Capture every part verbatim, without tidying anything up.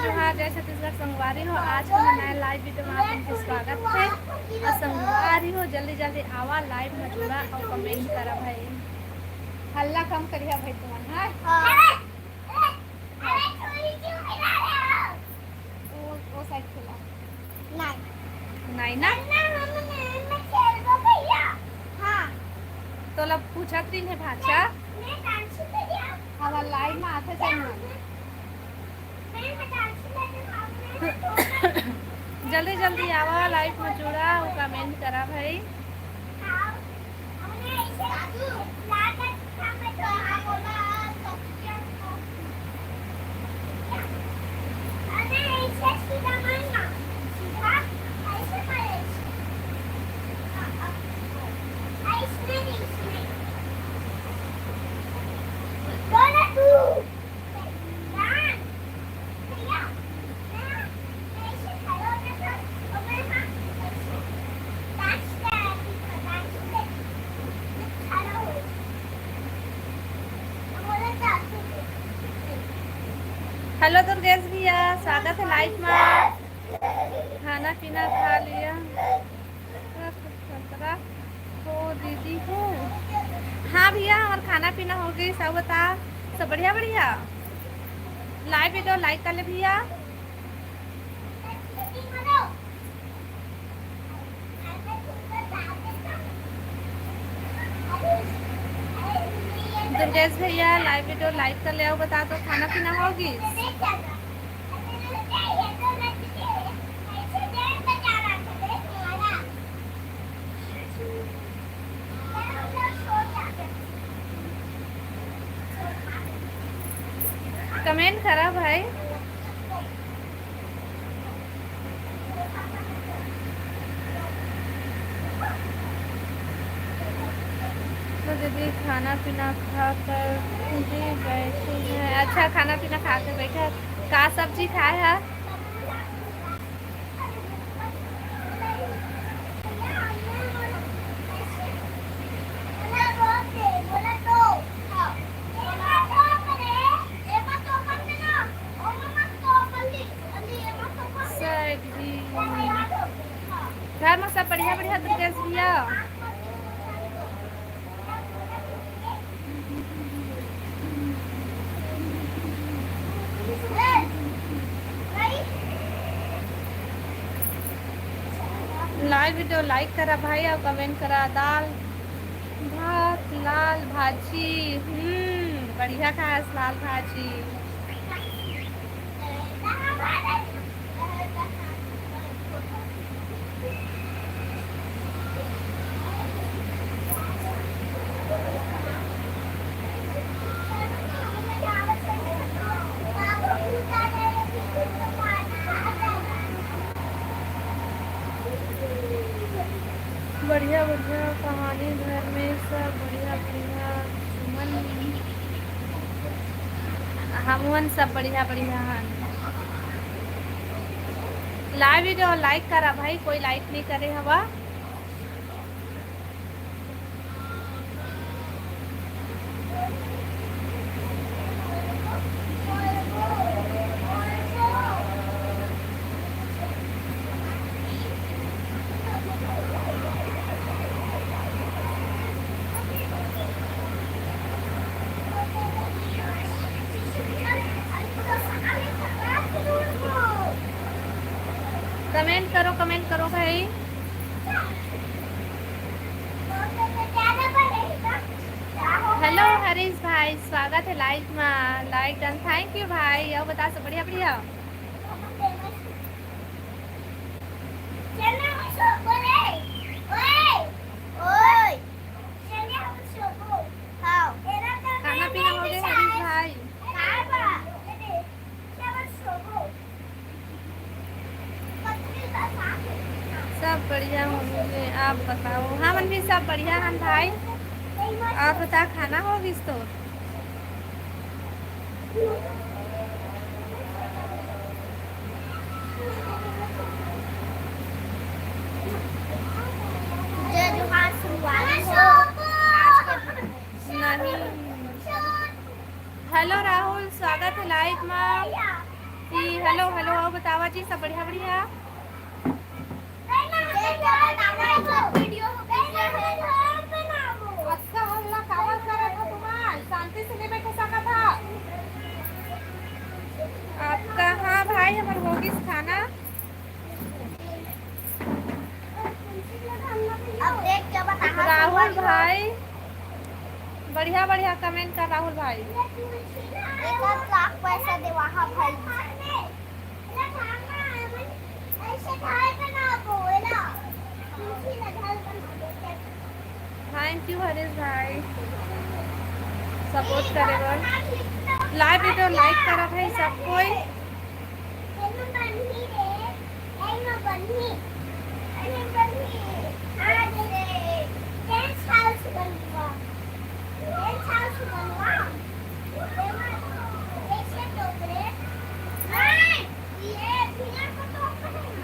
हाँ, जय छत्तीसगढ़ संगवारी हो, आज के नया लाइव वीडियो में आप मन के स्वागत है। और संगवारी हो, जल्दी जल्दी आवा, लाइव में जुड़ा और कमेंट करा भाई। हल्ला कम करिया भाई तुमन, हाँ? हाँ। वो, वो साइड खेला। नहीं। नहीं ना? हाँ। तोला पूछत रहिन हे भांचा। हमार लाइव में आथे तेन मन। जल्दी जल्दी आवा, लाइव में जुड़ा और कमेंट करा भाई। हेलो दुर्गेश भैया, स्वागत है लाइव में। खाना पीना खा लिया? हो दीदी हो। हाँ भैया, हमार खाना पीना हो गई, सब बता, सब बढ़िया बढ़िया। लाइव वीडियो लाइक कर ले भैया। दुर्गेश भैया, लाइव वीडियो लाइक कर ले, आओ बता दो, खाना पीना होगी? कमेंट करा भाई। तो दीदी खाना पीना खा कर जी बैठी है। अच्छा, खाना पीना खा के बैठे है। का सब्जी खाए है? सही। घर में सब बढ़िया बढ़िया तो कैसे भैया? लाइव वीडियो लाइक करा भाई और कमेंट करा। दाल भात लाल भाजी, हम्म, बढ़िया खास लाल भाजी। बढ़िया बढ़िया कहानी घर में सब बढ़िया बढ़िया। सुमन, हमन सब बढ़िया बढ़िया हन। लाइव वीडियो लाइक करा भाई, कोई लाइक नहीं करे हवा। कमेंट करो, कमेंट करो भाई। हेलो हरीश भाई, स्वागत है लाइव में। लाइक डन, थैंक यू भाई। और बता सब बढ़िया बढ़िया। खाना पीना हो गया हरीश भाई? सब बढ़िया होंगे, आप बताओ। हमन भी सब बढ़िया हन भाई। आप बता, खाना हो गिस तो? जय जोहार, संगवारी हो। आज के नहीं। हेलो राहुल, स्वागत है लाइव में। जी, hello, hello, अउ बतावा जी, सब बढ़िया, बढ़िया? अतका हल्ला काबर करत हो तुमन? शांति से नहीं बैठ सकत हो? अतका, हाँ भाई, हमर होगिस खाना। अब देख के बता, राहुल भाई, बढ़िया बढ़िया comment कर राहुल भाई। एक आध लाख पैसा देवा, हाँ भाई। Thank you हरीश भाई, support करे बर। Live video like करा भाई सब कोई।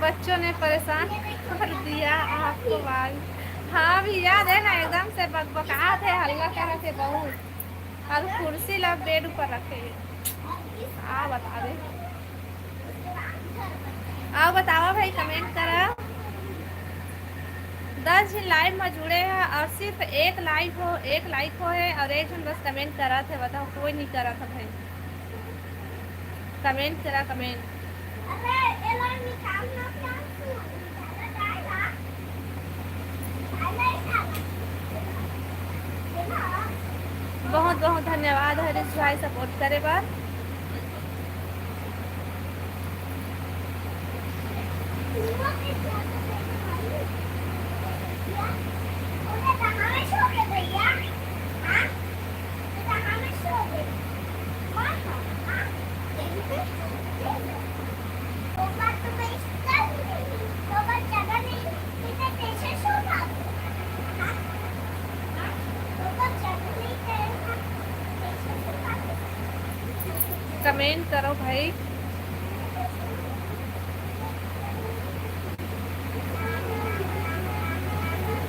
बच्चों ने परेशान कर दिया आपको बाल। हाँ भैया, दे ना, एकदम से बकबकात है, हल्ला करत है बहुत। अउ कुर्सी ला bed ऊपर रखे हे। आ बता दे। अउ बतावा भाई, comment करा। दस झन live में जुड़े हे अउ सिर्फ एक like हो, एक like हो हे अउ एक झन बस comment करत हे। बताओ, कोई नहीं करत हे भाई। Comment करा, comment। बहुत बहुत धन्यवाद हरीश भाई, support करे बर। Comment करो भाई।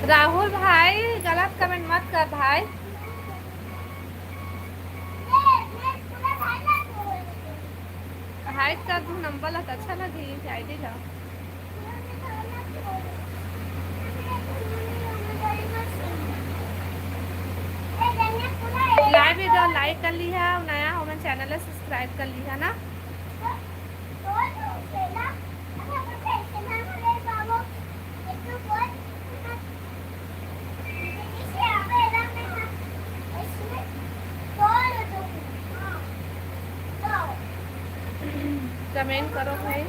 राहुल भाई, गलत comment मत कर भाई। Hide कर दू number ला, त अच्छा लगही ID ला। Live video like कर लिहा, नया हो मन channel ला subscribe कर लिहा ना। Comment करो भाई,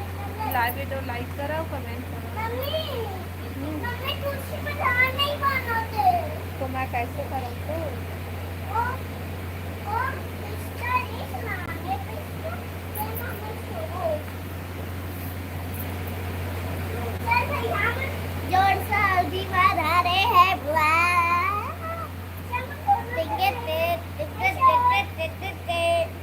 live video like करो, comment करो। हम्म। तो मैं कैसे करूँ तो? जोर से हल्दी बना रहे हैं बुआ। Ticket, ticket, ticket, ticket, ticket.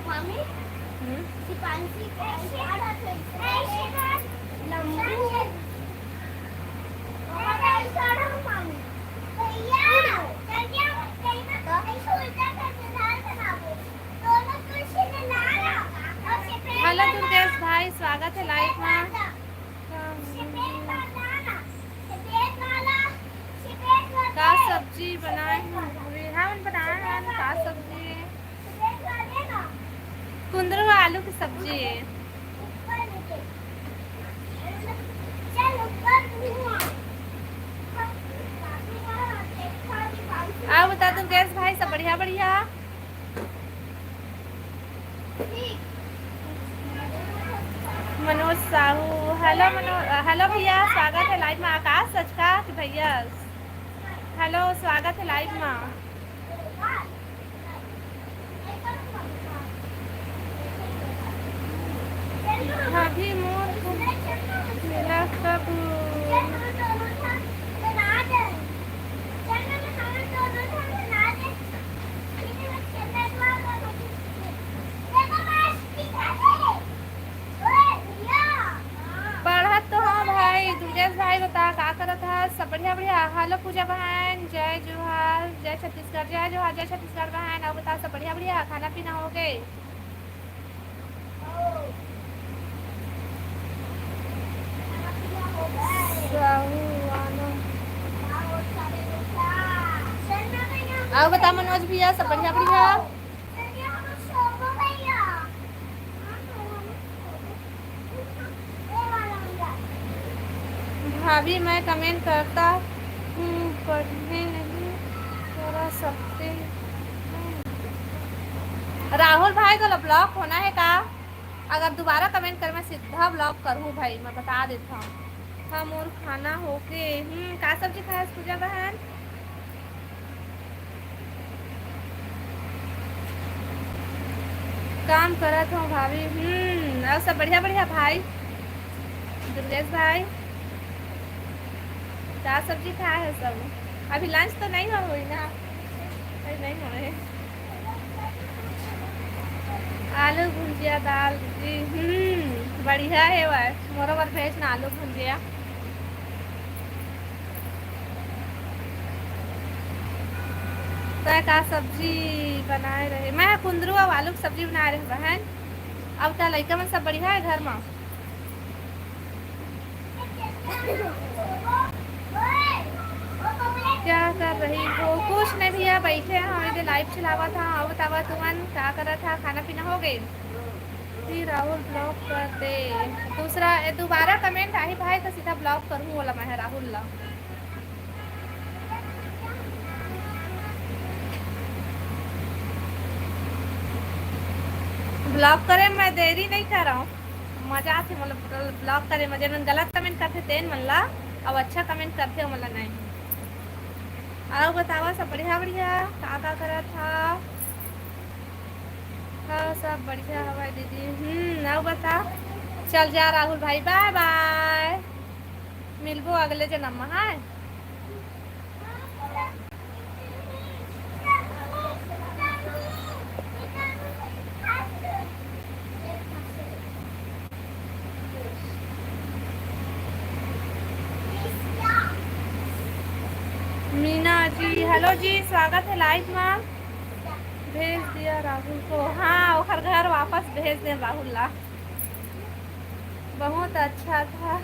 मामी, हम्म? शिपांशी के ऐसे करत है, ऐसे कर, लंबू। ऐसे कर, मामी। भैया, जल्दी आओ, कहीं ना कहीं से उल्टा करके दाल बनाओ। दोनों कुर्सी में ना रहो। और सफेद हेलो वाला, दुर्गेश भाई, स्वागत है live में। सफेद वाला, सफेद वाला, सफेद वाला। का सब्जी बनाए हैं? हाँ, हम बनाए हैं। का सब्जी है? कुंदरू आलू की सब्जी है। आप बता दो गैस भाई, सब बढ़िया बढ़िया? मनोज साहू, हेलो मनो-, हेलो भैया, स्वागत है live में। आकाश सचका के भैया, हेलो, स्वागत है live में। अभी मोर मिला कब? चल, हम दोनों था, बना दे। चल, हम दोनों था, बना दे। ठीक है, बच्चे, मैं दुआ करूँ। जय जोहार, जय छत्तीसगढ़, जय जोहार, जय छत्तीसगढ़ बहन। अउ बताओ, सब बढ़िया, बढ़िया, खाना पीना हो गए? साहू आनंद। अउ बता मनोज भैया, सब बढ़िया, बढ़िया? भाभी, मैं कमेंट करता हूँ, पढ़ने नहीं करा सकते हैं। राहुल भाई, तोला ब्लॉक होना है का? अगर दोबारा कमेंट कर, मैं सीधा ब्लॉक करहूँ भाई, मैं बता देता हूँ। हाँ, मोर खाना होके। हम्म, का सब्जी खाए पूजा बहन? काम करत हो भाभी। हम्म, अउ सब बढ़िया, बढ़िया भाई दुर्गेश भाई? का सब्जी खाए है सब? अभी लंच तो नहीं हो हुई ना? अभी नहीं हो रहे। आलू भुंजिया दाल जी। हम्म, बढ़िया है भाई। मोरो बर भेज ना आलू भुंजिया। तै का सब्जी बनाए रहे? मैं कुंदरू अउ आलू के सब्जी बनाए रहे बहन। अब का लइका मन सब बढ़िया है घर में? क्या कर रही हो? कुछ नहीं भैया, बैठे हैं, हम इधर लाइव चलावा था। और बतावा तुमन का करत था, खाना पीना हो गए? जी राहुल ब्लॉक कर दे। दूसरा, ए, दोबारा कमेंट आही भाई तो सीधा ब्लॉक करूँ बोला मैं राहुल ला। ब्लॉक करे मैं देरी नहीं कर रहा हूँ, मजा आथे मतलब ब्लॉक करे मजे में। गलत कमेंट करते तेन मन ला, अब अच्छा कमेंट करते हो मतलब नहीं। अउ बतावा सब बढ़िया बढ़िया, का का करत हा? हाँ, सब बढ़िया हवय दीदी। हम्म, अउ बता। चल जा राहुल भाई, बाय बाय। मिलबो अगले जन्म में, हाँ? मीना जी, हेलो जी, स्वागत है लाइव में। भेज दिया राहुल को। हाँ, ओकर घर वापस भेज दे राहुल ला। बहुत अच्छा था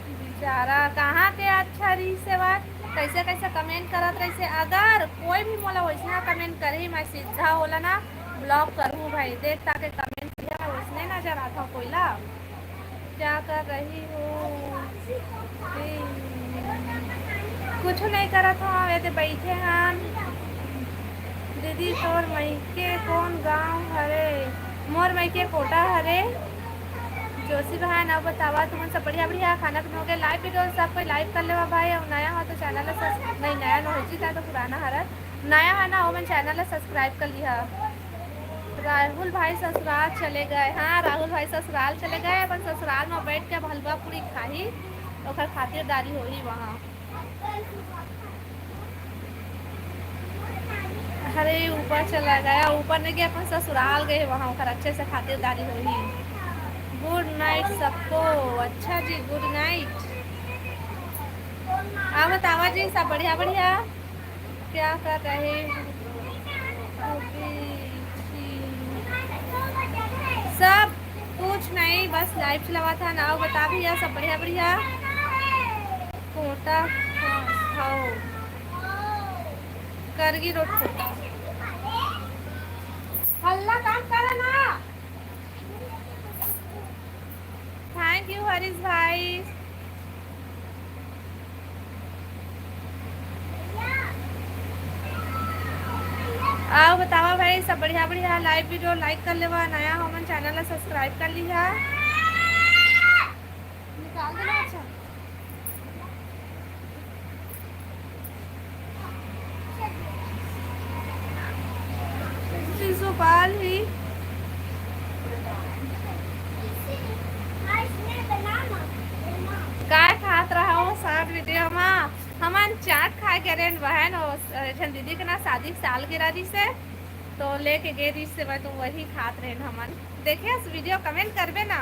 बेचारा। कहाँ के अच्छा रही से बात, कैसे कैसे कमेंट करत रही से। अगर कोई भी मोला वैसना कमेंट करही, मैं सीधा होला ना ब्लॉक करूँ भाई। देख ताके कमेंट किया, मैं वैसने नजर आता हूँ कोई ला। क्या कर रही हो? कुछ नहीं करत हूँ, ये तो बैठे हैं। दीदी, तोर मइके कौन गांव हरे? मोर मइके कोटा हरे। जोशी भाई, ना बतावा, तुमन सब बढ़िया, बढ़िया खाना पीना हो गया? लाइव वीडियो सब कोई लाइव कर लेवा भाई, और नया हो तो चैनल ला सब्स-, नहीं, नया नो हो जी, तो पुराना हरा। नया है ना, ओमन चैनल ला सब्सक्राइब कर लिहा। राहुल भाई ससुराल चले गए। हाँ, राहुल भाई ससुराल चले गए, अपन ससुराल में बैठ के अब हलवा पूरी खाही, ओकर खातिरदारी होही वहाँ। अरे, ऊपर चला गया, ऊपर नहीं गया, अपन ससुराल गए, वहाँ ओकर अच्छे से खातिरदारी होही। गुड नाइट सबको। अच्छा जी, गुड नाइट। आप बतावा जी, सब बढ़िया, बढ़िया? क्या कर रहे हो? सब कुछ नहीं, बस लाइव चलावा था ना। बता भैया, सब बढ़िया, बढ़िया? कोटा हो, करगी रोड कोटा। हल्ला काम करा ना। थैंक यू हरीश भाई। आओ बतावा भाई, सब बढ़िया बढ़िया। लाइव वीडियो लाइक कर लेवा, नया हो मन चैनल ला सब्सक्राइब कर लिहा। निकाल देना, अच्छा। शिशुपाल ही। काय खात रहा हो शॉर्ट वीडियो मा? हमन चाट खाए के रेन बहन, ओ एक झन दीदी के ना शादी के सालगिरह रिहिसे, तो लेके गे रिहिसे, मैं तो वही खात रेन हमन। देखे वीडियो, कमेंट करबे ना।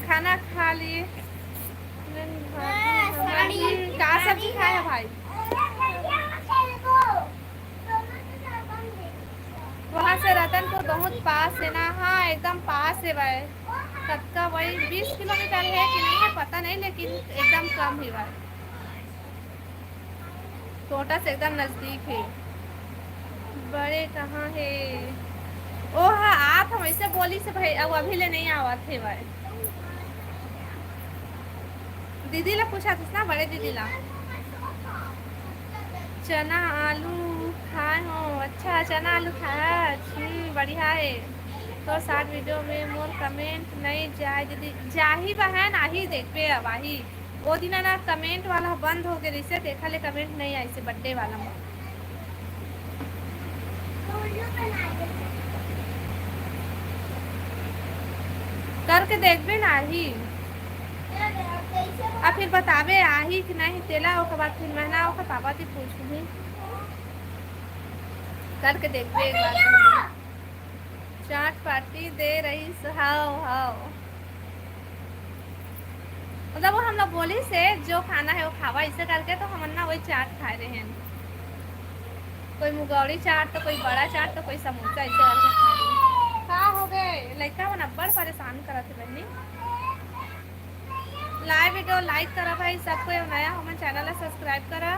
खाना खा लिए। हम्म, का सब्जी खाए है भाई? वहाँ से रतनपुर बहुत पास है ना? हाँ, एकदम पास है भाई। कतका वही बीस किलोमीटर है कि नहीं है, पता नहीं, लेकिन एकदम कम ही भाई। टोंटा से एकदम नजदीक है। बड़े कहाँ है? ओ हाँ, आप हम ऐसे बोली से भाई, अब अभी ले नहीं आवत है भाई। दीदी ला पूछा था ना, बड़े दीदी ला। चना आलू खाए हो? अच्छा, चना आलू खाए। हम्म, बढ़िया है। तो शॉर्ट वीडियो में मोर कमेंट नहीं जाए दीदी। जाही बहन, आही, देखबे अब आही। वो दिन ना कमेंट वाला बंद हो गए, इसे देखा ले कमेंट नहीं आई से बर्थडे वाला में। करके देखबे ना ही। आ फिर बताबे आही कि नहीं, तेला ओकर बाद फिर मैं ना ओकर पापा से पूछूंगी। करके देखबे एक बार। चाट पार्टी दे रही स-, हाव, हाव। मतलब वो हम लोग बोली से जो खाना है वो खावा, इसे करके तो हमन ना वही चाट खाए रहे हैं। कोई मुगौड़ी चाट तो कोई बड़ा चाट तो कोई समोसा, इसे करके खा रहे हैं। का हो गए? लइका मन अब्बड़ परेशान करत है बहनी। लाइव वीडियो लाइक करा भाई, सबको नया हमन चैनल ला सब्सक्राइब करा,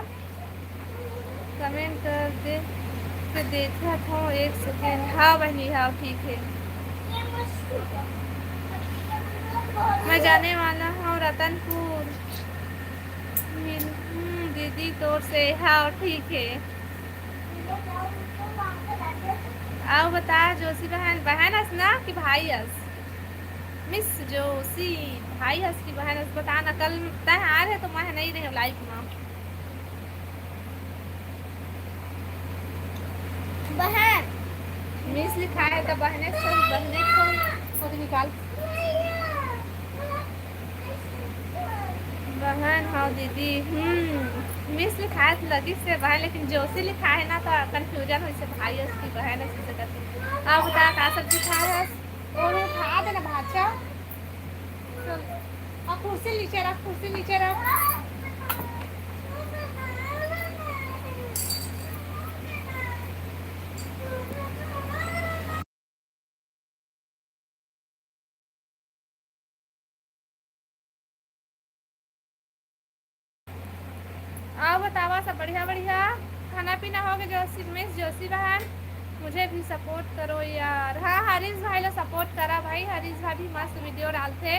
कमेंट कर दे के देखत हो एक सेकेंड। हाँ बहनी, हाँ ठीक है। मैं जाने वाला हूँ रतनपुर। मिल-, हम्म, दीदी तोर से, हाँ ठीक है। आओ बता जोशी बहन, बहन अस ना कि भाई अस? मिस जोशी, भाई हस की बहन हस, बता ना, कल तय आ रहे तो मैं नहीं रहे लाइव में। बहन। मिस लिखा है तो बहने से, बहने को खुद निकाल। बहन, हाँ दीदी, हम्म, मिस लिखा है तो लगी से बहन, लेकिन जोशी लिखा है ना तो कंफ्यूजन हो से भाई हस की बहन हस से करके। अब बता का सब्जी खाए हस? ओनू उठा देना भाचा। चल, आ कुर्सी नीचे रख, कुर्सी नीचे रख। आओ बतावा सब बढ़िया बढ़िया। खाना पीना हो गया जोशी, मिस जोशी बहन? मुझे भी सपोर्ट करो यार। हाँ, हरीश भाई ला सपोर्ट करा भाई, हरीश भाई भी मस्त वीडियो डालथे।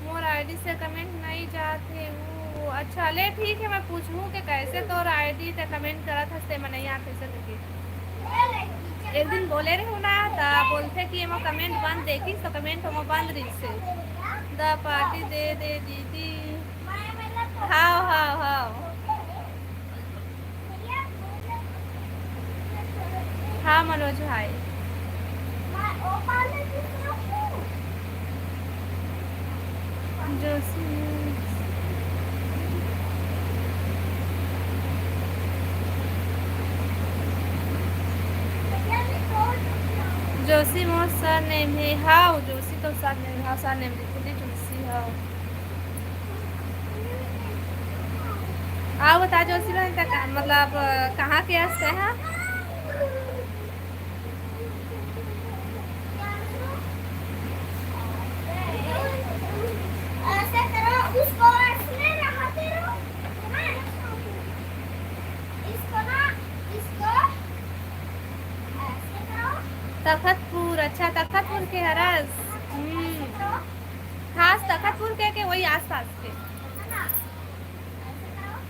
मोर आईडी से कमेंट नहीं जात हे वो। अच्छा ले ठीक है, मैं पूछूँ कि कैसे तोर आईडी ते कमेंट करत हस ते में नहीं आत हे से करके। एक दिन बोले रहू ना त बोलथे कि एमा कमेंट बंद देखिस तो कमेंट ओमा बंद रहिस हे। द पार्टी दे दे दीदी। हाव, हाव, हाव। हाँ मनोज भाई। जोशी, जोशी मोर सरनेम हे। हाव, जोशी तो सरनेम, हाँ, सरनेम लिखे दे, जोशी, हाँ। आओ बता, जोशी बहन, का, का, मतलब, अ, कहाँ के हस तैं, हाँ? ऐसे करो, उसको ऐसे रहा करो। इसको ना, इसको ऐसे करो। तखतपुर, अच्छा, तखतपुर के हरस। हम्म। खास तखतपुर के, के वही आसपास के। है ना? ऐसे करो।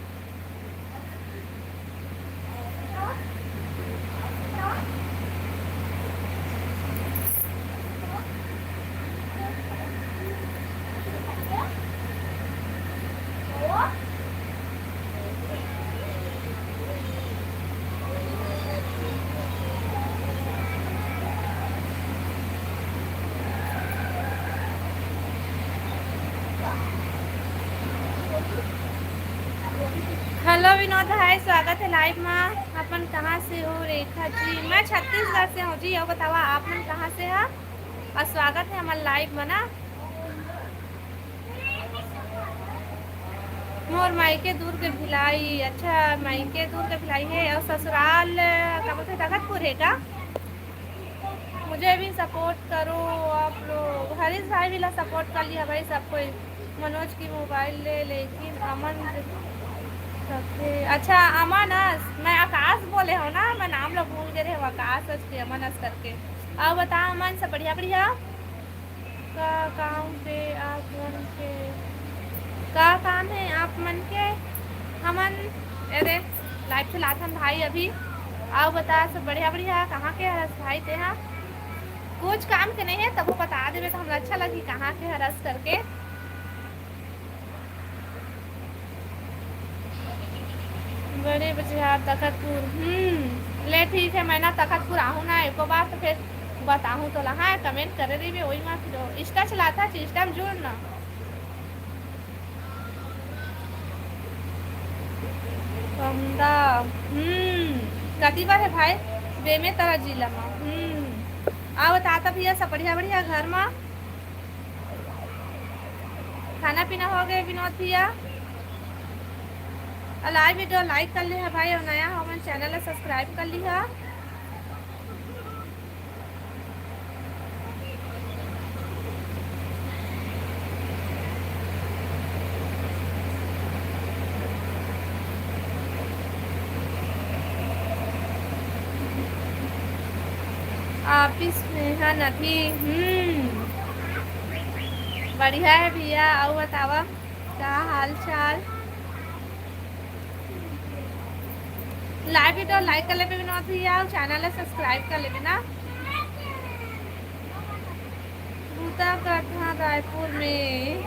हेलो विनोद भाई, स्वागत है लाइव मा। आप मन कहाँ से हो रेखा जी? मैं छत्तीसगढ़ से हूँ जी। अउ बतावा आप मन कहाँ से हा? अउ स्वागत है हमर लाइव मा ना। मोर मायके दूर के भिलाई। अच्छा, मायके दूर के भिलाई हे अउ ससुराल, का बोलथे, तखतपुर हे का? मुझे भी सपोर्ट करो आप लोग। हरीश भाई भी ला सपोर्ट कर लिहा भाई सब कोई। मनोज की मोबाइल ले, लेकिन अमन सबसे अच्छा। अमन अस, मैं आकाश बोले हव ना, मैं नाम ला भूल गे रहेंव, आकाश अस के अमन अस करके। अउ बता अमन, सब बढ़िया बढ़िया? का काम हे आप मन के? का काम हे आप मन के? हमन, अरे, लाइव चलाथन भाई अभी। अउ बता, सब बढ़िया बढ़िया? कहाँ के हरस भाई तेहा? कुछ काम के नहीं हे, तभो बता देबे त हमला अच्छा लगही कहाँ के हरस करके। बड़े बझियार तखतपुर। हम्म, ले ठीक हे, मैं ना तखतपुर आहूँ ना एको बार, त फेर बताहूँ तोला। हाँ, कमेंट करे रहिबे, ओही मा फिर Insta चलाथस, Insta म जुड़ ना। कमदा, हम्म, कति बार हे भाई? बेमेतरा जिला मा। हम्म, अउ बता भैया, सब बढ़िया बढ़िया घर मा? खाना पीना हो गे विनोद भैया? अउ लाइव वीडियो लाइक कर लिहा भाई, अउ नया हो मन चैनल ला सब्सक्राइब कर लिहा। ऑफिस में हन अभी। हम्म, बढ़िया हे भैया। अउ बतावा, का हाल चाल? लाइव वीडियो लाइक कर लेबे विनोद भैया, अउ चैनल ला सब्सक्राइब कर लेबे ना। बूता करथन रायपुर में,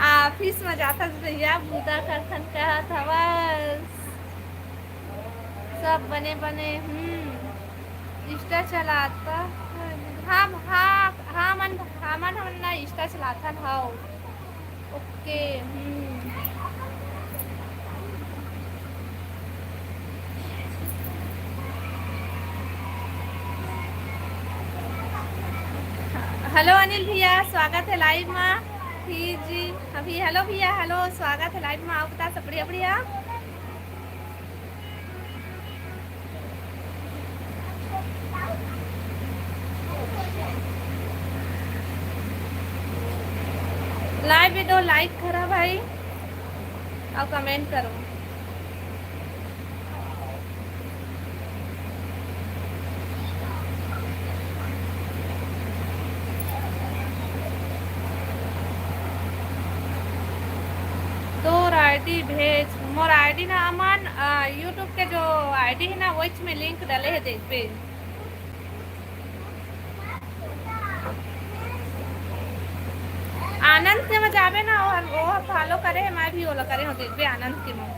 ऑफिस में जाथस भैया, बूता करथन कहत हवस। सब बने बने। हम्म, Insta चलाता। हाँ, हाँ, हाँ, मन, हाँ, मन, हमन ना Insta चलाथन, हाँ। ओके, हम्म। हेलो अनिल भैया, स्वागत हे लाइव मा। ही जी, अभी हेलो भैया, हेलो, स्वागत हे लाइव मा। अउ बता, सब बढ़िया, बढ़िया? लाइव वीडियो लाइक करा भाई, अउ कमेंट करो। तोर ID भेज, मोर ID ना अमन, अ, YouTube के जो ID हे ना, ओइच में लिंक डले हे, देखबे। आनंद के में जाबे ना, ओहर, ओहर फॉलो करे हे, मैं भी ओला करे हूँ, देखबे आनंद के में।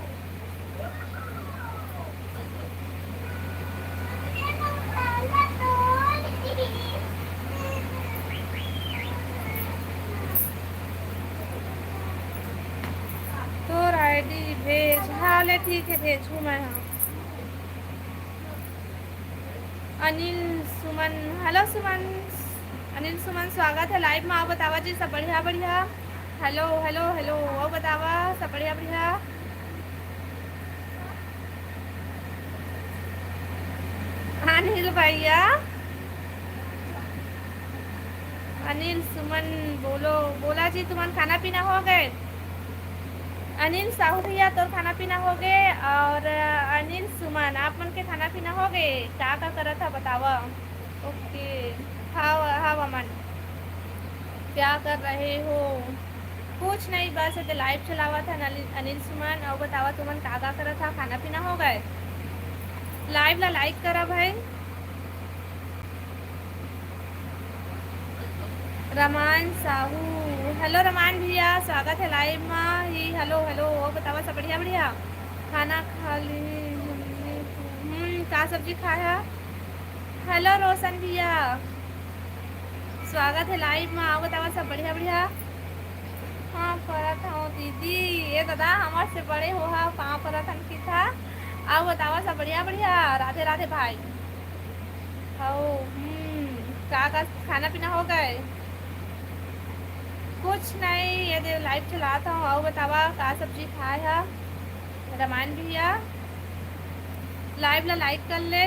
तोर ID भेज। हाँ, ले ठीक हे, भेजहूँ मैं, हाँ। अनिल सुमन, हेलो सुमन, अनिल सुमन, स्वागत हे लाइव मा। अउ बतावा जी, सब बढ़िया, बढ़िया? हेलो, हेलो, हेलो, अउ बतावा, सब बढ़िया, बढ़िया? अनिल भैया, अनिल सुमन बोलो, बोला जी, तुमन खाना पीना हो गे? अनिल साहू भैया, तोर खाना पीना हो गे? अउ अनिल सुमन, आप मन के खाना पीना हो गे? का का करत हा, बतावा। ओके, हाव, हाव अमन, क्या कर रहे हो? कुछ नहीं, बस एदे लाइव चलावत हन अनिल, अनिल सुमन। अउ बतावा, तुमन का का करत हा? खाना पीना हो गे? लाइव ला लाइक करा भाई। रमान साहू, हेलो रमान भैया, स्वागत हे लाइव मा ही। हेलो, हेलो, अउ बतावा, सब बढ़िया, बढ़िया? खाना खा ली हमने। हम्म, का सब्जी खाया? हेलो रोशन भैया, स्वागत हे लाइव मा। अउ बतावा, सब बढ़िया, बढ़िया? हाँ, परत हूँ दीदी। ए दादा, हमर से बड़े हो हा, पाँव परत हन किथा। अउ बतावा, सब बढ़िया, बढ़िया? राधे, राधे भाई। हव, हम्म, का, का खाना पीना हो गे? कुछ नहीं, ये दे live चलात हूँ। अउ बतावा का सब्जी खाए हा रमायन भैया? Live ला like कर ले।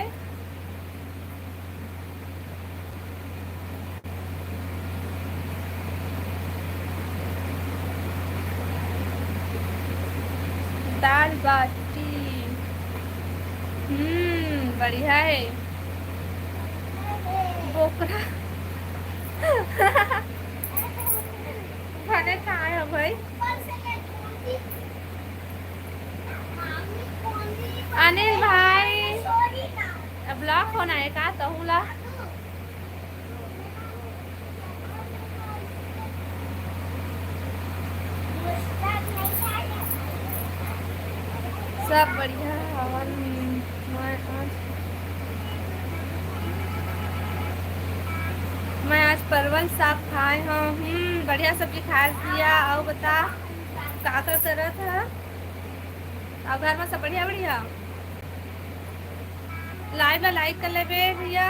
दाल बाटी। हम्म, बढ़िया है। बोकरा। बने खाए हो भाई। अनिल भाई, block होना है का तहूँ ला? सब बढ़िया हवन। मैं आज, मैं आज परवल साग खाए हूँ। हम्म, बढ़िया सब्जी खाए भैया। अउ बता, का का करत है? अउ घर में सब बढ़िया, बढ़िया? Live ला like कर लेबे भैया।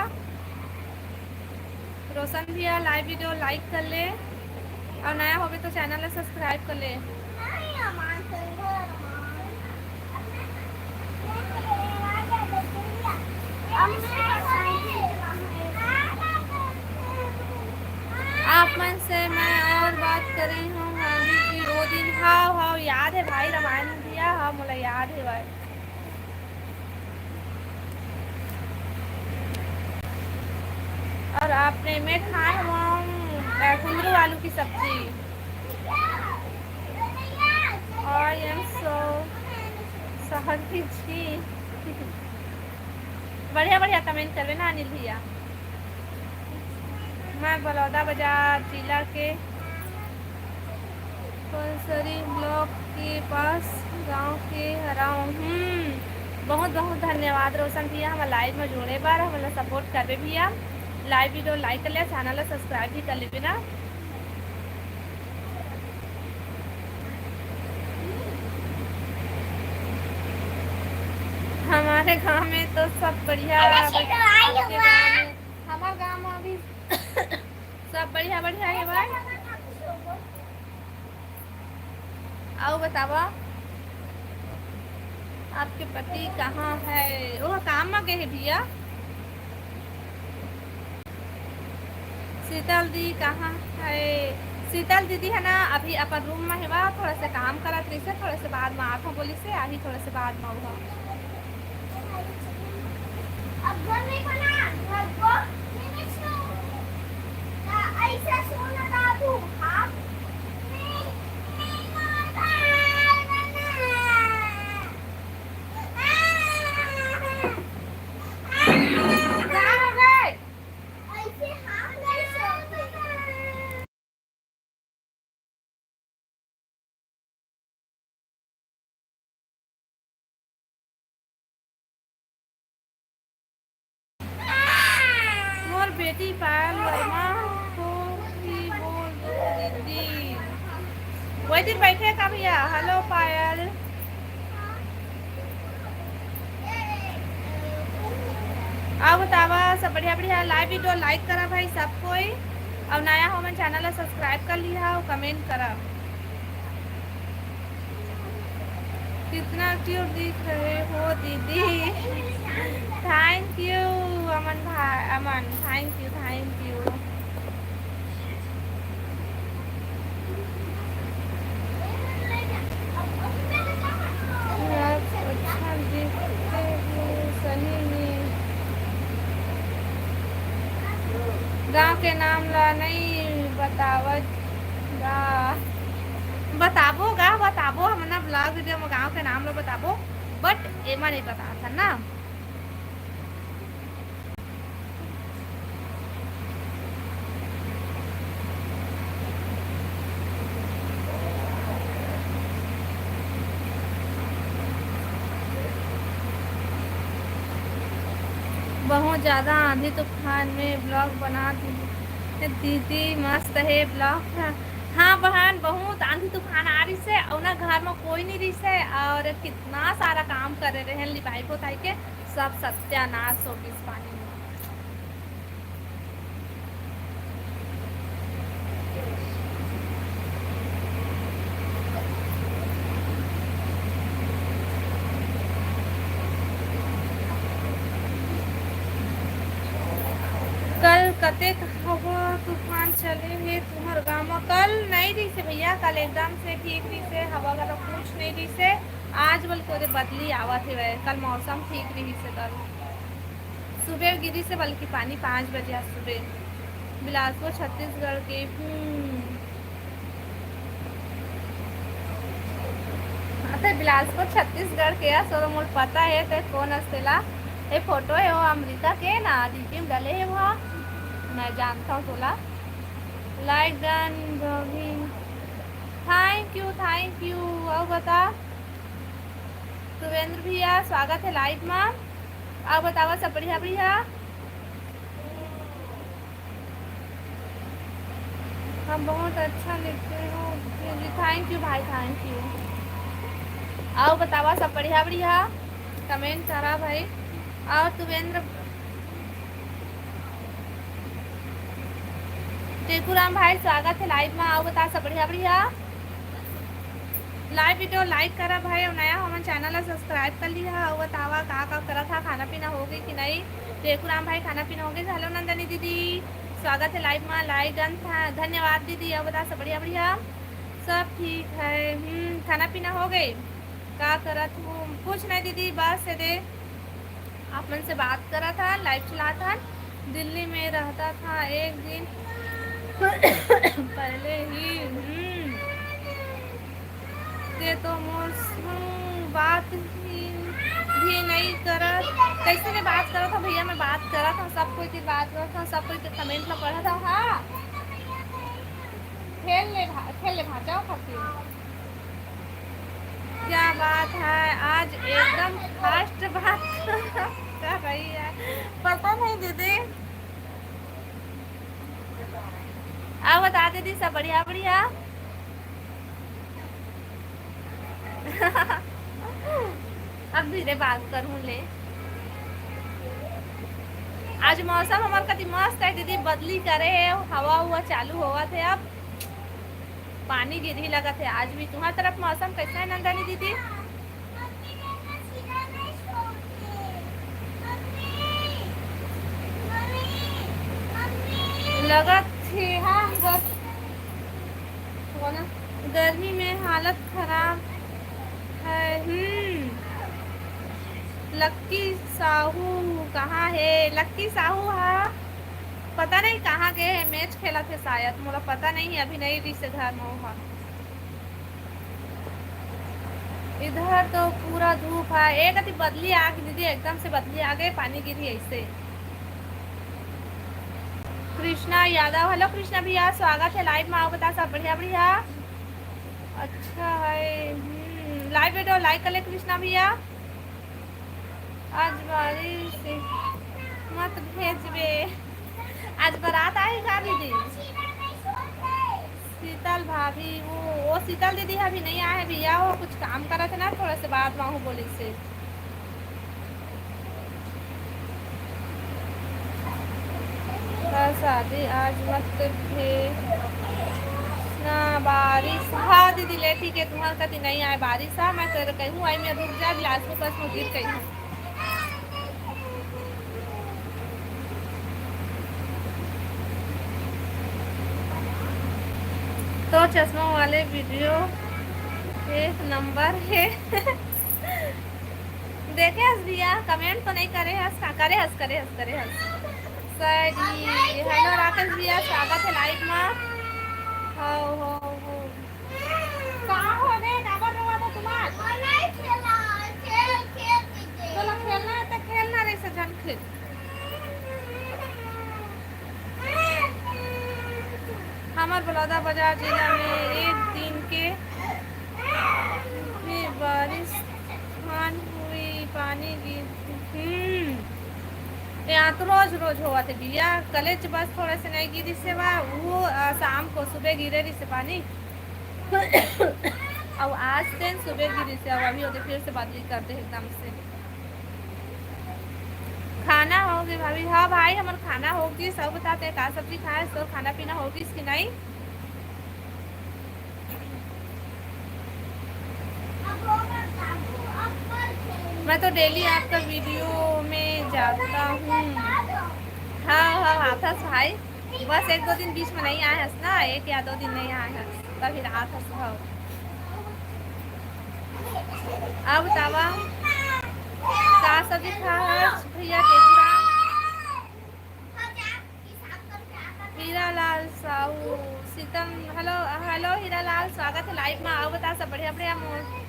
रोशन भैया, live video like कर ले, अउ नया होबे तो channel ला subscribe कर ले। आप मन से मैं और बात करे हूँ, हाँ जी, जी, वो दिन, हाँ, हाँ, याद है भाई, रमायन भैया, हाँ, मोला याद है भाई। और आपने मैं खाए हूँ, अ, कुंदरू आलू की सब्जी। I am so सहर की छी। बढ़िया बढ़िया comment करबे ना अनिल भैया। मैं बलौदा बाजार जिला के फुलसरी block के पास गांव के हरव। हम्म, बहुत बहुत धन्यवाद रोशन भैया, हमर live में जुड़े बर, हमला support करबे भैया। Live video like कर ले, channel ला subscribe भी कर लेबे ना। हमारे गांव में तो सब बढ़िया, अरे, बस आपके गांव में, हमार गांव में अभी सब बढ़िया बढ़िया है भाई। अउ बतावा, आपके पति कहाँ है? वो काम में गए हैं भैया। शीतल दी कहाँ है? शीतल दीदी है ना, अभी अपन room में हेवा, थोड़ा से काम करत रहिसे, थोड़ा से बाद में आत हूँ बोलिसे, आही थोड़ा से बाद में आऊँगा। अब घर में बना, घर को, ये नहीं छू। ना, ऐसा सोना बाबू, हाथ में, नहीं मारता, ना, ना। मोर बेटी पायल वर्मा को भी बोल दो दीदी। वही दिन बैठे का भैया। Hello पायल। अउ बतावा, सब बढ़िया बढ़िया। Live video like करा भाई सब कोई, अउ नया हो मन channel ला subscribe कर लिहा अउ comment करा। कितना cute दिख रहे हो दीदी। Thank you अमन भाई, अमन, thank you, thank you। आप अच्छा दिखते हो, सही में। गांव के नाम ला नहीं बतावत गा। बताबो गा, बताबो, हमन vlog video में गांव के नाम ला बताबो, but एमा नहीं बतात हन ना। बहुत ज्यादा आंधी तूफान में vlog बना दी दीदी, मस्त है vlog। हाँ बहन, बहुत आंधी तूफान आ रहिसे, अउ ना घर में कोई नहीं रहिसे, अउ कितना सारा काम करे रहे लिपाई पोताई के, सब सत्यानाश हो गइस पानी में। कतेक हवा तूफान चले हे तुंहर गांव म? कल नइ रहिसे भैया, कल एकदम से ठीक रहिसे, हवा वाला कुछ नइ रहिसे। आज बल्कि ओदे बदली आवत हेवय, कल मौसम ठीक रहिसे। कल सुबह गिरिसे बल्कि पानी पाँच बजे आज सुबह बिलासपुर छत्तीसगढ़ के। हम्म। अरे बिलासपुर छत्तीसगढ़ के अस, तो मोर पता हे ते कोन अस तेला। ये फोटो हे वो अमृता के ना, डीपी में डले हे वो। मैं जानता हूँ तोला। Like done, Bhavin। Thank you, thank you। अउ बता सुरेंद्र भैया, स्वागत हे live मा। अउ बतावा सब बढ़िया भैया? हम बहुत अच्छा लिखते हो जी। Thank you भाई, thank you। अउ बतावा सब बढ़िया बढ़िया? Comment करा भाई। अउ तुवेंद्र टेकूराम भाई, स्वागत हे live मा। अउ बता सब बढ़िया बढ़िया? Live video like करा भाई, अउ नया हो हमन channel ला subscribe कर लिहा। अउ बतावा का का करत हा, खाना पीना हो गई कि नहीं? टेकूराम भाई, खाना पीना हो गई? Hello नंदनी दीदी, स्वागत हे live मा। Like done था, धन्यवाद दीदी। अउ बता सब बढ़िया बढ़िया? सब ठीक है। हम्म, खाना पीना हो गई? का करत हूँ? कुछ नहीं दीदी, बस ये दे आप मन से बात करत हन, live चलात हन। दिल्ली में रहता था एक दिन पहले ही। हम्म। ते तो मोर संग बात ही भी नहीं करत। कैसे ने बात करत हो भैया? मैं बात करत हूँ, सब कोई के बात करत हूँ, सब कोई के comment ला पढ़त हूँ। हाँ, खेल ले भा-, खेल ले भा, जाओ खाती। क्या बात है, आज एकदम fast बात कर रही है। पता नहीं दीदी, अब बता दीदी, सब बढ़िया बढ़िया? अब धीरे बात करूँ ले। आज मौसम हमर कति मस्त है दीदी, बदली करे है, हवा हुआ चालू होवत है, अब पानी गिरही लगत है। आज भी तुम्हार तरफ मौसम कैसा है नंदनी दीदी? लगत हे, हाँ, गर-, वो ना, गर्मी में हालत खराब है। हम्म, लक्की साहू कहाँ है? लक्की साहू हा, पता नहीं कहाँ गए हैं, match खेलत हे शायद, मोला पता नहीं है, अभी नहीं रहिसे घर में वो हा। इधर तो पूरा धूप है। एक अति बदली आ गई दीदी, एकदम से बदली आ गई, पानी गिरी ऐसे। कृष्णा यादव, hello कृष्णा भैया, स्वागत है live में। अउ बता सब बढ़िया बढ़िया? अच्छा है। हम्म, live video like कर ले कृष्णा भैया। आज बारिश मत भेजबे। आज बारात आही का दीदी? शीतल भाभी, वो, वो शीतल दीदी अभी नहीं आए भैया, वो कुछ काम करत है ना, थोड़ा से बाद में आहूँ बोलिस हे। का शादी आज मत भेजना बारिश। हाँ दीदी, ले ठीक है, तुम्हार कति नहीं आए बारिश। हाँ, मैं कर कहूँ आई में रुक जा, बिलासपुर बस में गिर गई हूँ। तो चश्मा वाले video एक नंबर है। देखे हस भैया, comment तो नहीं करे हस, का करे हस, करे हस, करे हस। सर जी, hello राकेश भैया, स्वागत है live में। हो, हो, हो। का हो रे, काबर रोवा था तुम्हार? चलो खेलना है तो खेलना रे, से झन खेल। हमर बलौदाबाजार जिला में एक दिन के भी बारिश धान हुई, पानी गिर, हम्म, यहाँ तो रोज रोज होवत हे भैया। कलेच बस थोड़ा से नहीं गिरिस हे, वो, अ, शाम को सुबह गिरे रहिस हे पानी। अउ आज तेन सुबह गिरिस हे, अउ अभी ओदे फिर से बादली कर दे एकदम से। खाना हो गए भाभी? हाँ भाई, हमर खाना हो गइस। सब बता, ते का सब्जी खाए? तो खाना पीना हो गइस कि नहीं? मैं तो daily आपका video में जाता हूँ। हाँ, हाँ, आथस भाई। बस एक दो दिन बीच में नहीं आए हस ना, एक या दो दिन नहीं आए हस, तब फिर आथस भाव। अब बतावा, का सब्जी खा हस भैया? केकरा? हीरालाल साहू, सीतम, हेलो, हेलो हीरालाल, स्वागत है लाइव में। आओ बता सब बढ़िया, बढ़िया। मो-,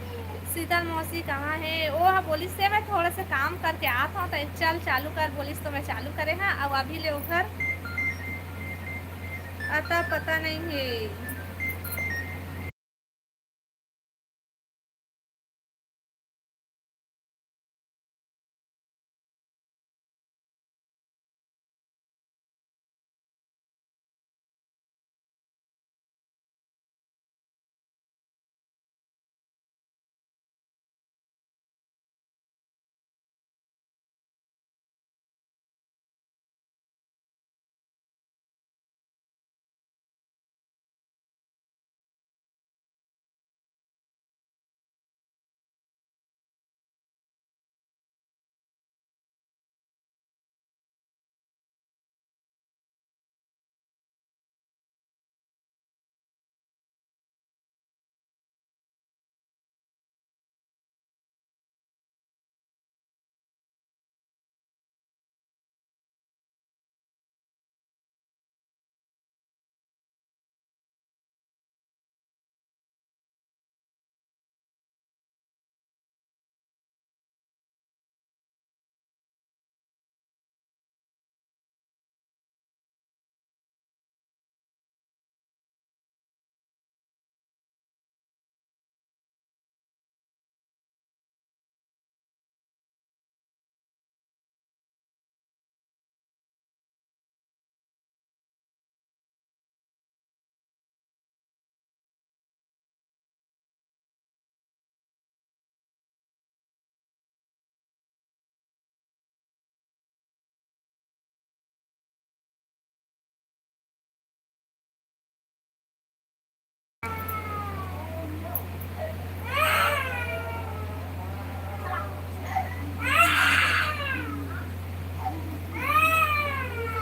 शीतल मौसी कहाँ है? वो हाँ बोलिस से मैं थोड़ा सा काम करके आत हूँ, तो चल चालू कर बोलिस, तो मैं चालू करे हाँ। अब अभी ले ओकर अता पता नहीं है।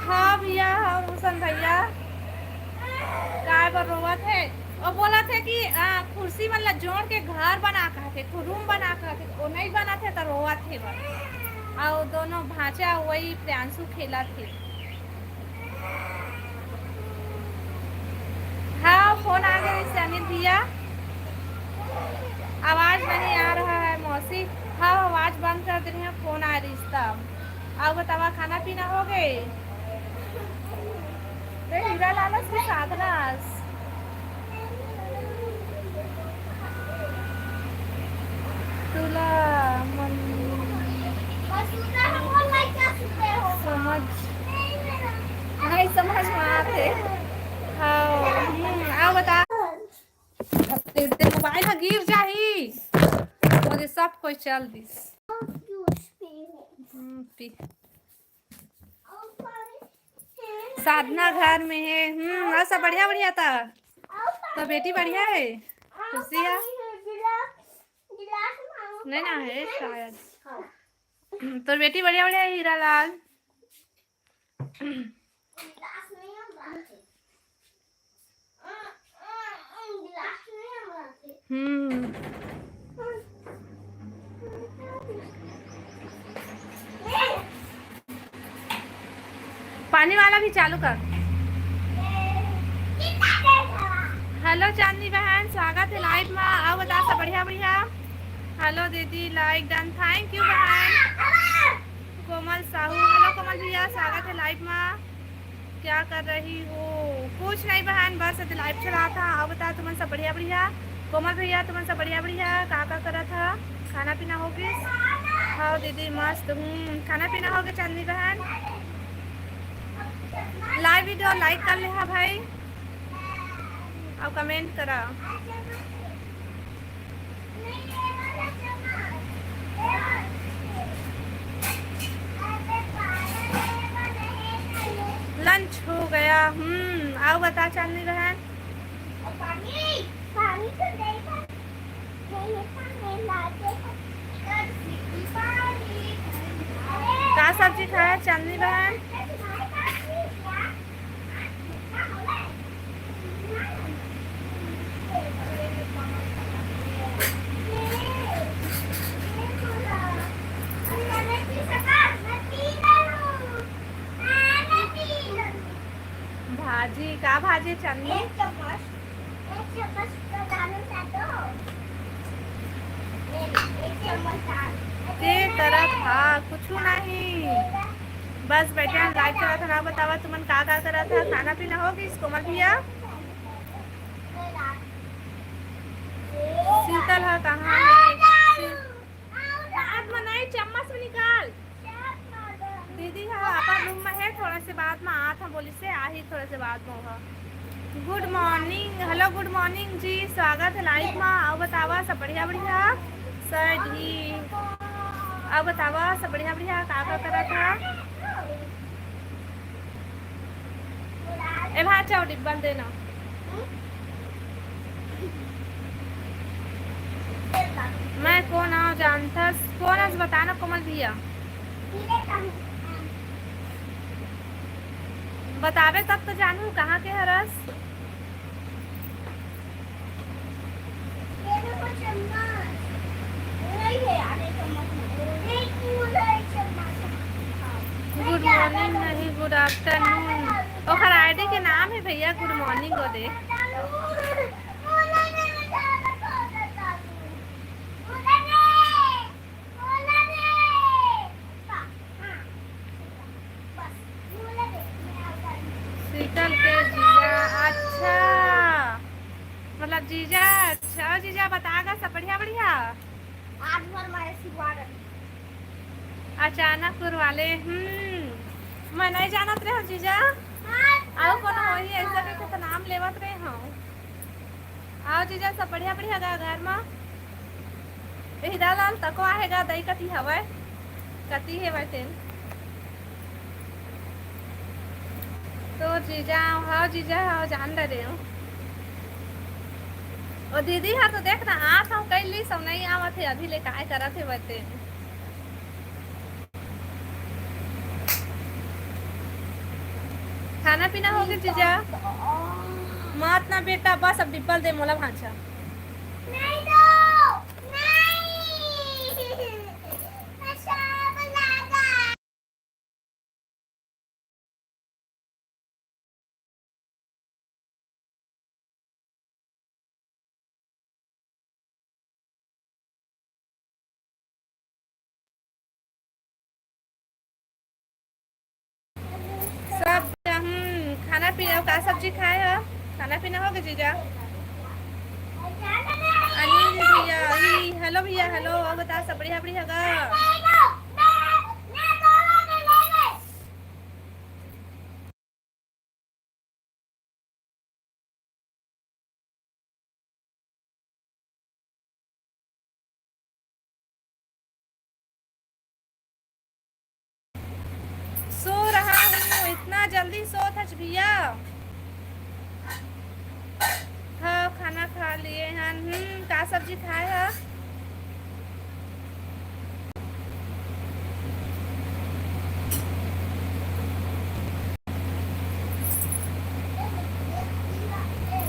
हाँ भैया, हाँ रोशन भैया, काय बर रोवत हे? वो बोलत हे कि, आ, कुर्सी मन ला जोड़ के घर बना कहत हे, एक ठो रूम बना कहत हे, वो नहीं बनत हे त रोवत हे बर। अउ दोनों भांचा वही प्रियांशु खेलत हे। हाँ, फोन आ गया इससे अनिल भैया। आवाज नहीं आ रहा है मौसी। हाँ, आवाज बंद कर दे रही है, फोन आ रही इसका। अउ बतावा, खाना पीना हो गए? ते हीरा लालस की साधनास? तुला मन समझ, नहीं समझ में आते। हाँ, हम्म, आओ बता। तेरे, तेरे मोबाइल में गिर जाही। मुझे सब कोई चल दिस। हम्म, पी। साधना घर में है। हम्म, और सब बढ़िया, बढ़िया था। तो बेटी बढ़िया है, खुशी है। नहीं ना है शायद। हम्म, तो बेटी बढ़िया, बढ़िया है, हीरा लाल। हम्म। पानी वाला भी चालू कर। हेलो चांदनी बहन, स्वागत है लाइव में। आओ बता सब बढ़िया बढ़िया। हेलो दीदी, लाइक डन, थैंक यू बहन। कोमल साहू, हेलो कोमल भैया, स्वागत है लाइव में। क्या कर रही हो? कुछ नहीं बहन, बस अभी लाइव चला था। आओ बता तुमन सब बढ़िया बढ़िया। कोमल भैया, तुमन सब बढ़िया बढ़िया, का का करत हा? खाना पीना हो गइस? हाँ दीदी मस्त। हम्म, खाना पीना हो गया चांदनी बहन? लाइव वीडियो लाइक कर ले हा भाई, अउ कमेंट करा। लंच हो गया। हम्म, अउ बता चांदनी बहन। का सब्जी खाया चांदनी बहन? आज ये चटनी। एक चम्मच, एक चम्मच का डालू सा तो। एक, एक चम्मच डाल। ते करत हा कुछु नहीं। बस बैठे हैं, live चलत हा। बतावा तुमन का का करत हा? खाना पीना हो गइस कोमल भैया? शीतल हा कहाँ है? शी-, हाथ में नहीं, चम्मच में निकाल। दीदी हा अपन रूम में है, थोड़ा से बाद में आत हा, बोलिस हे आही थोड़ा से बाद में हा। Good morning, hello, good morning जी, स्वागत है live में। अउ बतावा सब बढ़िया बढ़िया? सर जी, अउ बतावा सब बढ़िया बढ़िया, का का करत हा? ए भांचा, वो डिब्बा ल देना। मैं कोन आंव जानथस? कोन हस बताना कोमल भैया। बताबे तब तो जानहूं कहाँ के हरस। Good morning नहीं, good afternoon। ओकर ID के नाम है भैया, good morning वो दे। शीतल के जीजा, अच्छा, मतलब जीजा, अच्छा जीजा, बता गा सब बढ़िया बढ़िया। आज भर मारे सिरवा रही। अचानक उरवाले, हम्म, मैं नहीं जानत रहे हूँ जीजा। हाँ, अउ कोनो वही ऐसा के तो नाम लेवत रहे हूँ। आओ जीजा, सब बढ़िया बढ़िया गा घर मा? ए हीरा लाल तको आहे गा, दई कती हवय, कती हेवय तेन। तो जीजा, हाव जीजा, हाव जान डरे हूँ। ओ दीदी हा तो देख ना, आत हूँ कई ली सब नहीं आवत हे, अभी ले काय करत हे बते। खाना पीना हो गया जीजा? मत ना बेटा, बस अब डिब्बल दे मोला भांचा। नहीं दो, नहीं। पेशाब लगा। सब, हम्म, खाना पीना, का सब्जी खाए ह? खाना पीना हो गया जीजा? अनिल भैया, ई, hello भैया, hello, अउ बता, सब बढ़िया, बढ़िया गा? सो रहा हूँ, इतना जल्दी सोत हच भैया? हाँ, खाना खा लिए हन। हम्म, का सब्जी खाए ह?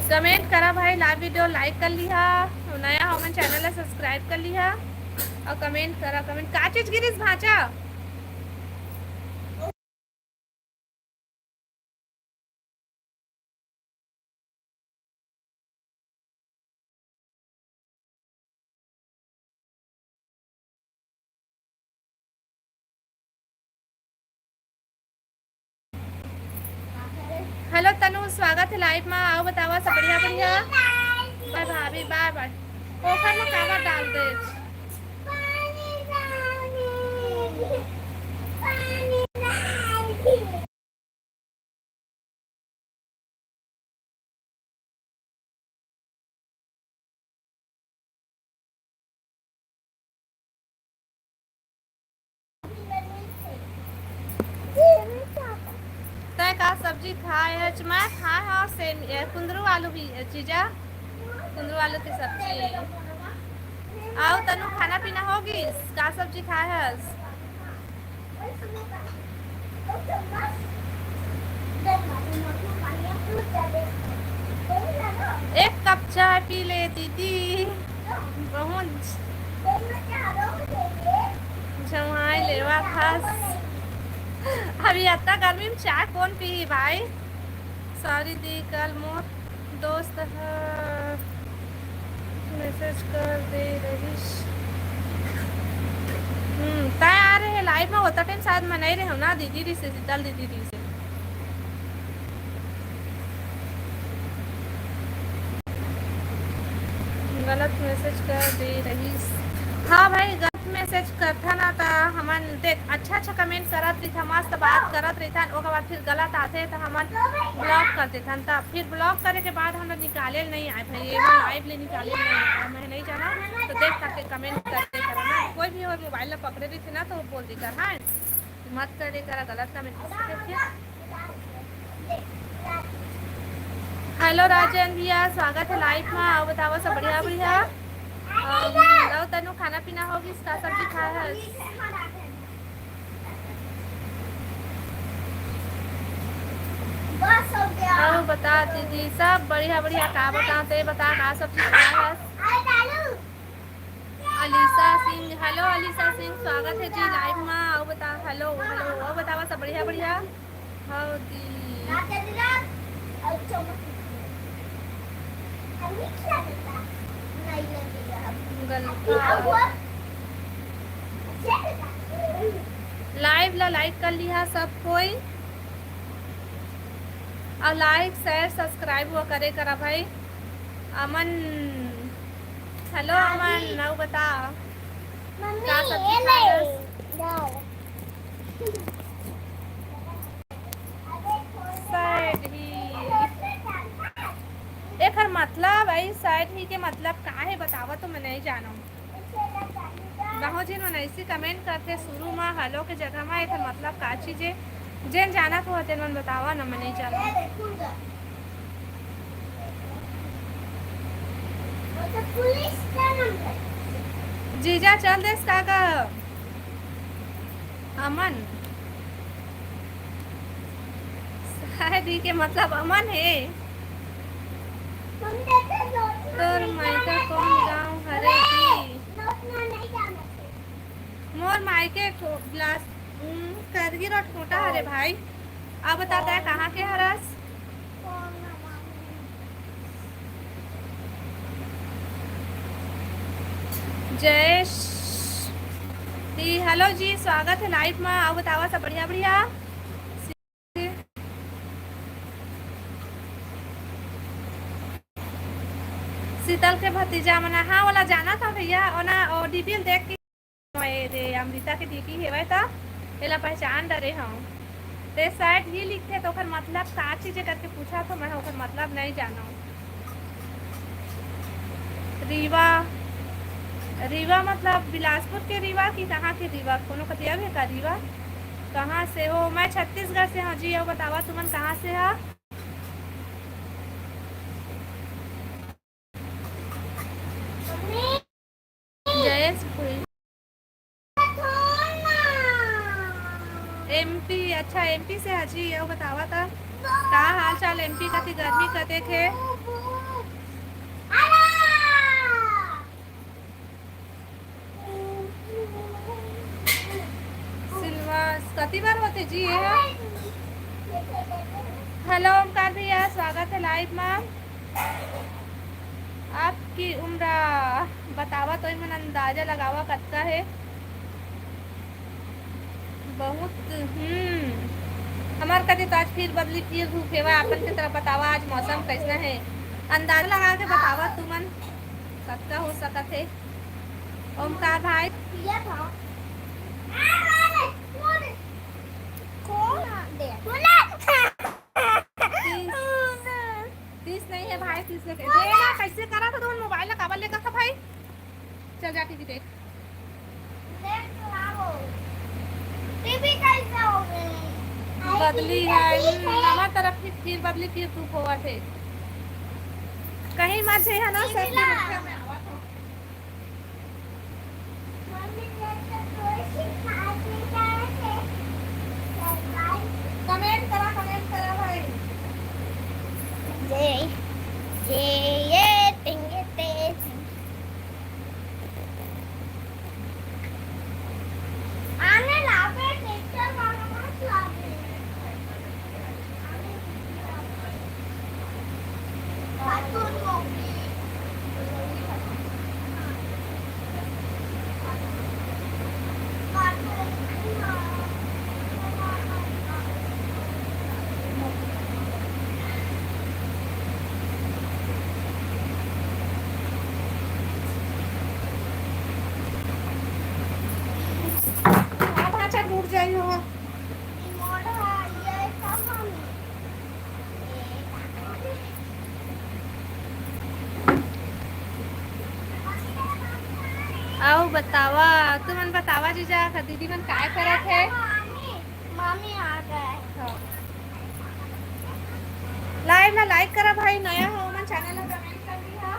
Comment करा भाई, live video like कर लिहा, नया हो मन channel ला subscribe कर लिहा अउ comment करा, comment का चीज गिरिस भांचा? Hello तनु, स्वागत है live मा। अउ बतावा सब बढ़िया बढ़िया? Bye भाभी, bye bye। ओखर में काबर डाल दे? तै का सब्जी खाए हच? मैं खाए हव सेम, ए, कुंदरू आलू भी, ए, जीजा, कुंदरू आलू की सब्जी। अउ तनु खाना पीना हो गिस? का सब्जी खाए हस? एक कप चाय पी ले दीदी। बहुत झमाई लेवा खास। अभी अतना गर्मी में चाय कौन पी भाई? सॉरी दी, कल मोर दोस्त ह मैसेज कर दे रहिस। हम्म, तय आ रहे लाइव में, होता टाइम शायद मैं नहीं रहे हूँ ना, दीदी रही से, शीतल दीदी रही से। गलत मैसेज कर दे रहिस। हाँ भाई, गलत मैसेज करथा ना, त हमन देख, अच्छा अच्छा कमेंट करत रहिथन, मस्त बात करत रहिथन, ओकर बाद फिर गलत आथे त हमन ब्लॉक कर देथन। त फिर ब्लॉक करे के बाद हमन निकाले ल नहीं आए भाई, ये लाइव ले निकाले ल नहीं आए, मैं नहीं जाना। तो देख करके कमेंट करते करना, कोई भी हो मोबाइल ला पकड़े रहिथे ना तो बोल दे कर, हाँ, मत करे करा गलत कमेंट। हेलो राजन भैया, स्वागत है लाइव में। आओ बताओ सब बढ़िया बढ़िया। अम, लो तनु खाना पीना होगी, इसका सब्जी खाए है। आओ बता दीदी, सब बढ़िया बढ़िया। का बताओ, ते बता का सब्जी खाए है? अलीशा सिंह, हेलो अलीशा सिंह, स्वागत है जी लाइव में। आओ बता, हेलो हेलो, आओ बतावा सब बढ़िया बढ़िया। हाँ दी। गलता। लाइव ला लाइक कर लिहा सब कोई, और लाइक शेयर सब्सक्राइब हुआ करे करा भाई। अमन, हेलो अमन, नाउ बता। मम्मी, का सब्जी ये ले, खायस? जाओ। सैड ही। एकर मतलब, भाई, सैड ही के मतलब का है बतावा तो मैं नहीं जानव। बहुत झिन मन ऐसी कमेंट करथे शुरू मा हेलो के जगह मा, एकर मतलब का चीज है? जेन जानत हो तेन मन बतावा ना, मैं नहीं जानव। जीजा चल देस का गा? अमन। शायद ही के मतलब अमन है। तोर मायका कौन गांव हरे जी? मोर मायके को बिलास-, उम, करगी रोड कोटा हरे भाई। अब बता, तै कहाँ के हरस? जय श्री, हेलो जी, स्वागत है लाइव में। आओ बतावा सब बढ़िया बढ़िया। शीतल के भतीजा मना, हाँ, ओला जाना था भैया, ओना ओ डीपी देख के ए दे, अमृता के डीपी हेवय त एला पहचान डरे हंव। ते सैड ही लिखथे त ओकर मतलब का चीज करके पूछा, तो मैं ओकर मतलब नहीं जानव। रीवा, रीवा मतलब बिलासपुर के रीवा कि कहाँ के रीवा? कोनो कतिया भी का रीवा? कहाँ से हो? मैं छत्तीसगढ़ से हूँ जी। अउ बतावा तुमन कहाँ से हा? जयेश फुल। एमपी, अच्छा, एमपी से हजी, ये बतावा था, का हाल चाल एमपी कति गर्मी कतेक हे? सिलवास कति बार होथे जी ये? हेलो ओमकार भैया, स्वागत है लाइव में। आपकी उम्र बतावा तो मन अंदाजा लगावा कतका है। बहुत, हम्म, हमार कति तो आज फिर बदली, फिर धूप हेवा। अपन के तरफ बतावा आज मौसम कैसना है, अंदाजा लगा के बतावा तुमन कतका हो सकत है। ओमकार भाई, तीस, तीस नहीं है भाई, तीस लेके दे ना, कैसे करा था तुमन मोबाइल ला काबर लेकर था भाई? चल जा टीवी देख। टीवी कैसे हो गई? बदली है, हम्म, हमार तरफ फिर, फिर बदली, फिर धूप होवत है। कहीं मत जइहा ना, सब टीवी ला। कमेंट करा, कमेंट करा भाई। जय, जय, ये टिंगे तेज। आने लावे, ट्रैक्टर वाला मत लावे। अउ बतावा, तुमन बतावा जीजा, का दीदी मन काय करत हे? मामी आ गए। हाँ। Live ला like करा भाई, नया हो मन channel ला comment कर दिहा।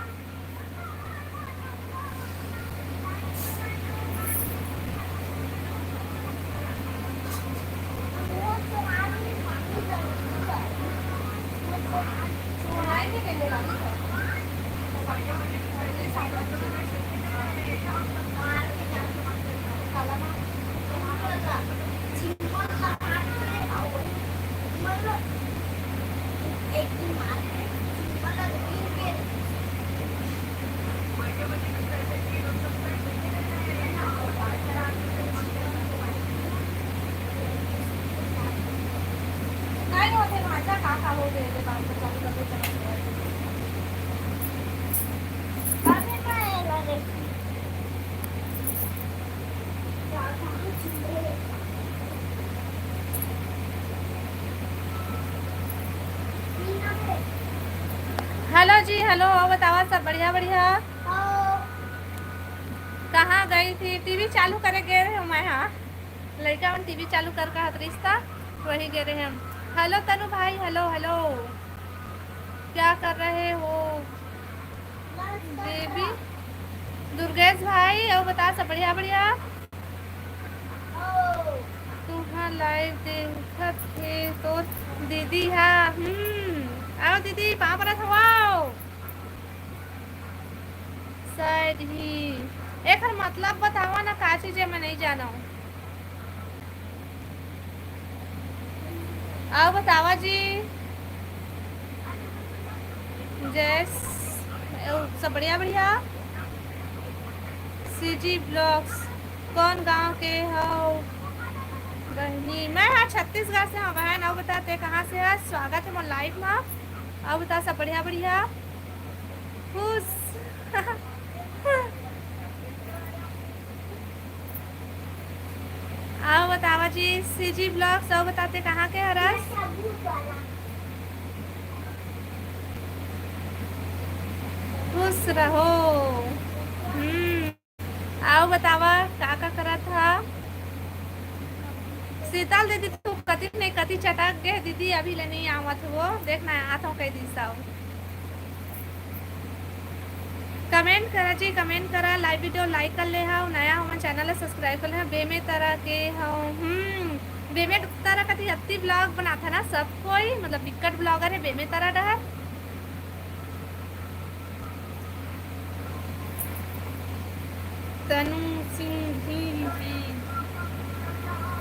Hello जी, hello, अउ बतावा, सब बढ़िया, बढ़िया? कहाँ गई थी? टीवी चालू करे गे रहे मैं, हाँ, लड़का मन टीवी चालू कर कहत रहिस ता, वही गे रहे हम। Hello तनु भाई, hello, hello, क्या कर रहे हो? बेबी दुर्गेश भाई, अउ बता, सब बढ़िया, बढ़िया? तुहां live देखत हे तोर दीदी हा। हम्म, आओ दीदी, पाँव परत हवं, आओ। शायद ही। एकर मतलब बतावा ना, का चीज हे, मैं नहीं जानव। अउ बतावा जी। जय स-, अउ सब बढ़िया, बढ़िया। CG Vlogs, कौन गांव के हव बहिनी? मैं हा छत्तीसगढ़ से हवं बहन। अउ बता, तैं कहाँ से हस? स्वागत हे मोर live मा। अउ बता, सब बढ़िया, बढ़िया? खुश। अउ बतावा जी, CG Vlogs, अउ बता, तैं कहाँ के हरस? खुश रहो। हम्म, अउ बतावा, का का करत हा? शीतल दीदी, तू कति नहीं कति चटक गे दीदी, अभी ले नहीं आवत हो, देख ना, आत हूँ कह दिस अउ। Comment करा जी, comment करा, live video like कर ले हव, नया हमर channel ला subscribe कर ले हव, बेमेतरा के हव, हम्म, बेमेतरा कति अति vlog बनाथा ना सब कोई, मतलब बिकट vlogger हे बेमेतरा डहर। तनु सिंह जी,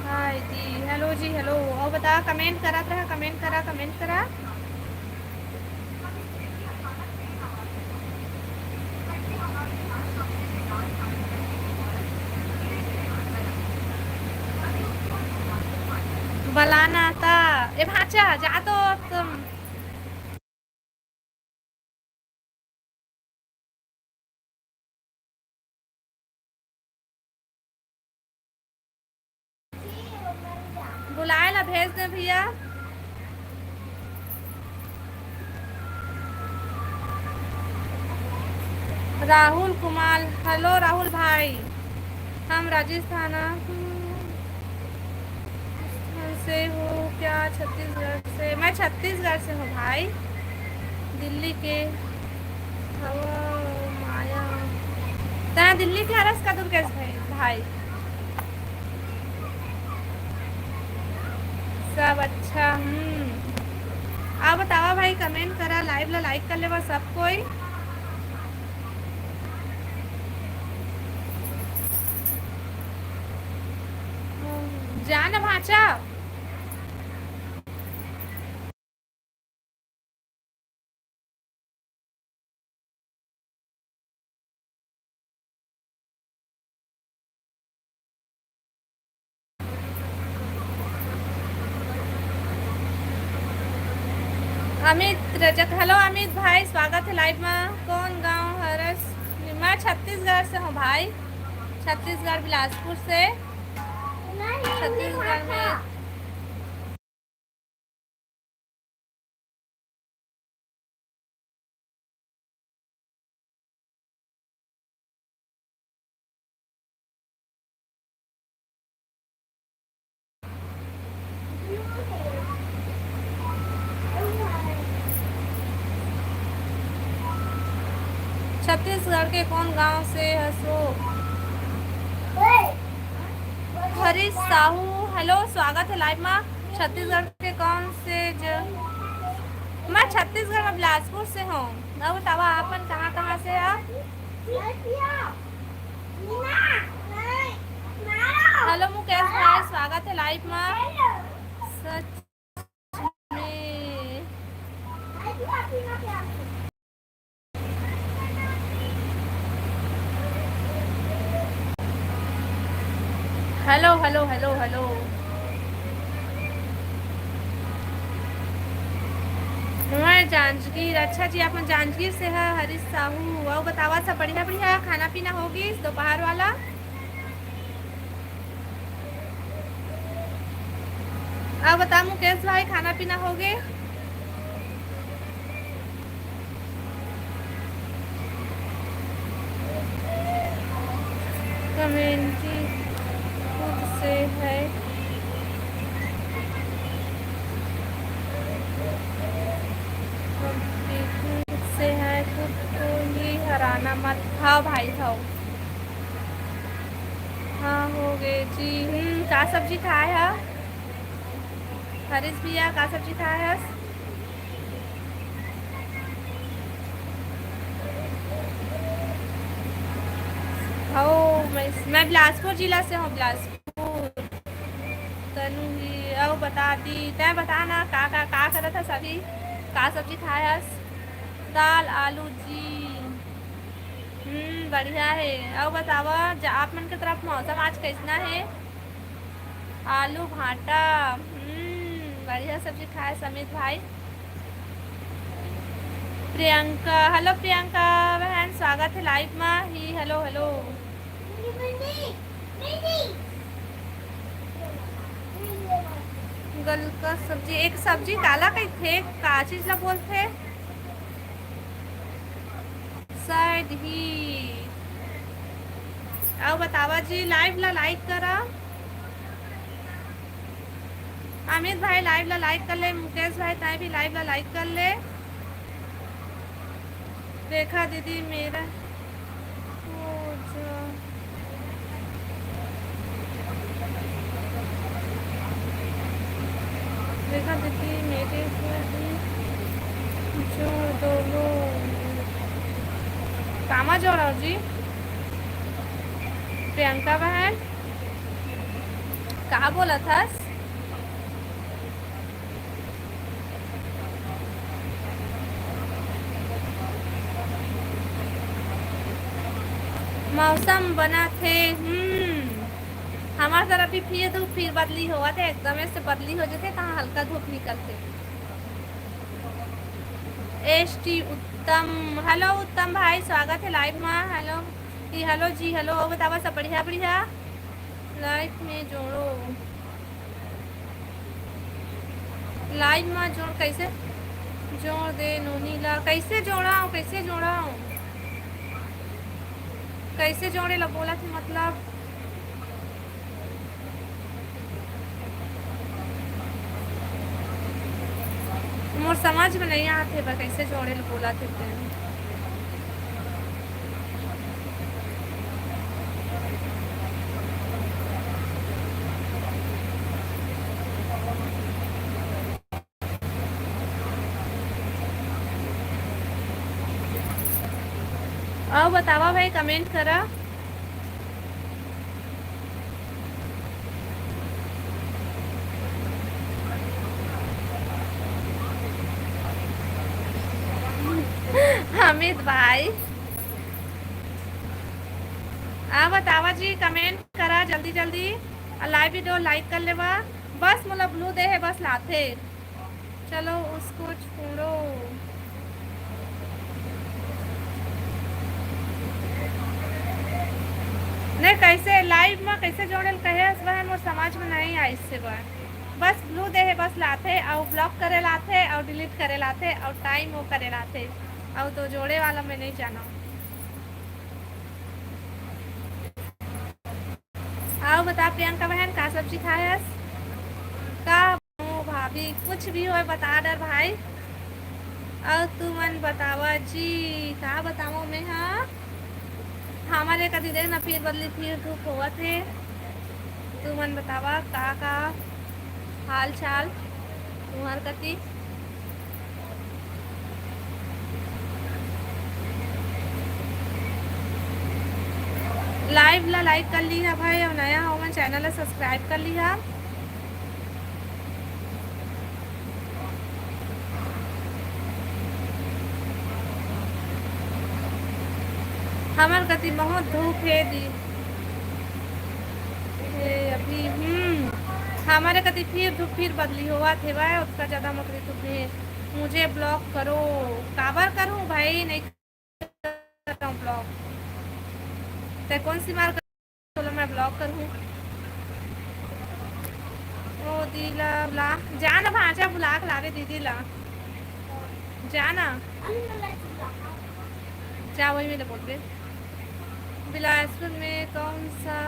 hi जी, hello जी, hello। अउ बता, comment करत रहा, comment करा, comment करा। बलाना ता, ए भांचा, जा तो तुम। बुलाए ला भेज दे भैया। राहुल कुमार, hello राहुल भाई, हम राजस्थान से हो क्या? छत्तीसगढ़ से। मैं छत्तीसगढ़ से हूँ भाई, दिल्ली के हवव माया। तैं दिल्ली के हरस का दुर्गेश भाई, भाई? सब अच्छा। हम्म, अउ बतावा भाई, comment करा, live ला like कर लेवा सब कोई। जा ना भांचा। अमित रजक, hello अमित भाई, स्वागत हे live मा। कौन गांव हरस? मैं छत्तीसगढ़ से हूँ भाई, छत्तीसगढ़ बिलासपुर से। छत्तीसगढ़ में। छत्तीसगढ़ के कौन गांव से हसो? हरीश साहू, हेलो, स्वागत है लाइव में। छत्तीसगढ़ के कौन से ज-, मैं छत्तीसगढ़ में बिलासपुर से हूँ। अब बतावा, आप मन कहाँ, कहाँ से आप? हेलो मुकेश भाई, स्वागत है लाइव में। सच में। Hello, hello, hello, hello. मैं जांजगीर। अच्छा जी, आप मन जांजगीर से है, हरीश साहू। अउ बतावा, सब बढ़िया, बढ़िया? खाना पीना हो गइस दोपहर वाला? अउ बता मुकेश भाई, खाना पीना हो गे? कमेंट्री खुद से है, खुद से है, खुद को ही हराना मत। हाँ भाई, हाँ। हाँ, हो गे जी। हम्म, का सब्जी खाए ह? हरीश भैया, का सब्जी खाए हस? हो, मैं, मैं बिलासपुर जिला से हूँ, बिलासपुर। तनु ही, अउ बता दी, तैं बता ना, का, का, का करत हस अभी? का सब्जी खाए हस? दाल, आलू जी। हम्म, बढ़िया हे। अउ बतावा, ज-, आप मन के तरफ मौसम आज कइसना हे? आलू भांटा, हम्म, बढ़िया सब्जी खाए समीत भाई। प्रियंका, हेलो प्रियंका बहन, स्वागत हे लाइव मा ही। Hello, hello. गलका सब्जी, एक सब्जी काला कहिथे, का चीज ला बोलथे? शायद ही। अउ बतावा जी, लाइव ला लाइक करा। अमित भाई लाइव ला लाइक कर ले, मुकेश भाई ताई भी लाइव ला लाइक कर ले। देखा दीदी मेरा हो जा। देखा दीदी, मेरे को भी जोड़ दो लो। कामा जोड़ो जी? प्रियंका बहन, का बोलत हस? मौसम बना थे, हम्म, हमार तरफ भी फिर धूप, फिर बदली होवत हे, एकदमे से बदली हो जथे, तहाँ हल्का धूप निकलथे। एस टी उत्तम, हेलो उत्तम भाई, स्वागत हे लाइव मा। Hello ji, hello ji, hello, अउ बतावा सब बढ़िया, बढ़िया? लाइव में जोड़ो, लाइव में जोड़, कैसे जोड़ दे नोनी ला, कैसे जोड़ाओ, कैसे जोड़ाओ, कैसे जोड़े ला बोला थी, मतलब मोर समझ में नहीं आते बा, कैसे जोड़े ला बोला थे तेन। अउ बतावा भाई, कमेंट करा। अमित भाई, आ बतावा जी, कमेंट करा जल्दी जल्दी, अउ लाइव वीडियो लाइक कर लेवा। बस मोला ब्लू दे हे, बस लाथे। चलो उसको छोड़ो। नहीं, कैसे लाइव में कैसे जोड़े ल कहे हस बहन, मोर समझ में नहीं आइस हे बर। बस ब्लू दे हे, बस लाथे अउ ब्लॉक करे लाथे अउ डिलीट करे लाथे अउ टाइम वो करे लाथे, अउ तो जोड़े वाला मैं नहीं जानव। अउ बता प्रियंका बहन, का सब्जी खाए हस? का ओ भाभी, कुछ भी होय बता डर भाई। अउ तुमन बतावा जी, का बतावं मैं हा? हमर ए कति देख ना, फिर बदली, फिर धूप होवत हे। तुमन बतावा, का का हाल चाल तुम्हर कति? लाइव ला लाइक कर लिहा भाई, अउ नया हो मन चैनल ला सब्सक्राइब कर लिहा। हमर कति बहुत धूप हे दी। हे अभी, हम्म, हमर कति फिर धूप, फिर बदली होवत हे भाई, ओतका ज्यादा मकरी धूप हे। मुझे ब्लॉक करो। काबर करूं भाई, नहीं करता हूं ब्लॉक। ते कौन सी मार कर, चलो मैं ब्लॉक करूं। ओ दीदी ला बुला, जा ना भांचा, बुला के लावे दीदी ला। जा ना। जा, वही मेरे बोल दे। बिलासपुर में कौन सा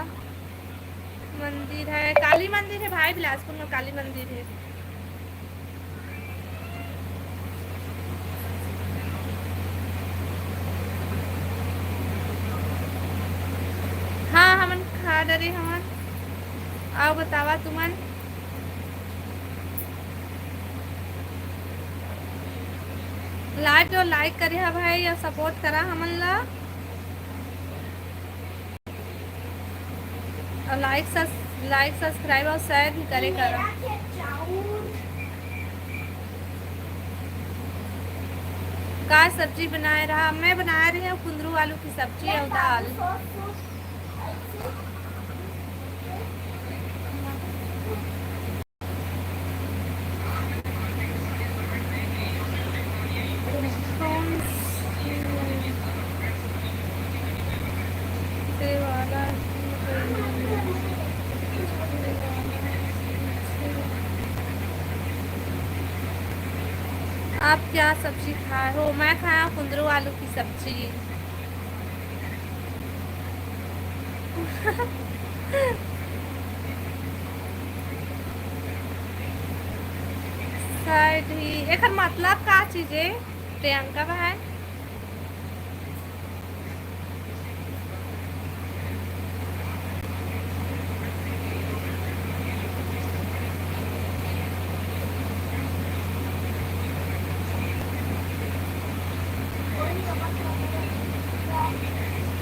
मंदिर है? काली मंदिर है भाई, बिलासपुर में काली मंदिर है। हाँ, हमन खा डरे हमन। अउ बतावा तुमन। लाइव जो लाइक करे हा भाई, या सपोर्ट करा हमन ला। अउ लाइक सब्स-, लाइक, सब्सक्राइब अउ शेयर भी करे करा। का सब्जी बनाए रहा? मैं बनाए रही हूँ कुंदरू आलू की सब्जी अउ दाल। आप क्या सब्जी खाए हो? मैं खाया कुंदरू आलू की सब्जी। शायद ही एकर मतलब का चीज है, प्रियंका बहन?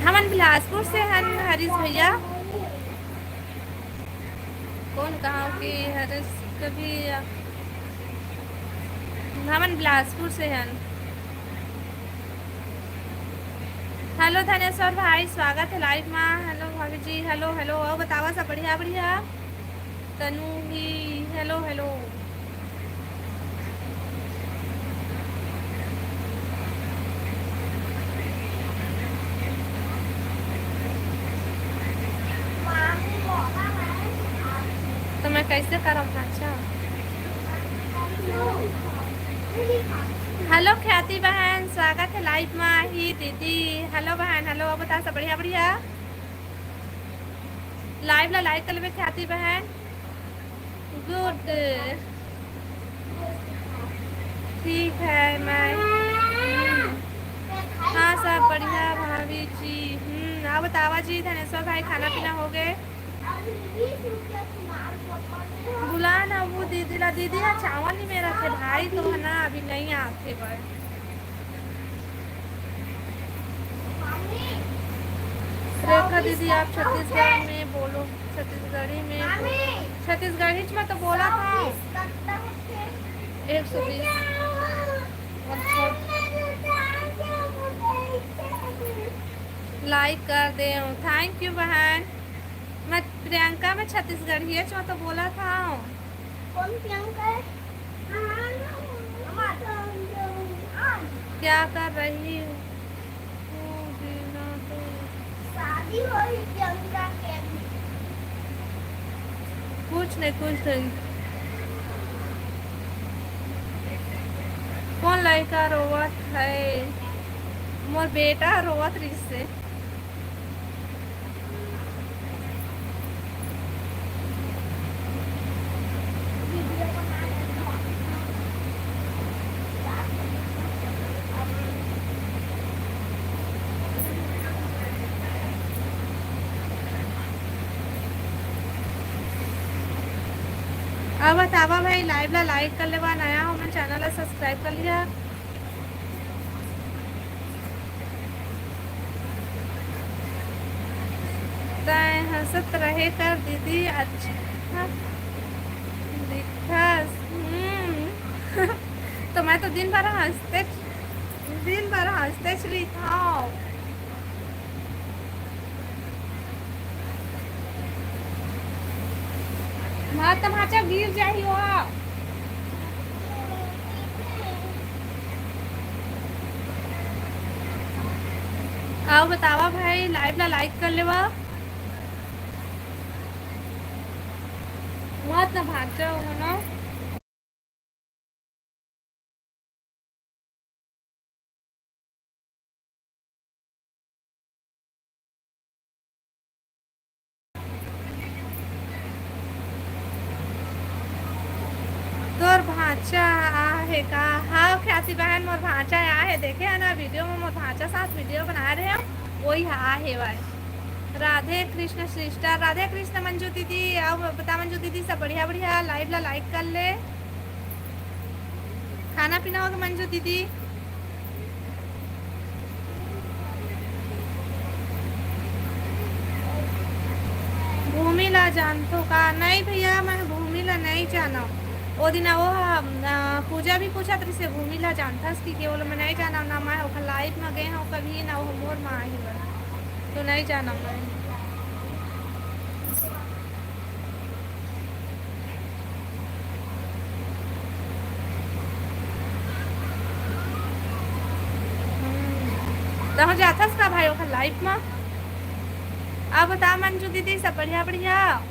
हमन बिलासपुर से हन हरीश भैया। कौन कहाँ के हरीश? कभी हमन बिलासपुर से हन। हेलो धनेश्वर भाई, स्वागत है लाइव मा। हेलो भाभी जी, हेलो, हेलो। अउ बतावा सब बढ़िया, बढ़िया? तनु ही, हेलो, हेलो। तो मैं कैसे करम भांचा? हेलो ख्याति बहन, स्वागत है लाइव मा ही दीदी। हेलो बहन, हेलो, अउ बता सब बढ़िया, बढ़िया? लाइव ला लाइक कर लेबे ख्याति बहन। गुड, ठीक है मैं, हम्म। हाँ सब बढ़िया भाभी जी। हम्म, अउ बतावा जी धनेश्वर भाई, खाना पीना हो गए? बुला ना वो दीदी ला, दीदी ना चावल नहीं मेरा थे भाई, तो है ना अभी नहीं आते भाई। रेखा दीदी, आप छत्तीसगढ़ में बोलो, छत्तीसगढ़ी में बोलो। छत्तीसगढ़ी में तो बोला था। एक सौ बीस। अच्छा। लाइक कर दे। थैंक यू बहन। मैं प्रियंका, मैं छत्तीसगढ़ी है, जो तो बोला था। कौन प्रियंका है? क्या कर रही हूँ? शादी होई प्रियंका के अभी। कुछ नहीं, कुछ नहीं। कौन लड़का रोवत है? मोर बेटा रोवत रिसे। अब बतावा भाई, live ला like कर लेवा, नया हो मन channel ला subscribe कर लिया। तैं हंसत रहे कर दीदी, अच्छा दिखस। हम्म। तो मैं तो दिन भर हंसते, दिन भर हंसते चली था। मार तमाचा गिर जाही हो। आओ बतावा भाई, live ला like कर लेवा। मत ना भाग जाओ, है ना? तोर भांचा आ हे का? हाँ, ख्याति बहन, मोर भांचा आ हे। देखे है ना, video में मोर भांचा साथ video बना रहे हैं, वही आ हे भाई। राधे कृष्ण sister, राधे कृष्ण मंजू दीदी। आओ बता मंजू दीदी, सब बढ़िया बढ़िया, live ला like कर ले। खाना पीना हो गया मंजू दीदी? भूमि ला जानथो का? नहीं भैया, मैं भूमि ला नहीं जाना। ओ दिन वो ह, अ, पूजा भी पूछत रहिसे, भूमि ला जानथस कि के? बोलो, मैं नहीं जाना ना, मैं ओखर live में गए हूँ कभी ना, वो मोर माँ ही बना, तो नहीं जाना मैं। हम्म। तहूँ जाथस का भाई ओखर live में? अब बता मंजू दीदी, सब बढ़िया बढ़िया?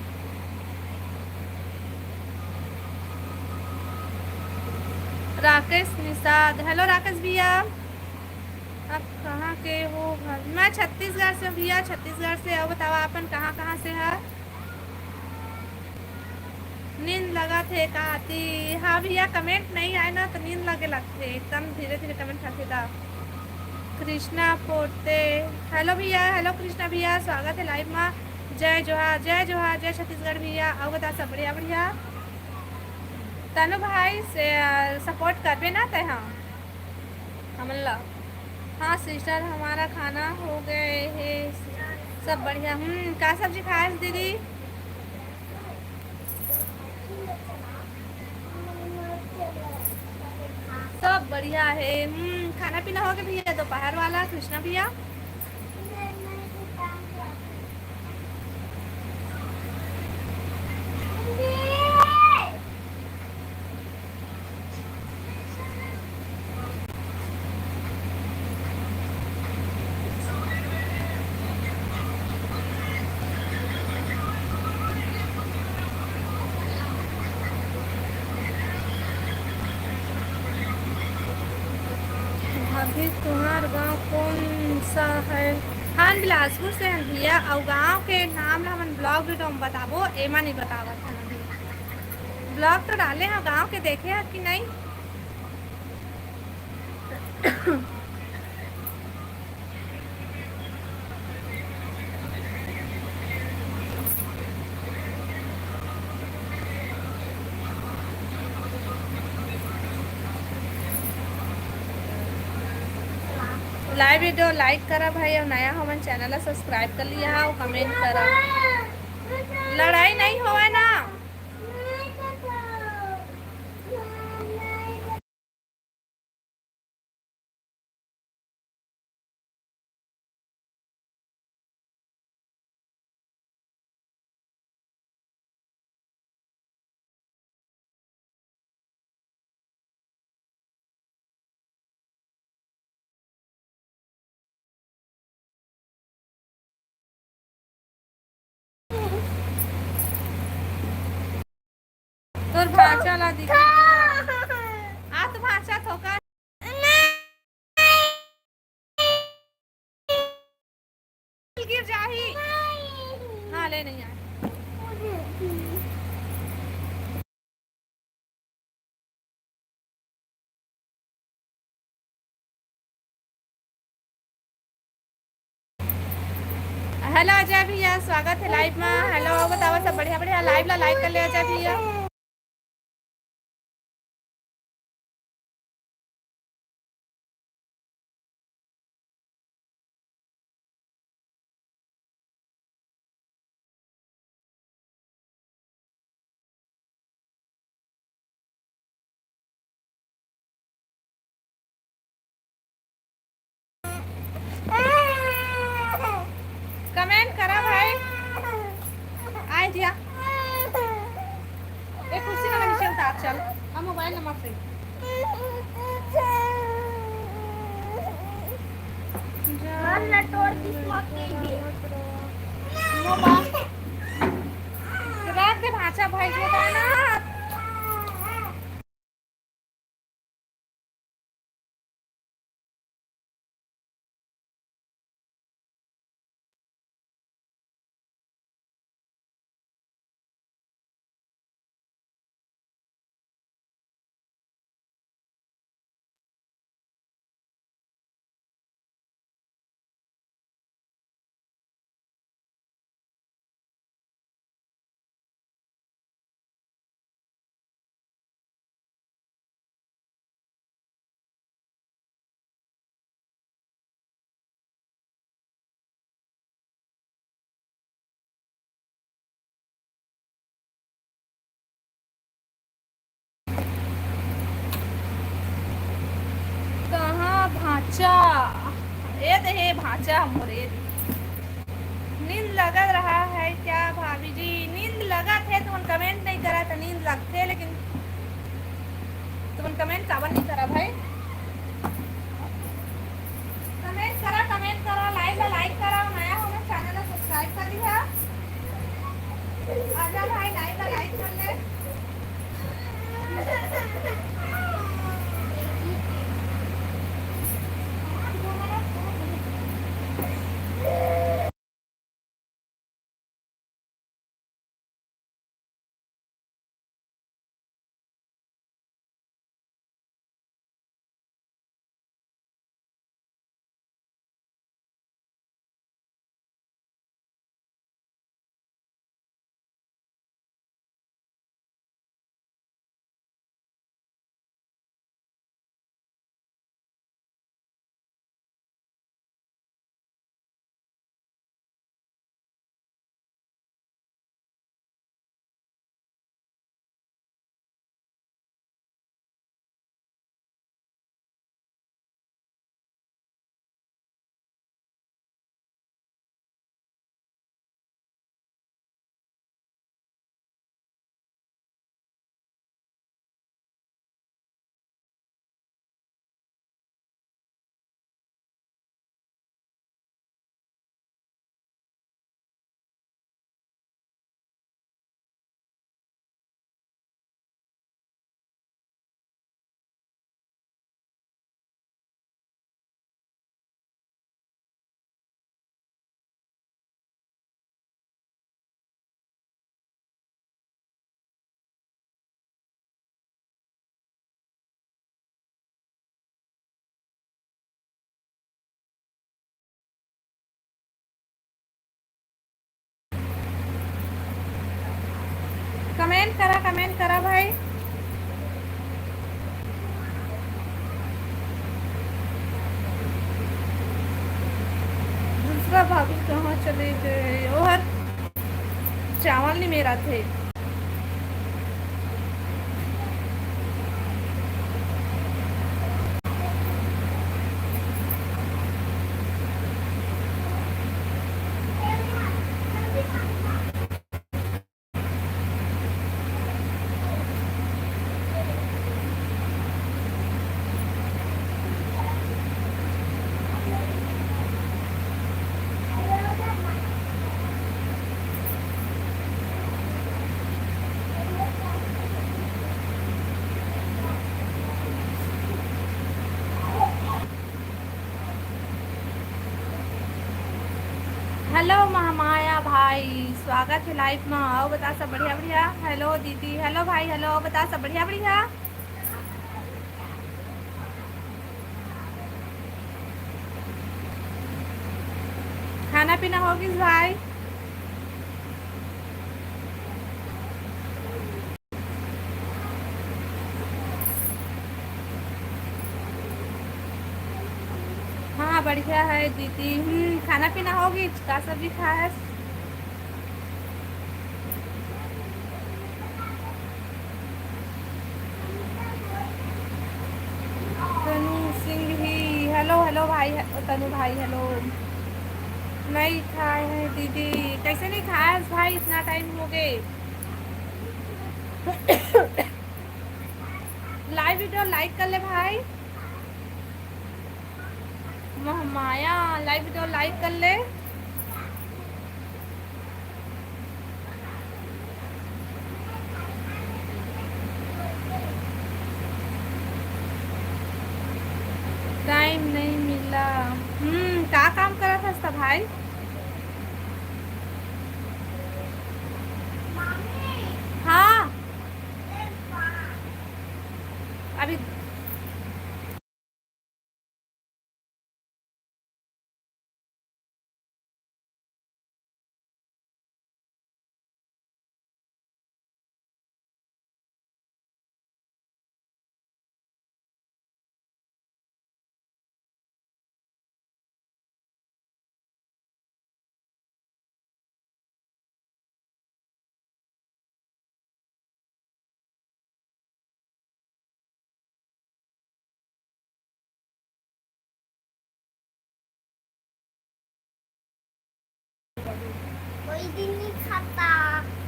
राकेश निषाद, hello राकेश भैया, आप कहाँ के हो? घर, मैं छत्तीसगढ़ से हूँ भैया, छत्तीसगढ़ से। अब बतावा, आपन कहाँ कहाँ से है? नींद लगत हे का आती? हाँ भैया, comment नहीं आए ना तो नींद लगे लगथे, एकदम धीरे धीरे comment आथे ता। कृष्णा पोते, hello भैया, hello कृष्णा भैया, स्वागत है live मा। जय जोहार, जय जोहार, जय छत्तीसगढ़ भैया। अउ बता, सब बढ़िया बढ़िया? तनु भाई से, अ, support करबे ना तै? हाँ, हमन ला। हाँ sister, हमारा खाना हो गए है, सब बढ़िया। हम्म, का सब्जी खाए दीदी? सब बढ़िया है। हम्म, खाना पीना हो गया भैया, दोपहर वाला, कृष्णा भैया? भाभी, तुम्हार गांव कौन सा है? हाँ, बिलासपुर से हैं भैया। अउ गांव के नाम ला हमन vlog video में बताबो, एमा नहीं बतावत हन अभी। Vlog तो डाले हैं गांव के, देखे हैं कि नहीं? Live video like करा भाई, अउ नया हमन channel ला subscribe कर लिया, अउ comment करा। लड़ाई नहीं होवे ना। भांचा ला दिखा। आ तो भांचा थोका। गिर जाही। हाँ, ले नहीं आए। हेलो अजय भैया, स्वागत है लाइव में। हेलो, बताओ सब बढ़िया बढ़िया, लाइव ला लाइक कर ले अजय भैया। कमेंट करा भाई। आए जिया। ए कुर्सी वाला नीचे उतार चल। हम मोबाइल नंबर से। मोबाइल। रख दे भांचा भाई के गाना। कहाँ भांचा? ए दे हे भांचा मोरे। नींद लगत रहा है क्या भाभी जी? नींद लगत हे, तुमन कमेंट नहीं करा तो नींद लगथे, लेकिन तुमन कमेंट काबर नहीं करा भाई? कमेंट करा, कमेंट करा, लाइव ला लाइक करा, नया हो ना चैनल ला सब्सक्राइब कर दिया। आजा भाई, लाइव ला लाइक कर ले। कमेंट करा, कमेंट करा भाई। दूसरा भाभी कहाँ चले गए? ओहर चावल नहीं मेरा थे। हेलो महामाया भाई, स्वागत है लाइव में। आओ बता सब बढ़िया बढ़िया। हेलो दीदी, हेलो भाई, हेलो, आओ बता सब बढ़िया बढ़िया। खाना पीना हो गिस भाई? हाँ, बढ़िया है दीदी। हम्म, खाना पीना हो गिस? का सब्जी खाए हस? तनु सिंह ही, हेलो, हेलो भाई, हे-, तनु भाई, हेलो। नहीं खाए हैं दीदी, कैसे नहीं खाए हस भाई, इतना टाइम हो गए। लाइव वीडियो लाइक कर ले भाई। महामाया, लाइव वीडियो लाइक कर ले। टाइम नहीं मिला। हम्म, का काम करत हस त भाई? हाँ, अभी कोई दिन नहीं खाता।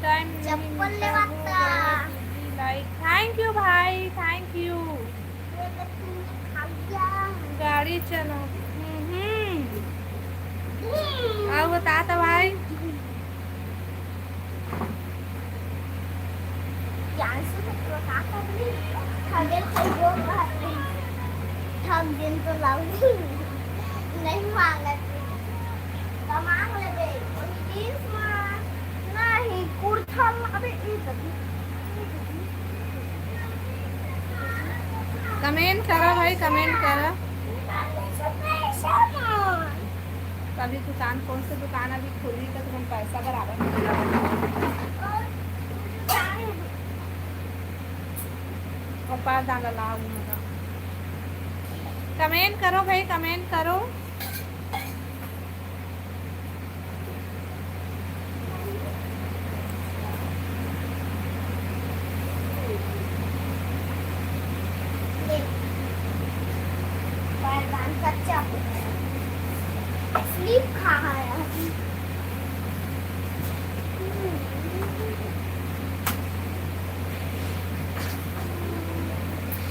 टाइम नहीं चप्पल मिलता लेवाता। हो गया दीदी, लाइक। थैंक यू भाई, थैंक यू। ये तो तुमने खा लिया। गाड़ी चला। हम्म। हम्म। आओ बता तो भाई। जानसु तो का कर रही? ठगेल तो जो बात नहीं। ठग दिन तो लाऊ नहीं मांगत। तो मांग लेबे। और जींस मां नहीं, कुर्ता लाबे, ई दबी। कमेंट करो भाई, कमेंट करो। अभी दुकान, कौन से दुकान अभी खुली तो तुम पैसा बराबर मिलेगा। कपार दाना लाओ उनका। कमेंट करो भाई, कमेंट करो। स्लीप खा है।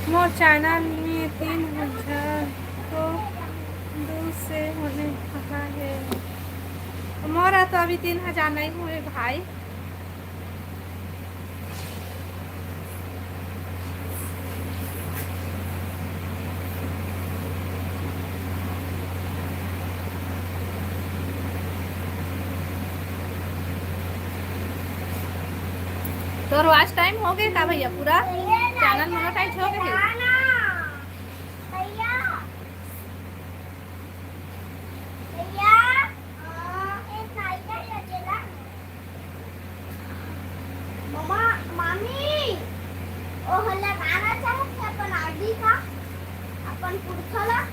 मोर चैनल में तीन हजार तो दू से होने कहा है। मोर तो अभी तीन हजार नहीं हुए भाई। तोर वॉच टाइम हो गए का भैया पूरा? चैनल मोनेटाइज हो गए? भैया, भैया, ममा, मामी, ओह लगाना चाहत हे अपन आईडी का, अपन पुरखा ला।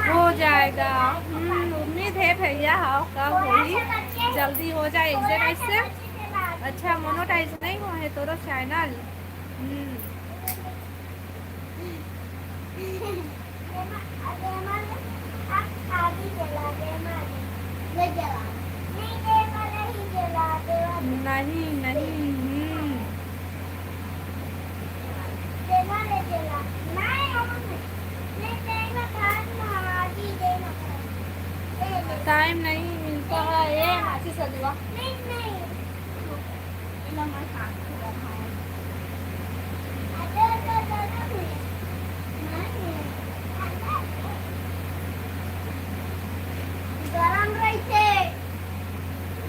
हो जाएगा। हम्म, उम्मीद है भैया, हाँ, कब होही, जल्दी हो जाए। इसे कैसे? अच्छा, मोनेटाइज नहीं हुआ है तोरो चैनल? हम्म। नहीं, नहीं, हम्म। टाइम नहीं मिलता है, ये माची सदुआ। नहीं, नहीं। एला मैं काट के रखाय। अरे, अरे, अरे, अरे। नहीं। गरम रहिथे।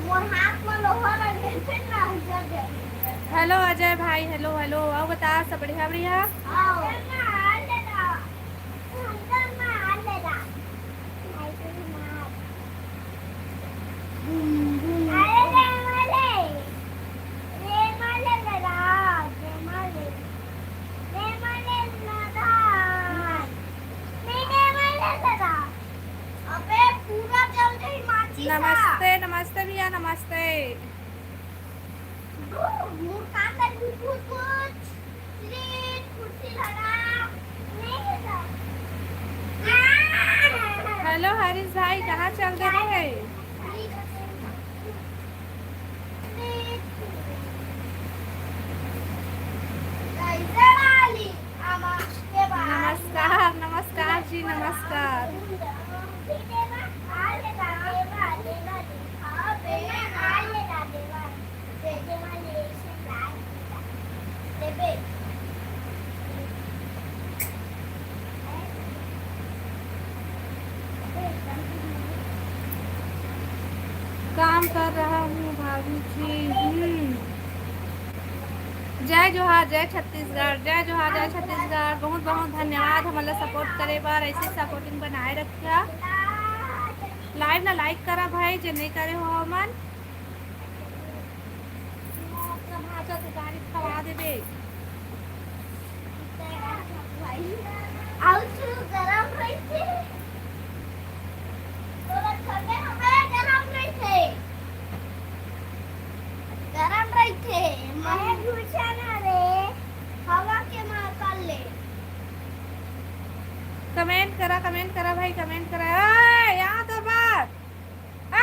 मोर हाथ म लोहा लगे, फिर ना जल जाए। हेलो अजय भाई, हेलो, हेलो। अउ बता, सब बढ़िया, बढ़िया? हाँ। अबे पूरा जल गई माचिस ह। नमस्ते, नमस्ते भैया, नमस्ते। मुर्गा कर कुछ, कुछ, कुछ, कुछ लगा। नहीं है तो। हेलो हरीश भाई, कहाँ चल दे रहे? नमस्कार, नमस्कार जी, नमस्कार। काम कर रहा हूँ भाभी जी। हम्म। जय जोहार, जय छत्तीसगढ़, जय जोहार, जय छत्तीसगढ़। बहुत बहुत धन्यवाद हमन ला सपोर्ट करे बर, ऐसे सपोर्टिंग बनाए रखिया। लाइव ला लाइक करा भाई, जे नहीं करे हो हमन। अपना भांचा से गाड़ी खवा देबे। आउ तू गरम रहिथे। तोला ठंडे हवे, गरम रहिथे। गरम रहिथे। मैं घुसा ना रे, हवा के मार कर ले। कमेंट करा, कमेंट करा भाई, कमेंट करा। ए, यहाँ तो बात। ए!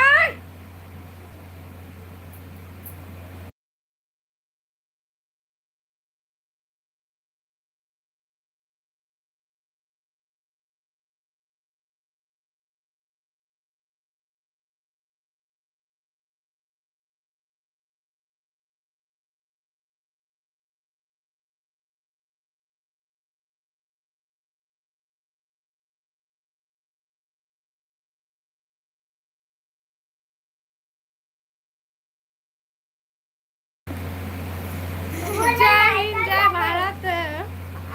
जय हिंद, जय भारत।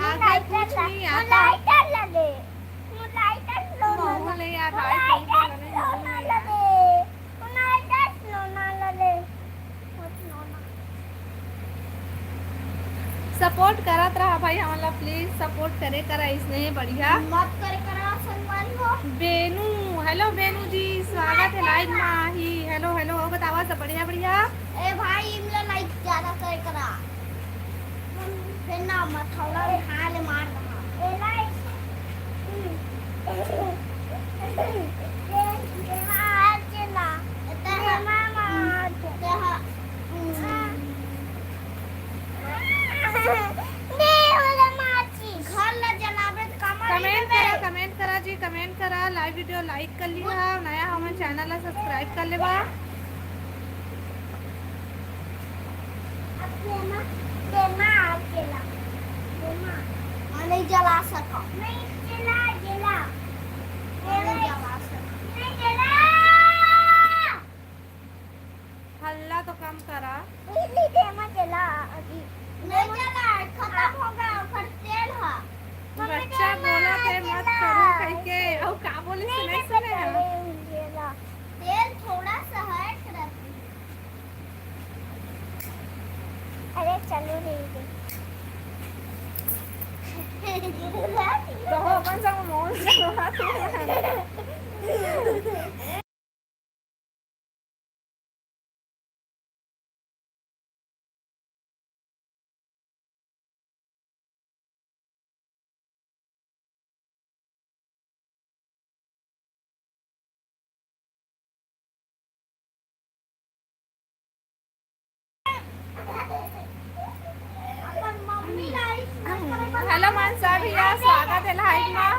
आगे कुछ नहीं आता। लाइटर लगे। लाइटर लो ना। मोहन ले यार, भाई, लाइटर लो ना लगे। सपोर्ट करत रहा भाई हमन ला, प्लीज सपोर्ट करे करा इसने बढ़िया। मत करे करा संगवारी हो। बेनू, हेलो बेनू जी, स्वागत है लाइव मा ही। हेलो हेलो, अउ बतावा सब बढ़िया बढ़िया? ए भाई, इमला लाइक ज्यादा करे करा। फिर ना मथौड़ा उठा ले मार रहा। ए लाइक। कमेंट करा, कमेंट करा जी, कमेंट करा। लाइव वीडियो लाइक कर लिहा, नया हमन चैनल ला सब्सक्राइब कर लेवा। अब तेमा, तेमा आ गेला। तेमा। मैं नहीं जला सकता। नहीं जला, जला। मैं नहीं जला सकता। नहीं जला। हल्ला तो कम करा। बिजली तेमा जला अभी। नहीं जला, खत्म हो गया ओकर तेल हा। बच्चा बोला थे मत करो कह के। अउ का बोले सुने सुने। तेल थोड़ा सा है, अरे चलो रे। तो अपन सब मोल से बात है। हेलो मानसा भैया, स्वागत है लाइव मा।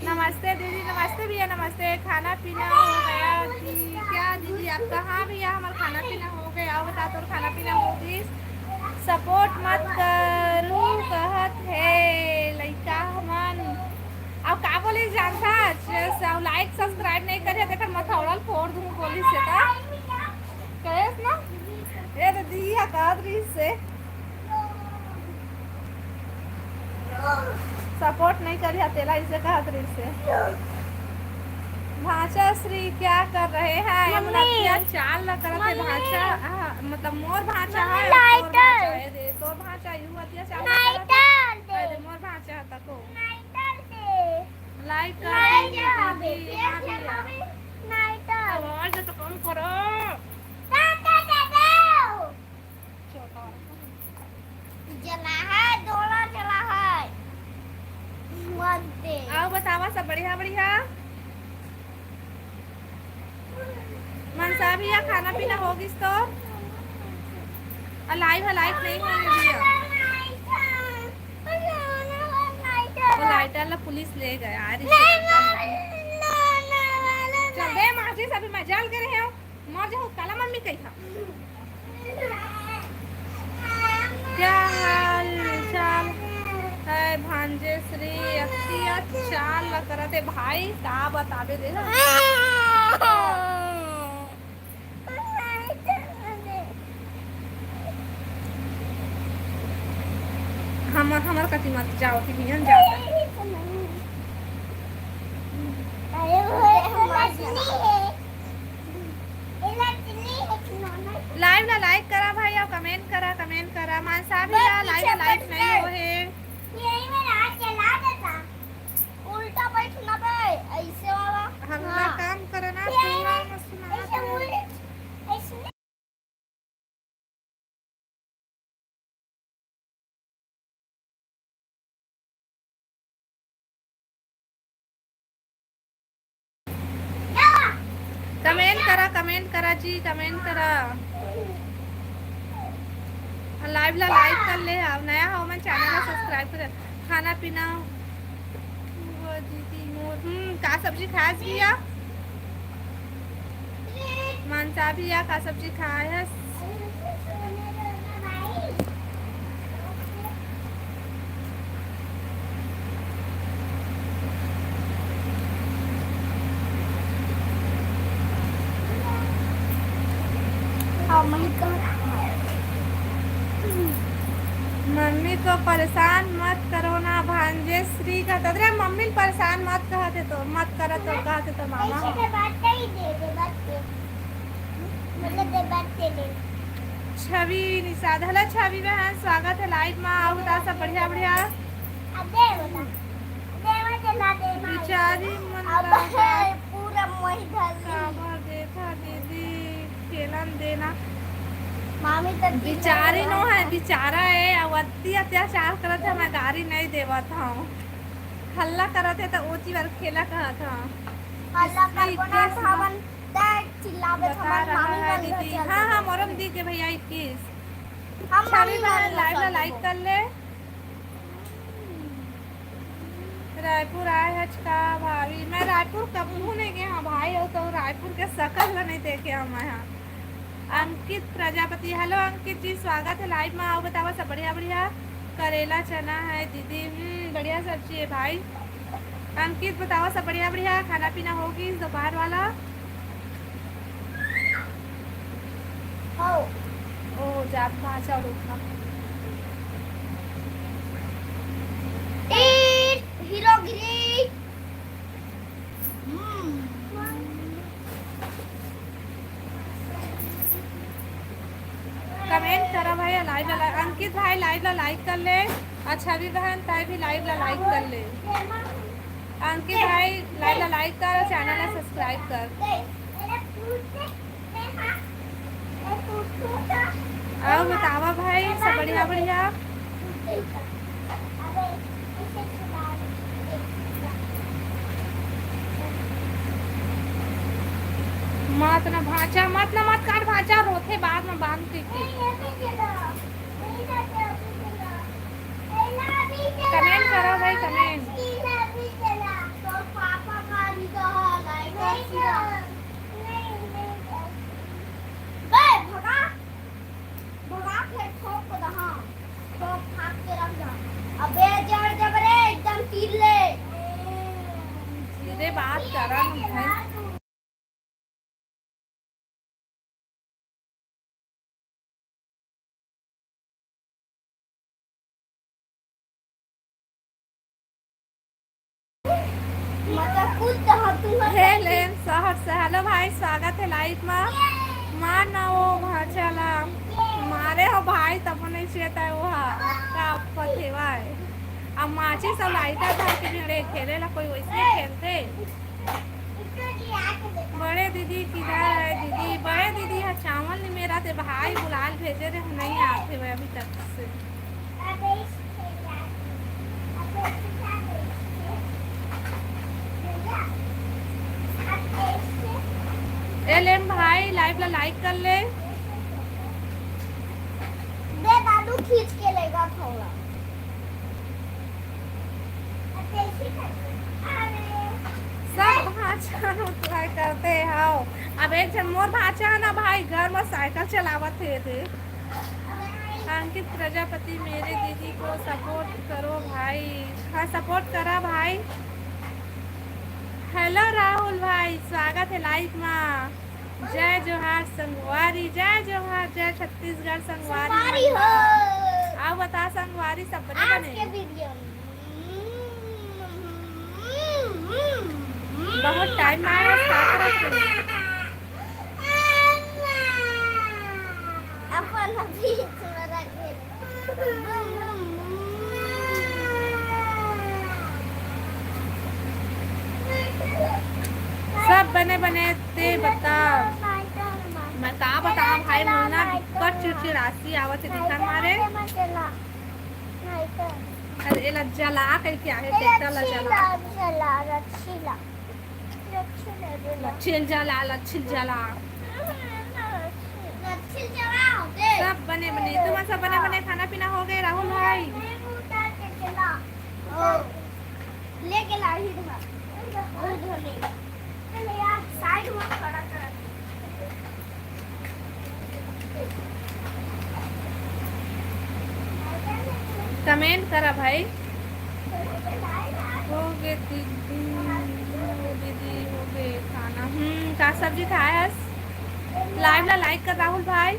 नमस्ते दीदी, नमस्ते भैया, नमस्ते। खाना पीना हो गया जी? क्या दीदी आपका? हाँ भैया, हमारा खाना पीना हो गया। अउ बता, तोर खाना पीना हो गइस? सपोर्ट मत करू कहत हे लइका मन। अउ का बोले जानता, लाइक सब्सक्राइब नहीं करे, तेकर मथौड़ा कहत रहिस हे, support नहीं करिहा तेला, इसे कहत रहिस हे। भांचा श्री क्या कर रहे हैं? ये मम्मी। अतिया चाल ला करत हे मम्मी। भांचा, हाँ, मतलब मोर भाचा मम्मी, है, तोर lighter। भाचा है, दे, तोर भाचा यू अतिया चाल ला करत है। Lighter दे। अरे मोर भाचा है, तको। Lighter दे। Light कर दीजिए, दीदी, दीदी, हाँ भैया। Lighter। आवाज तो कम करो। जला है, दोनों जला है। मत दे। अउ बतावा, सब बढ़िया, बढ़िया? मनसा भैया, खाना पीना हो गिस तो? आ, live है, live नहीं होय भैया। वो lighter ला पुलिस ले गया, आ रही है। चल दे माचिस, अभी मैं जल के रहे हूँ। मर जाहू, काला मम्मी कही था। क्या हाल चाल है भांजे श्री? अतिया चाल ला करत हे भाई, का बताबे दे ना। हमर, हमर कति मत जाओ, ती बिहान जाता। Live ला like करा भाई, अउ comment करा, comment करा। मानसा भैया, live ला like नहीं होहे। यही में रात जला देता। उल्टा बैठना बे, ऐसे वाला। हल्ला हाँ। काम करना, यही पूरा में मत सुना। ऐसे उल्टे, ऐसे Comment करा, comment करा जी, comment करा। Live ला like कर ले, अउ नया हो मन channel ला subscribe कर। खाना पीना वो दीदी मोर, हम्म, का सब्जी खायस भैया? मानसा भैया का सब्जी खायस? हाँ, मम्मी तो, मम्मी तो परेशान मत करो ना भांजे श्री कहत हे। अरे मम्मी परेशान मत कहत हे तो, मत करत तो कहत हे तो मामा ऐसे हो। के बात कही दे, दे बात के। मतलब दे बात के दे। छवि निषाद, hello छवि बहन, स्वागत है live में। अउ बता सब बढ़िया बढ़िया। अबे बता। दे मत जला दे माई। बिचारी मन अब ला है, पूरा मोही धर ली। काबर देखा दीदी, खेलन देना। मामी तो बिचारी नो है, बिचारा है, अउ अति अत्याचार करत हे, मैं गारी नहीं देवत हूँ। हल्ला करत हे तो ओती बार खेला कहत हूँ। हल्ला इसकी करबो ना इक्कीस तो हमन, देख चिल्लावे बता हमन रहा मामी है मन घर दीदी। चल हाँ, हाँ, देबो। मोरम दी के भैया इक्कीस। हम छवि मामी बहन मन घर live ला चल like देबो। कर ले। रायपुर आए हच का भाभी? मैं रायपुर कभू नहीं गए हाँ भाई, अउ तो रायपुर के सकल ला नहीं देखे हाँ मैं हाँ। अंकित प्रजापति, hello अंकित जी, स्वागत है live में। अउ बतावा सब बढ़िया बढ़िया? करेला चना है दीदी, हम्म, बढ़िया सब्जी है भाई। अंकित बतावा सब बढ़िया बढ़िया? खाना पीना हो गिस दोपहर वाला? हो। ओ, जात भाषा और उठा। हीरोगिरी। हम्म। Comment करा भाई, live ला, अंकित भाई live ला like कर ले। अच्छा भी बहन, ताई भी live ला like कर ले। अंकित भाई live ला like कर, channel ला subscribe कर। अउ बतावा भाई, सब बढ़िया बढ़िया? मत ना भांचा, मत ना, मत काट भांचा, रोथे बाद में बांध के। Comment करा भाई, comment। बे, भगा। भगा के ठोक दहा। ठोक फाक के रख दहा। अबे जड़ जबरे एकदम कील ले। सीधे बात करा ना भाई। तो कुछ तो हम तुम हे लेन शहर से। हेलो भाई, स्वागत है लाइव मा। मार ना वो भांचा ला। मारे हो भाई, तब नहीं चेता है वो हा। का पथे भाई। अब माची सब लाइटर धर के भिड़े खेले ला, कोई वैसे ही खेलते। बड़े दीदी किधर है दीदी? बड़े दीदी हा चावल नहीं मेरा ते भाई बुलाल भेजे रहे, नहीं आते हुए अभी तक से। ए लेम भाई, लाइव ला लाइक कर ले। दे दादू खींच के लेगा थोड़ा। सब भांचा नु ट्राई करते हव। अब एक झन मोर भांचा है ना भाई, घर में साइकिल चलावत हे थे। अंकित प्रजापति, मेरे दीदी को सपोर्ट करो भाई। हाँ, सपोर्ट करा भाई। हेलो राहुल भाई, स्वागत है लाइव मा। जय जोहार संगवारी, जय जोहार, जय छत्तीसगढ़ संगवारी। संगवारी हो। आओ बता संगवारी, सब बने आज बने? के वीडियो में। बहुत टाइम आया, का करत हो? अपन अभी थोड़ा देर। सब बने बने ते बता। मैं का बताऊं भाई, मोला ना दिक्कत चिड़चिड़ासी आवत है दिखा मारे। अरे एला जला कह के आहे, ट्रैक्टर ला जला। लच्छी ला, लच्छी ला। लच्छी ला, लच्छी जला, लच्छी जला। लच्छी जला होते। सब बने बने, तुमन सब बने बने खाना पीना हो गए राहुल भाई? नहीं, उतार के चला। ओ, लेके ला ही घर। घर धोने। चलो यार, साइड में खड़ा कर। कमेंट करा भाई। हो गे दीदी, हो दीदी, हो गे खाना। हम्म, का सब्जी खाए हस? लाइव ला लाइक कर राहुल भाई।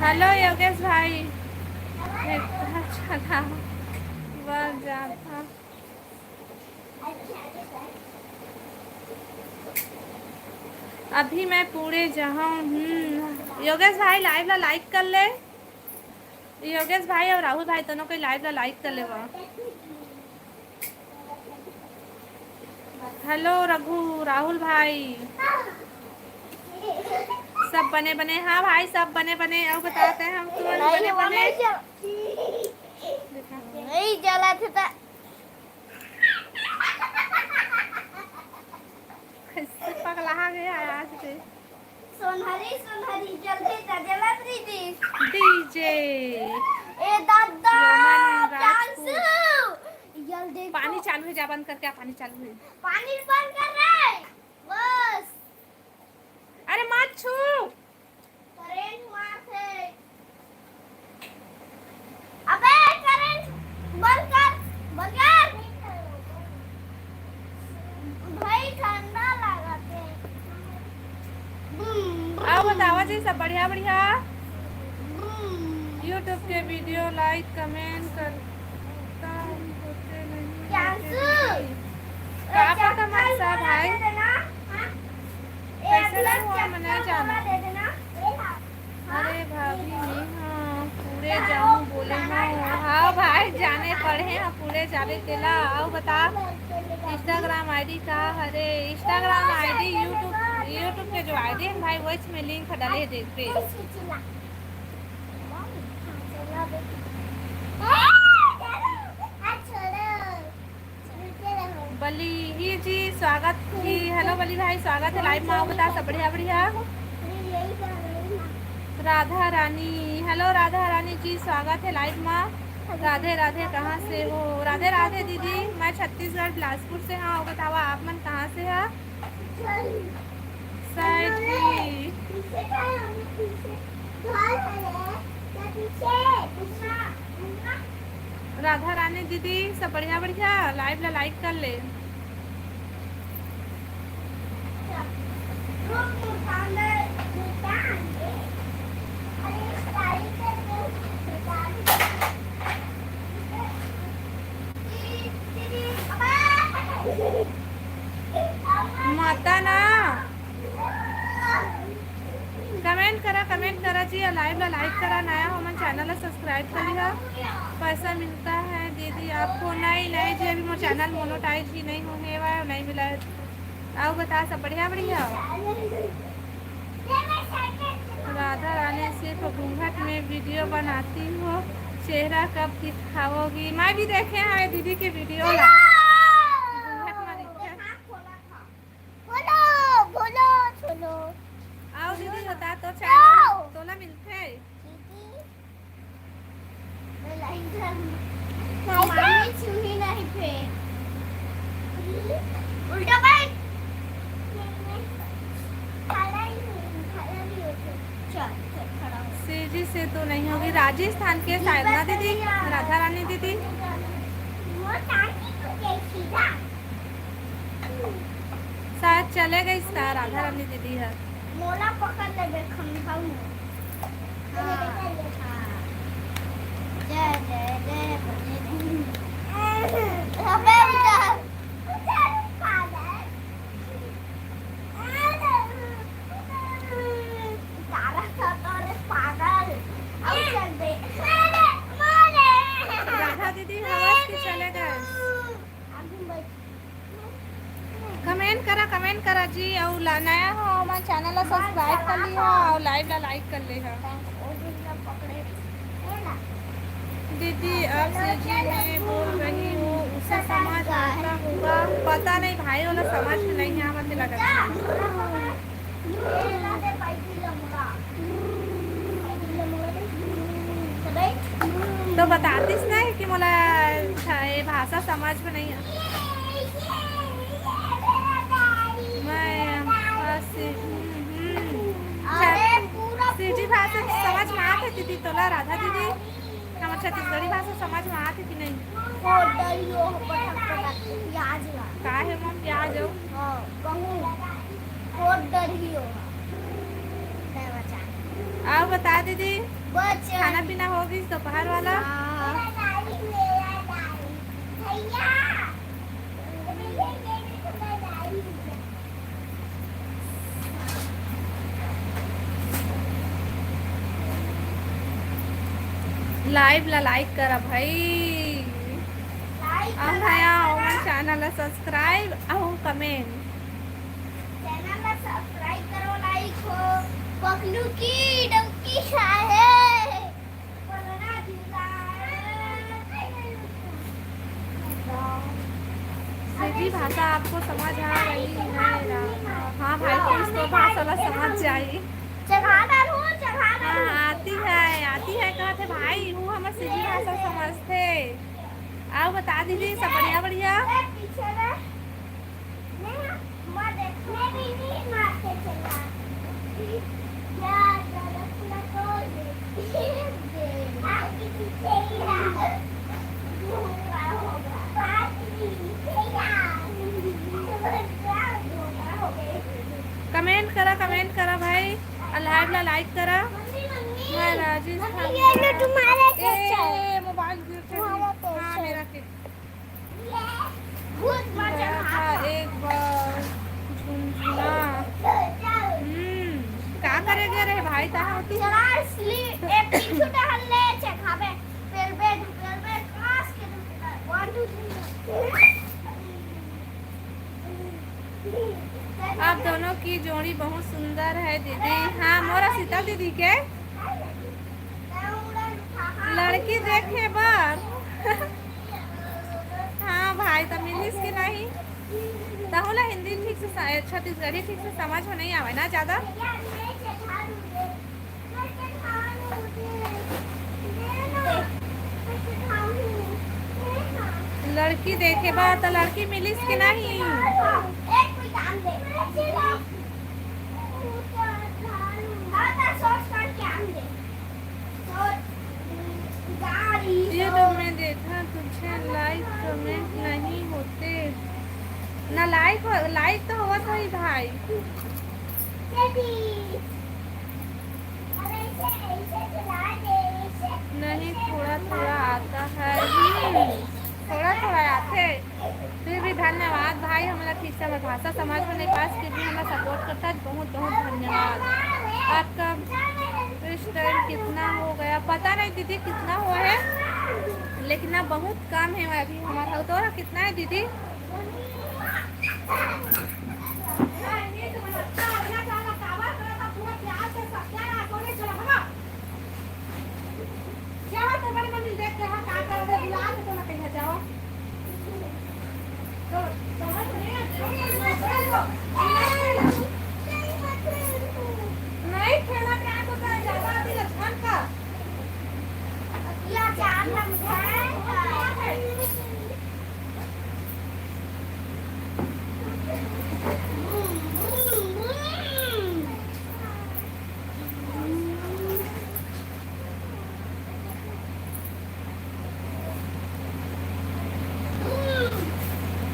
हेलो योगेश भाई, इतना चला बर जाता। अभी मैं पूरे जहां हूँ। योगेश भाई, लाइव ला लाइक कर ले। योगेश भाई और राहुल भाई दोनों के लाइव ला लाइक कर लेवा। हेलो रघु, राहुल भाई, सब बने बने? हाँ भाई, सब बने बने। और बताते हैं हम तुरंत बने बने। नहीं जला थे ता। कैसे पगला गया है आज के। सोनहरी, सोनहरी, जल्दी जा, जलत रही थी। डीजे। ए दादा, रोमन राजपूत। प्यांशु, जल्दी पानी चालू है, जा बंद करके आ, पानी चालू है। पानी बंद कर रहा है, बस। अरे मत छू। करंट मारथे। अबे करंट बंद कर, बंद कर। भाई ठंडा लागत हे। Boom, boom. अउ बतावा जी, सब बढ़िया, बढ़िया? बूम। YouTube के वीडियो लाइक, कमेंट करता होते नहीं, का पता मन सा भाई। कैसे नहीं हुआ, मैं नहीं जाना। अरे भाभी, मैं हाँ पूरे जाऊँ बोले हूँ। हाँ भाई, जाने पड़े हैं पूरे जाने तेला। अउ बता, Instagram ID का? अरे Instagram ID, YouTube, YouTube के जो ID है भाई, वो इसमें लिंक डाले देख पे। बली ही जी, स्वागत ही। हेलो बली भाई, स्वागत है लाइव मा। बता सब बढ़िया, बढ़िया। राधा रानी, हेलो राधा रानी जी, स्वागत है लाइव मा। राधे राधे, कहाँ से हो? राधे राधे दीदी, मैं छत्तीसगढ़ बिलासपुर से हाँ। बतावा आप मन कहाँ से हा? सर जी। राधा रानी दीदी, सब बढ़िया बढ़िया, लाइव ला लाइक कर ले। माता ना। कमेंट करा, कमेंट करा जी, लाइव ला लाइक करा, नया हो मन चैनल ला सब्सक्राइब कर लिहा। पैसा मिलता है दीदी आपको? नहीं, नहीं जी, अभी मोर चैनल मोनेटाइज ही नहीं होहे वा, नहीं मिला है। अउ बता, सब बढ़िया, बढ़िया? राधा रानी सिर्फ घूंघट में वीडियो बनाती हो, चेहरा कब दिखाओगी? मैं भी देखे हैं दीदी के वीडियो ला। घूंघट में दिखे। बोलो, बोलो, सुनो। आओ दीदी, बता तो चैनल तोला मिलथे। दीदी, मैं लाइन कर, पानी छूही नहीं पे। उल्टा बैठ। खड़ा ही नहीं, खड़ा भी हो जाओ। चल, चल, खड़ा हो। सीजी से तो नहीं होगी, राजस्थान के शायद ना दीदी, राधा रानी दीदी। वो टांगी को देखी ना। शायद चले गई सा राधा रानी दीदी है। मोला पकड़ लेबे खंभा में। हाँ, हाँ। जय, जय, जय बजरंग। अबे उधर, उधर पागल। तारा सा तो रे पागल। अब चल दे। राधा दीदी हवस के चले गए। कमेंट करा, कमेंट करा जी, अउ ला-, नया हो, हमर चैनल ला सब्सक्राइब कर लिहा, अउ लाइव ला लाइक कर लेहा। दीदी, आप सीजी में बोल रही हो, उसे समझ आता होगा? पता नहीं भाई, वाला समझ में नहीं आवत हे लगत। तो बतातिस ना कि मोला ये भाषा समझ में नहीं आ-, मैं, हम्म, हम्म। अरे, पूरा सीजी भाषा समझ में आथे दीदी तोला, राधा दीदी? हमर छत्तीसगढ़ी भाषा समझ में आथे कि नहीं? कोट डरियो हो, पटक पटक के प्याज ला। का हे माँ प्याज हो? हाँ, कहूँ। कोट डरियो हो। नहीं बचा। अउ बता दीदी, बच। खाना पीना हो गइस दोपहर वाला? हाँ। भैया। लाइव ला लाइक करा भाई। लाइक अउ करा, नया हो मन करा। चैनल ला सब्सक्राइब अउ कमेंट। चैनल ला सब्सक्राइब करो, लाइक हो। पकलू की डौकी खाए। सीधी भाषा आपको समझ आ रही है? हाँ भाई, कुछ तो भाषा ला समझ जाई। चढ़ा डालो, चढ़ा डालो। हाँ, आती है, आती है, कहत हे भाई, वो हमर सीधी भाषा समझथे। अउ बता दीदी, सब बढ़िया, बढ़िया? ए, पीछे में। कमेंट करा, कमेंट करा भाई, अउ लाइव ला लाइक करा। मैं राजस्थान ये लो तुम्हारा कैसे? ए, मोबाइल गिर गया। तुम्हारा कैसे? हाँ, मेरा के। भूत बचा। एक बार झुनझुना। हम्म, का करे गए रहे भाई, तहाँ होती? चला, स्लीप, एक पीछू टहल ले, चेक, हाँ बे, पेल बे, पेल बे, कास के, one, two, three। आप दोनों की जोड़ी बहुत सुंदर है दीदी। हाँ, मोर अउ शीतल दीदी के। लड़की देखे बर। हाँ भाई, त मिलिस कि नहीं? तहूँ ला हिंदी ठीक से स-, छत्तीसगढ़ी ठीक से समझ में नहीं आवे ना ज्यादा। लड़की देखे बर, त लड़की मिलिस कि नहीं? ये तो मैं देखा, तुझे लाइक कमेंट नहीं होते ना। लाइक हो, लाइक तो होवत होही भाई। नहीं, थोड़ा थोड़ा आता है। हम्म, थोड़ा थोड़ा आथे। फिर भी धन्यवाद भाई, हमला ठीक से हमर भाषा समझ में नहीं पास, फिर भी हमला सपोर्ट करता है, बहुत बहुत धन्यवाद आपका। इस टाइम कितना हो गया पता नहीं दीदी, कितना हुआ है, लेकिन ना बहुत कम है अभी हमारा। तोरा कितना है दीदी?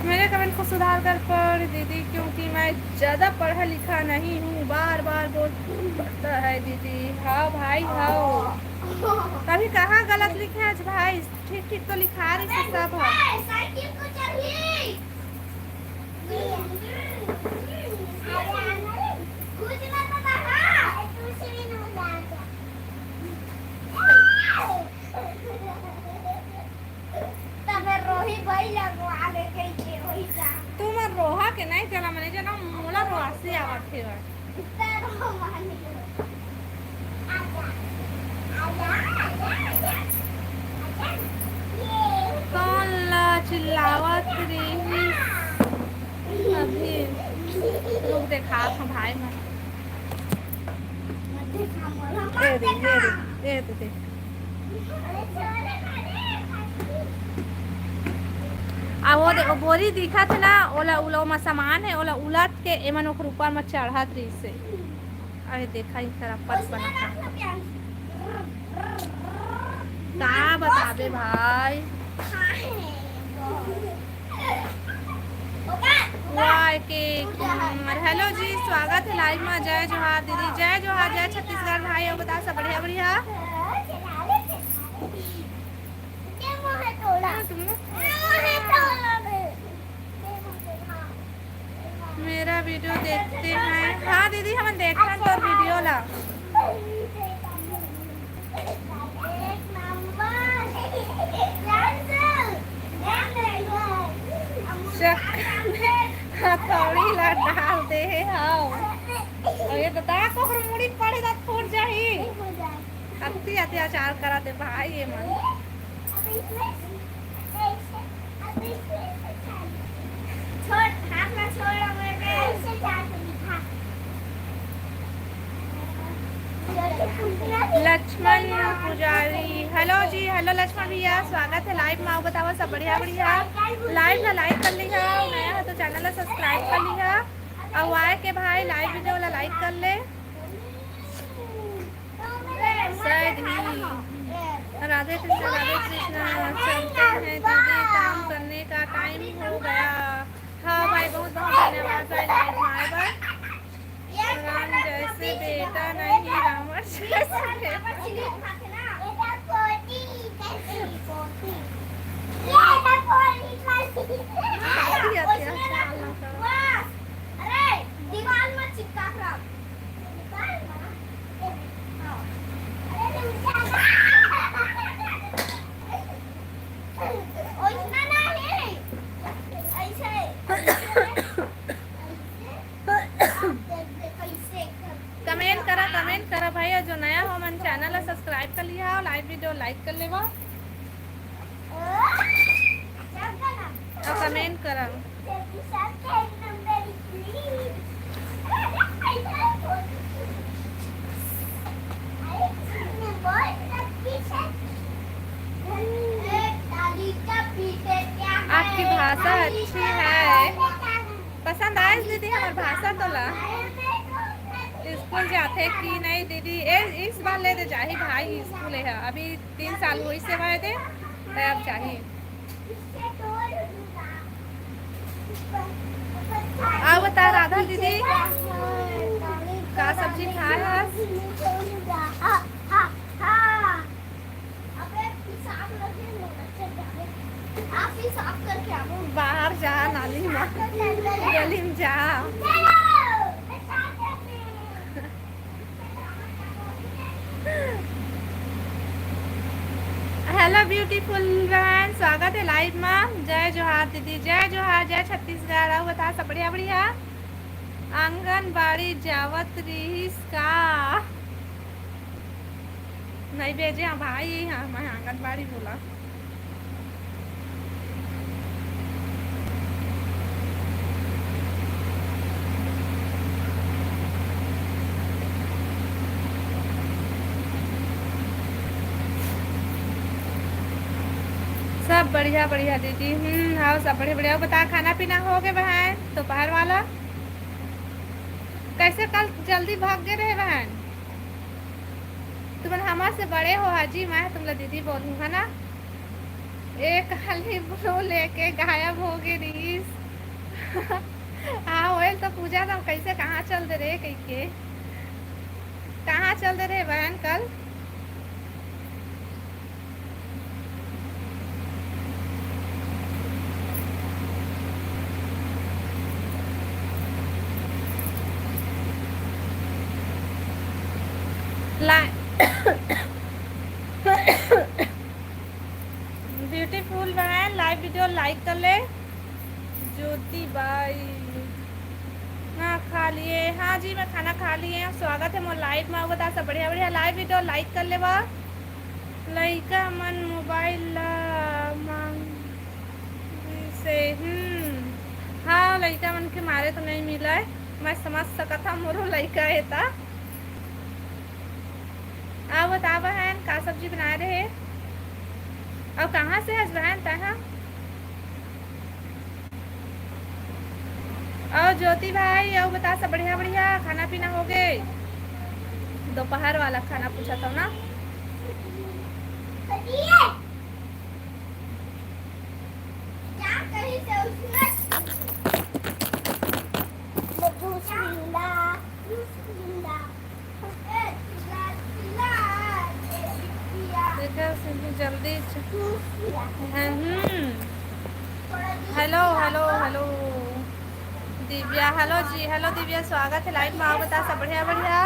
मेरे कमेंट को सुधार कर पढ़ दीदी, क्योंकि मैं ज़्यादा पढ़ा लिखा नहीं हूँ, बार बार बोल पड़ता है दीदी। हाँ भाई, हाँ। कभी कहाँ गलत लिखे आज भाई, ठीक ठीक तो लिखा रही से सब है। तबे रोही भाई लगवा ले कहिके वही जा। तुमर रोहा के नहीं चला, मने जना मोला रोहासी आवत हे बा। इतना रोहा मानी। आजा, आजा, आजा, आजा, आजा। ये कौन ला चिल्लावत रहिस अभी? रुक, देखात हूँ भाई मन। मत देखा, मोला ए मत दे, ए देखा। दे, ए दे, दे। आ वो दे, वो बोरी दिखत हे ना, ओला, ओला ओमा सामान हे, ओला उलट के एमन ओकर ऊपर म चढ़त रहिस हे। अरे देखा, ई तरह पत उसमें बनत रख हे। लो प्याज। का बताबे भाई। हाँ, है, बहुत। वाह, के कुमार। हेलो जी, स्वागत है लाइव में। जय जोहार दीदी, जय जोहार, जय छत्तीसगढ़ भाई। और बता सब बढ़िया, बढ़िया। हाँ, तुम लोग मेरा वीडियो देखते हैं। हाँ दीदी, हमन देखथन तोर वीडियो ला। चक्कर में हथौड़ी ला डाल दे हे, हाँ। अरे बता, कोहर मुड़ी पड़े त फूट जाही। अति अत्याचार करत हे भाई ये मन। छोड़, हाथ में छोड़, मेरे। लक्ष्मण पुजारी, हेलो जी, हेलो लक्ष्मण भैया, स्वागत है लाइव में। आओ बताओ सब बढ़िया, बढ़िया। लाइव ला लाइक कर लिहा, नया है तो चैनल ला सब्सक्राइब कर लिहा। अउ आए के भाई लाइव वीडियो ला लाइक कर ले। शायद ही। राधे कृष्णा, राधे कृष्णा। चलते हैं दीदी, काम करने का टाइम हो गया। हाँ भाई, बहुत बहुत धन्यवाद भाई लाइव में आए बर। राम जैसे बेटा नहीं, रावण जैसे बेटा। अरे, दीवार में चिपका कर। कमेंट करा, कमेंट करा भाई, और जो नया हो मन चैनल ला सब्सक्राइब कर लिहा और लाइव वीडियो लाइक कर लेवा। और कमेंट करा। आपकी भाषा अच्छी है। पसंद आइस दीदी हमर भाषा तोला? स्कूल जाथे कि नहीं दीदी? ए, इस बार ले दे जाही भाई स्कूल हे, अभी तीन साल होइस हे भाई दे, तब जाही। अउ बता राधा दीदी। का सब्जी खाए हस? बाहर जा, नाली में, गली में जा। हेलो ब्यूटीफुल बहन, स्वागत है लाइव में। जय जोहार दीदी, जय जोहार, जय छत्तीसगढ़। अउ बता, सब बढ़िया? बढ़िया। आंगनबाड़ी जावत रिहिस का? नहीं भेजे, हाँ भाई, हाँ, मैं आंगनबाड़ी बोला। सब बढ़िया, बढ़िया दीदी। हम्म, हाँ, सब बढ़िया, बढ़िया। बता, खाना पीना हो गए बहन दोपहर वाला? कैसे कल जल्दी भाग गए रहे बहन? तुमन हमर से बड़े हो हाजी, मैं तुमला दीदी बोलूँ, है ना? एक खाली ब्रो लेके गायब हो गए रहीस। हाँ, होएल तो पूजा ना, कैसे, कहाँ चल दे रहे कह के? कहाँ चल दे रहे बहन कल? ला-, ब्यूटीफुल बहन, लाइव वीडियो लाइक कर ले। ज्योति बाई, हाँ, खा लिए। हाँ जी, मैं खाना खा लिए। स्वागत है मोर लाइव में। अउ बता, सब बढ़िया, बढ़िया। लाइव वीडियो लाइक कर लेवा। लइका मन मोबाइल ला मांग से, हम्म, हाँ, लइका मन के मारे तो नहीं मिला है, मैं समझ सकत हूँ, मोरो लइका है ता। अउ बता बहन, का सब्जी बनाए रहे? अउ कहाँ से हस बहन तैं हा? अउ ज्योति भाई, अउ बता, सब बढ़िया, बढ़िया? खाना पीना हो गए? दोपहर वाला खाना पूछा था ना। देखा, जल्दी च-, हम्म। Hello, hello, hello. Divya, hello ji, hello Divya, स्वागत है लाइव में। अउ बता, सब बढ़िया, बढ़िया?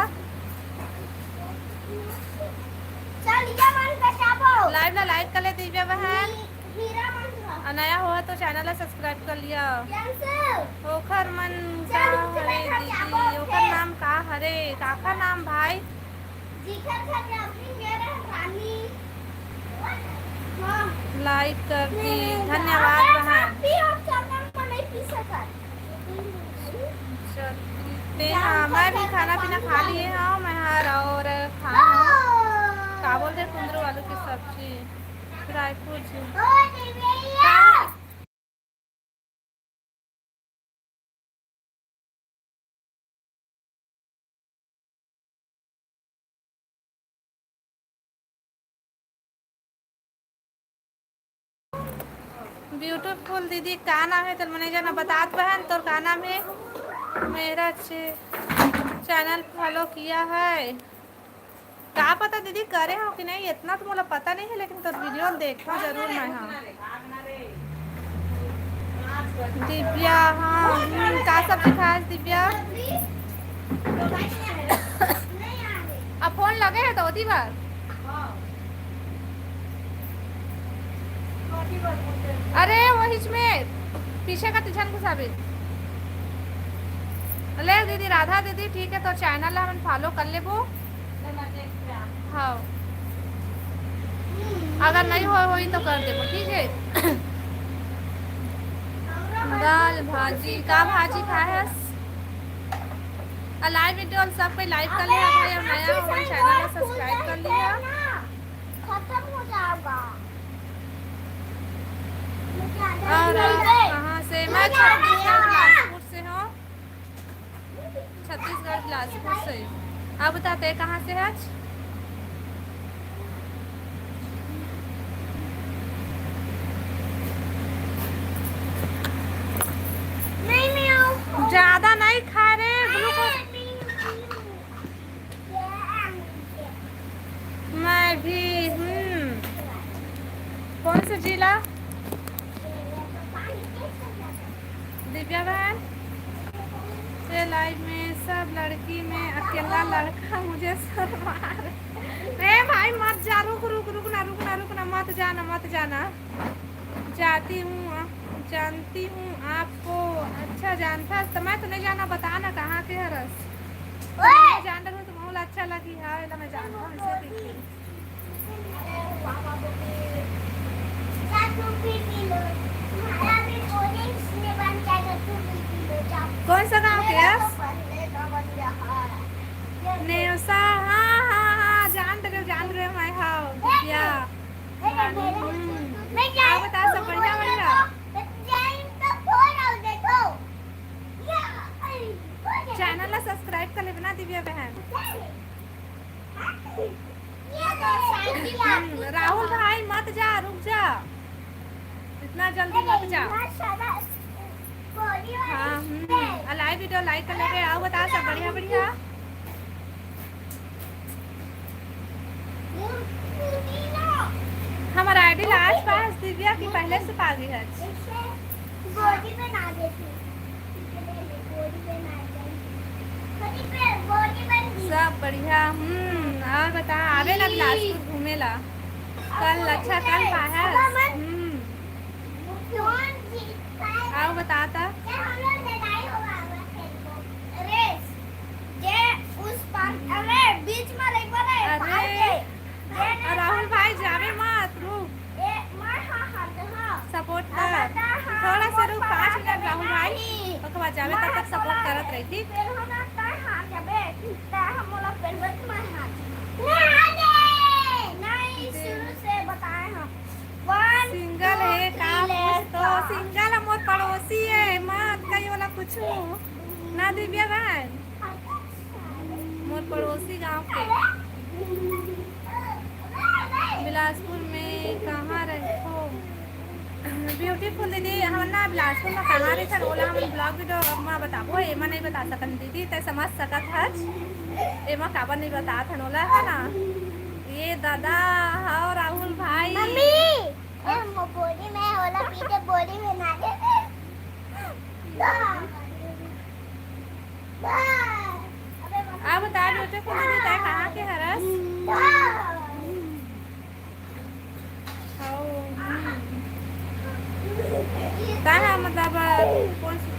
लाइव ला लाइक कर ले दिव्या बहन। अउ नया हो तो चैनल ला सब्सक्राइब कर लिया। ओखर मन का हरे दीदी, ओखर नाम का हरे, काखर नाम भाई? लाइक कर दी, धन्यवाद बहन। ते हाँ, मैं भी खाना पीना खा लिए हूँ, मैं हर और खाए हूँ। का बोलते, कुंदरू आलू की सब्जी, रायपुर जी। ब्यूटीफुल दीदी, का नाम है? चल, मैंने जाना बतात बहन, तोर का नाम है? मेरा चे-, चैनल फॉलो किया है। का पता दीदी करे हो कि नहीं, इतना तो मोला पता नहीं है, लेकिन तोर वीडियो देखो जरूर मैं, हाँ। दिव्या, हाँ, हम्म, का सब्जी खास दिव्या? अब फोन लगे है तो होती बार। अरे, वही में पीछे का तिझन घुसाबे। ले दीदी, राधा दीदी, ठीक है, तो चैनल ला हमन फॉलो कर लेबो। हाँ, अगर नहीं हो, होई तो कर देबो, ठीक है। दाल भाजी, का भाजी खाए हस? आ, लाइव वीडियो सब कोई लाइक कर लिया भाई, और नया हो, चैनल ला सब्सक्राइब कर लिया। खत्म हो जाएगा। और आप कहाँ से? मैं छत्तीसगढ़ बिलासपुर से हूँ। छत्तीसगढ़ बिलासपुर से। आप बताते हैं कहाँ से है आज? नहीं, नहीं, ज्यादा नहीं खा रहे, ग्लूकोज। भी, हम्म, कौन सा जिला? दिव्या बहन, ये लाइव में सब लड़की में अकेला लड़का मुझे शर्मा रहा है। ए भाई, मत जा, रुक, रुक, रुक ना, रुक ना, रुक ना, मत जाना, मत जाना। जाती हूँ, जानती हूँ आपको। अच्छा, जानता तो मैं तो नहीं जाना, बता ना कहाँ के हरस। तो मैं जान रही हूँ, तुम्हें अच्छा लगी। हाँ, एला मैं जानता हूँ, इसे देखिए। कौन सा गांव के है? नेवसा। हाँ, हाँ, हाँ, जान रहे हो, जान रहे हो, मैं, हाँ, दिव्या। हम्म। और बता, सब बढ़िया, बढ़िया? चैनल ला सब्सक्राइब कर लेबे ना, दिव्या बहन। हम्म, राहुल भाई, मत जा, रुक जा, इतना जल्दी मत जा। हाँ, हम्म, आ, लाइव वीडियो लाइक कर लेबे। और बता, सब बढ़िया, बढ़िया? हमर आईडी लास्ट पास दिव्या की पहले से पागी है। बॉडी बना देती। बॉडी बना देती। बॉडी पे, बॉडी बन गई। सब बढ़िया। हम्म, और बता, आवे ना बिलासपुर घूमे ला? कल, अच्छा, कल पाया। हम्म। कौन जीत पाएगा? आओ, बता ता। क्या हम लोग लड़ाई होगा अगर खेल को? रेस। जे उस पार, अरे, बीच में एक बार है, अरे। पार के। और राहुल भाई, जावे मत, रुक। ए, मैं हाँ, हाँ, तो हाँ। सपोर्ट कर। अब बता, हाँ, थोड़ा सा वो रुक, पाँच पार मिनट, के राहुल भाई। नहीं। ओकर बाद जावे, तब तक सपोर्ट करत रही, ठीक? फिर हम ना, तय हाँ, जाबे। तय हम बोला, फिर बस मैं हाँ। नहीं, हाँ, नहीं। नहीं, शुरू से बताए हम। One, सिंगल two, है का three, कुछ तो? Let's go। सिंगल है, मोर पड़ोसी है, मत कही वाला कुछ ना, दिव्या बहन। मोर पड़ोसी गांव के। बिलासपुर में कहाँ रहो? ब्यूटीफुल दीदी, हम ना बिलासपुर में कहाँ रहिथन, ओला हम ब्लॉग वीडियो में बताबो, एमा नहीं बता सकन दीदी, तै समझ सकत हच, एमा काबर नहीं बतात हन ओला, है ना? ये दादा, हाँ, राहुल भाई। मम्मी, ए, मो बोरी में ओला पीछे बोरी में ना दे। अब बता, ब्यूटीफुल दीदी, तै कहाँ के हरस? हौ, हम्म। तै हा, मतलब, कौन सी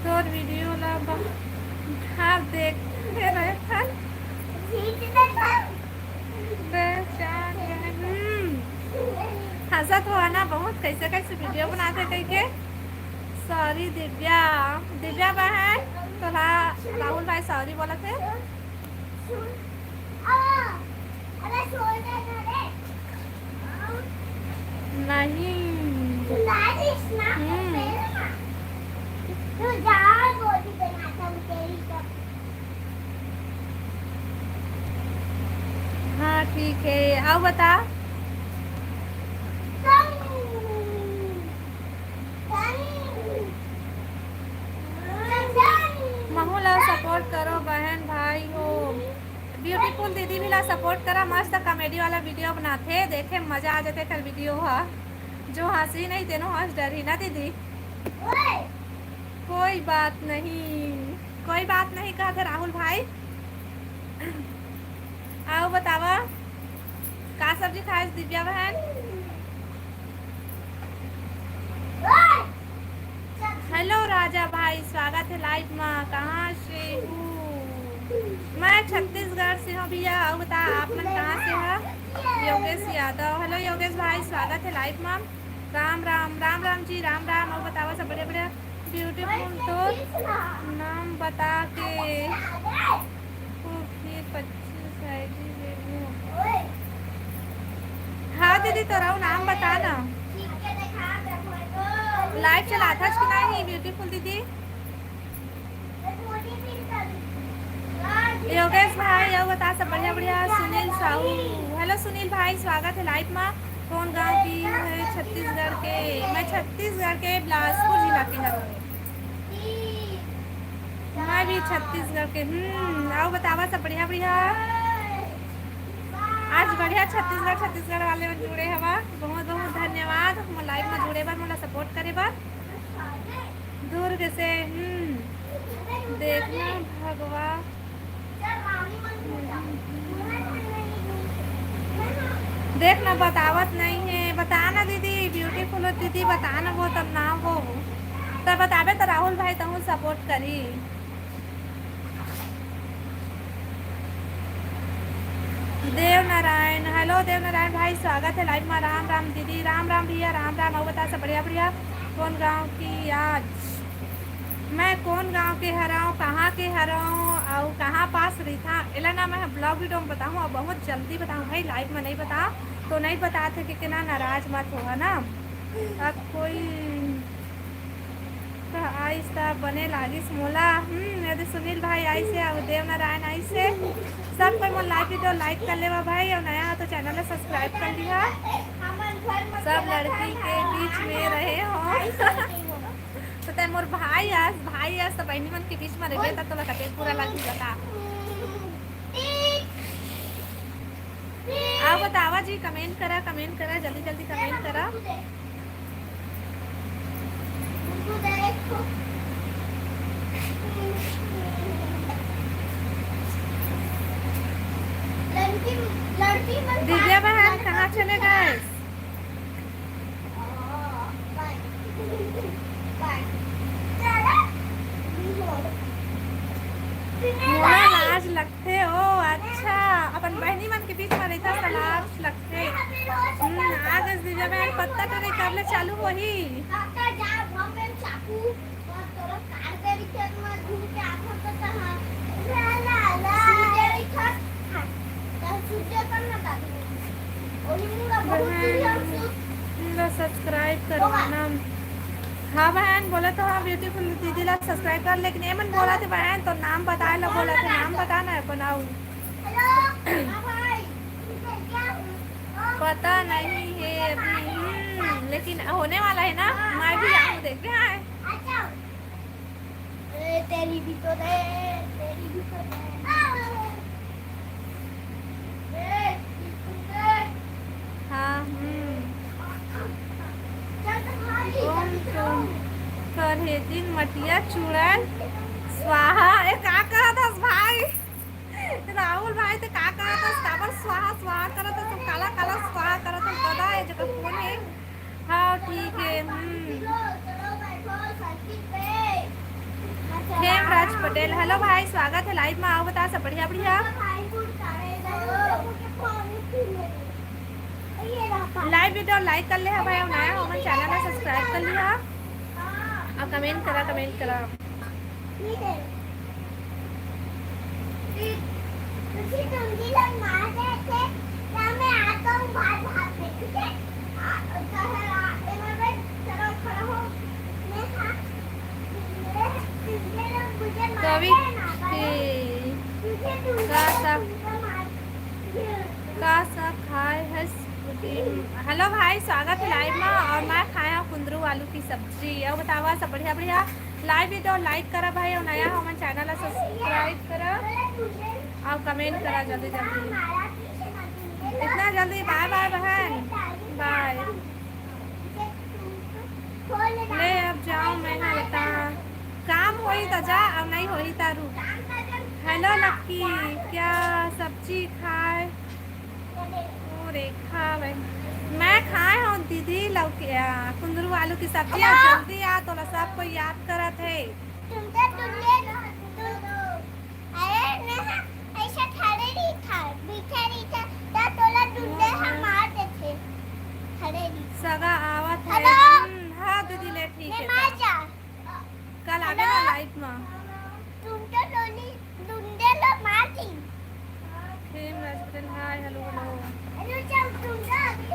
तोर वीडियो ला बार देखे रहे थन? पहचान गए। हम्म। हंसत हो ना बहुत, कैसे कैसे वीडियो बनाथे कहिके। सॉरी दिव्या, दिव्या बहन, तोला राहुल भाई सॉरी बोलत हे। नहीं। हम्म। हाँ, ठीक है, अउ बता। महू ला सपोर्ट करो बहन भाई हो। ब्यूटीफुल दीदी भी ला सपोर्ट करा, मस्त कॉमेडी वाला वीडियो बनाथे, देखे मजा आ जाथे एकर वीडियो हा। जो हंसी नहीं तेनो हंस डरही ना दीदी। कोई बात नहीं, कोई बात नहीं कहथे राहुल भाई। अउ बतावा, का सब्जी खाए दिव्या बहन? हेलो राजा भाई, स्वागत है लाइव मा। कहाँ से हूँ? मैं छत्तीसगढ़ से हूँ भैया। अउ बता, आप मन कहाँ से हो? योगेश यादव। हेलो योगेश भाई, स्वागत है लाइव मा। राम राम, राम राम जी, राम राम। अउ बतावा सब बढ़िया बढ़िया। ब्यूटीफुल तो नाम बता के। ओके, पच्चीस आईडी दे दो। हाँ दीदी, तोरा नाम बता ना। लाइव चलाथस कि नहीं ब्यूटीफुल दीदी? योगेश भाई, अउ बता सब बढ़िया बढ़िया। सुनील साहू, हेलो सुनील भाई, स्वागत है लाइव मा। कौन गांव की है? छत्तीसगढ़ के। मैं छत्तीसगढ़ के बिलासपुर जिला के हूँ। मैं भी छत्तीसगढ़ के। हम्म, अउ बतावा सब बढ़िया बढ़िया। छत्तीसगढ़, छत्तीसगढ़ वाले मन जुड़े हवा, बहुत बहुत धन्यवाद मोर लाइव में जुड़े बर, मोला सपोर्ट करे बर। दुर्ग से, हम्म, देखना भगवा, देख ना, बतावत नहीं है, बता ना दीदी, ब्यूटीफुल दीदी, बता ना, वो तब ना हो, तब बताबे तो राहुल भाई तहूँ सपोर्ट करी। देव नारायण, हेलो देव नारायण भाई, स्वागत है लाइव में। राम राम दीदी, राम राम भैया, राम राम। अउ बता सब बढ़िया बढ़िया। कौन गांव की आज? मैं कौन गांव के हरव, कहाँ के हरव, अउ कहाँ पास रहिथा, एला ना मैं ब्लॉग वीडियो में बताहूँ, अउ बहुत जल्दी बताहूँ भाई, लाइव में नहीं बताओ तो नहीं बताते कि कितना नाराज मत होगा ना। अब कोई तो आइस त बने लागिस मोला। हम्म, यदि सुनील भाई आइस हे, अउ देव नारायण आइस हे, सब कोई मोर लाइव वीडियो लाइक कर लेवा भाई, अउ नया हो तो चैनल ला सब्सक्राइब कर लिहा। सब लड़की के बीच में रहे हो। तो तै मोर भाई आस, भाई आस, तो बहनी मन के बीच में रहे, त तोला कते बुरा लगी, बता। आओ बतावा जी, कमेंट करा, कमेंट करा, जल्दी जल्दी कमेंट करा। दिव्या बहन कहाँ चले गए? मोला लाज लगथे। ओ अच्छा, अपन बहनी मन के बीच में रहिथस त लाज लगथे। हम्म, आ गइस दिव्या बहन, पत्ता टोरे कब ले चालू होही? बहन, पूरा सब्सक्राइब करवाना। हाँ बहन, बोला तो हाँ, ब्यूटीफुल दीदी ला सब्सक्राइब कर, लेकिन ये मन बोला थे बहन, तो नाम बताए ला बोला थे, नाम बताना है, बनाऊ। पता नहीं है अभी, हम्म, लेकिन होने वाला है ना, मैं भी आऊँ देखबे। हाँ, ए, तेरी भी तो दे, तेरी भी तो दे। ए, बिल्कुल दे। हाँ, हम्म। चल तो खा ली, ओम जल्दी तो। तुम करे दिन मटिया चूड़न स्वाहा। ए, का कहत हस भाई? राहुल भाई, ते का करत हस? काबर स्वाहा, स्वाहा करत हस? काला, काला स्वाहा करत हस? दादा, ये जगह कौन है? हाँ, ठीक है। हम्म। खेमराज पटेल, हेलो भाई, स्वागत है लाइव में। आओ, बता सब बढ़िया, बढ़िया। लाइव वीडियो लाइक कर ले हा भाई, अउ नया हो मन चैनल ला सब्सक्राइब कर लिहा। अउ कमेंट करा, कमेंट करा। तुझे टुंडी लोग मार देते, या मैं आता हूँ बाहर भाग में, ठीक है? आ, तो है, आ, ए, मैं, मैं, चलो, खड़ा हो। मैं, हाँ, मैं, तुझे लोग मुझे मार कवि देना, के तुझे टुंडी का लोग सब मुझे मार का सब खाए हस? हेलो भाई, स्वागत है लाइव में। अउ मैं खाए हव कुंदरू आलू की सब्जी। अउ बतावा सब बढ़िया बढ़िया। लाइव वीडियो लाइक करा भाई, अउ नया हो मन चैनल ला सब्सक्राइब करा, अउ कमेंट करा जल्दी जल्दी। इतना जल्दी? बाय बाय बहन, बाय। ले अब जाओ, मैं हा बता, काम होई त जा, अउ नहीं होई त रुक। हेलो लक्की, क्या सब्जी खाए? ओ रेखा भाई, मैं खाए हूँ दीदी लौकी, आ, कुंदरू आलू की सब्जी। और जल्दी आ, तोला सब कोई याद करत है। तुम तो टुंडे, तुम, अरे नेहा, ऐसा खड़े नहीं था, बैठे नहीं था, तो तोला टुंडे हम मार देते। खड़े नहीं। सगा आवत है। हेलो। हम्म, हाँ दीदी, ले ठीक है। मार जा। कल आबे ना लाइव में। तुम तो टोली लुंडे लो मार दी। खेम राजपटेल, हाय, हेलो, हेलो। हेलो, चल, तुम ना अभी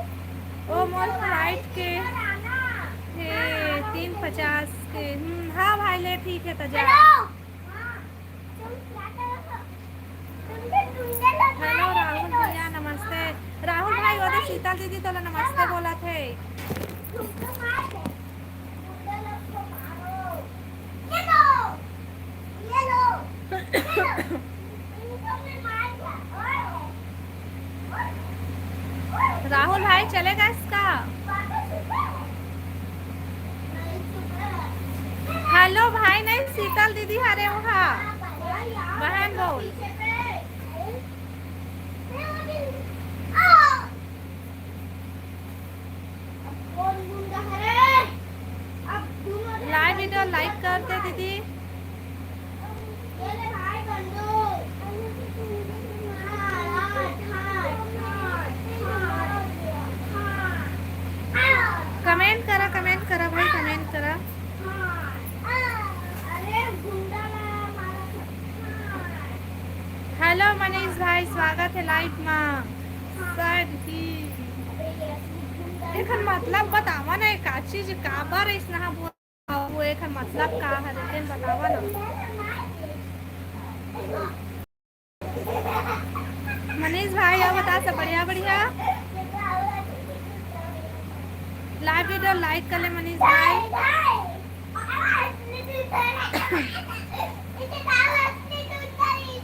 ओ, मोर फ्लाइट के हे तीन पचास के। हम्म, हाँ भाई, ले, ठीक है, त जा। हेलो। हाँ, तुम क्या कर रहे हो? तुम तो लुंडे लो मार हेलो, रहे राहुल हो। भैया, नमस्ते। राहुल भाई, वो तो शीतल दीदी तोला नमस्ते बोलत हे। तुम तो मार दे। ये लो, ये लो, ये लो। इनको मैं मार दिया। ओए, ओए। राहुल भाई चले गए इसका। हेलो भाई, नहीं, शीतल दीदी हरे वहाँ। बहन बोल। लाइव वीडियो लाइक कर दे दीदी। कमेंट करा, कमेंट करा भाई, कमेंट करा। हेलो मनीष भाई, स्वागत है लाइव मा। सर ही एखन मतलब बतावा ना, का चीज काबर अइसना बोल, वो एखन मतलब का हरे, तेन बतावा ना। मनीष भाई, अउ बता, सब बढ़िया, बढ़िया। लाइव वीडियो लाइक कर ले मनीष भाई।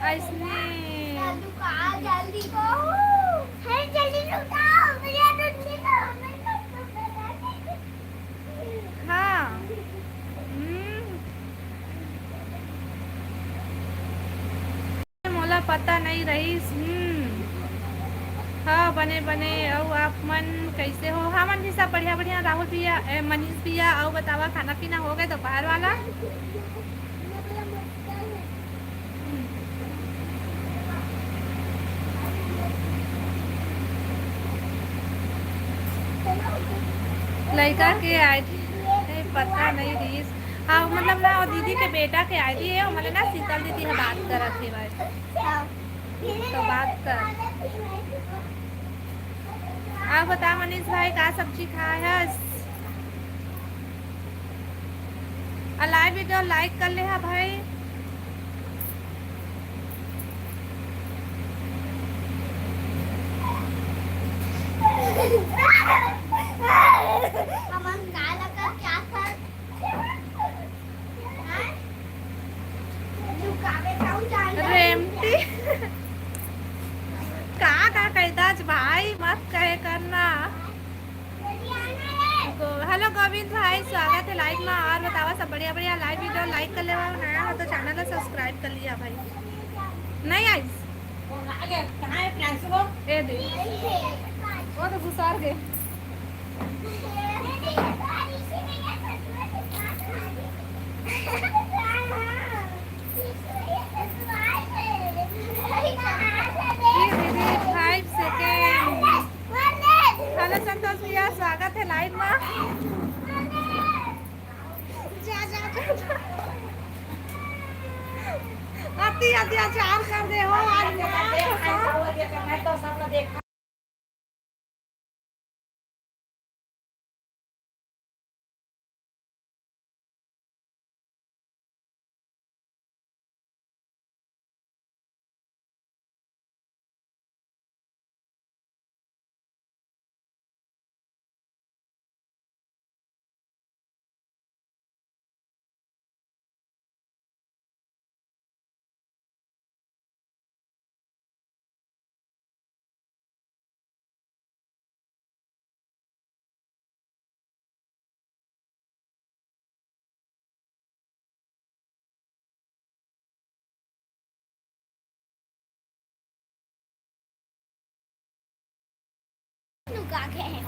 अइसने। जल्दी को। हे, जल्दी उठाओ, भैया, जल्दी उठाओ। हाँ। हम्म। मोला पता नई रहिस। हम्म। हाँ, बने, बने। अउ आप मन कइसे हो? हमन भी सब बढ़िया, बढ़िया। राहुल भैया, ए, मनीष भैया, अउ बतावा, खाना पीना हो गए दोपहर वाला? लइका के आईडी पता नई रहिस। हाँ, मतलब ना, वो दीदी के बेटा के आईडी हे, वो मतलब ना, शीतल दीदी ह बात करत हे भाई। तो बात कर। अउ बता मनीष भाई, का सब्जी खाए हस? अउ लाइव वीडियो लाइक कर ले हा भाई। हमन का लगा क्या कर? रेमटी। का, का कहिदाच भाई, मत कहे करना। गो-, हेलो गोविंद भाई, स्वागत है लाइव में। और बतावा, सब बढ़िया, बढ़िया। लाइव वीडियो लाइक कर लेवा, नया हो तो चैनल ला सब्सक्राइब कर लिया भाई। नहीं आइस? ए दे, वो तो घुसार गए। ये दीदी, five second। हेलो संतोष भैया, स्वागत है लाइव में। जा, जा, जा, जा। अति अत्याचार कर दे हो आज।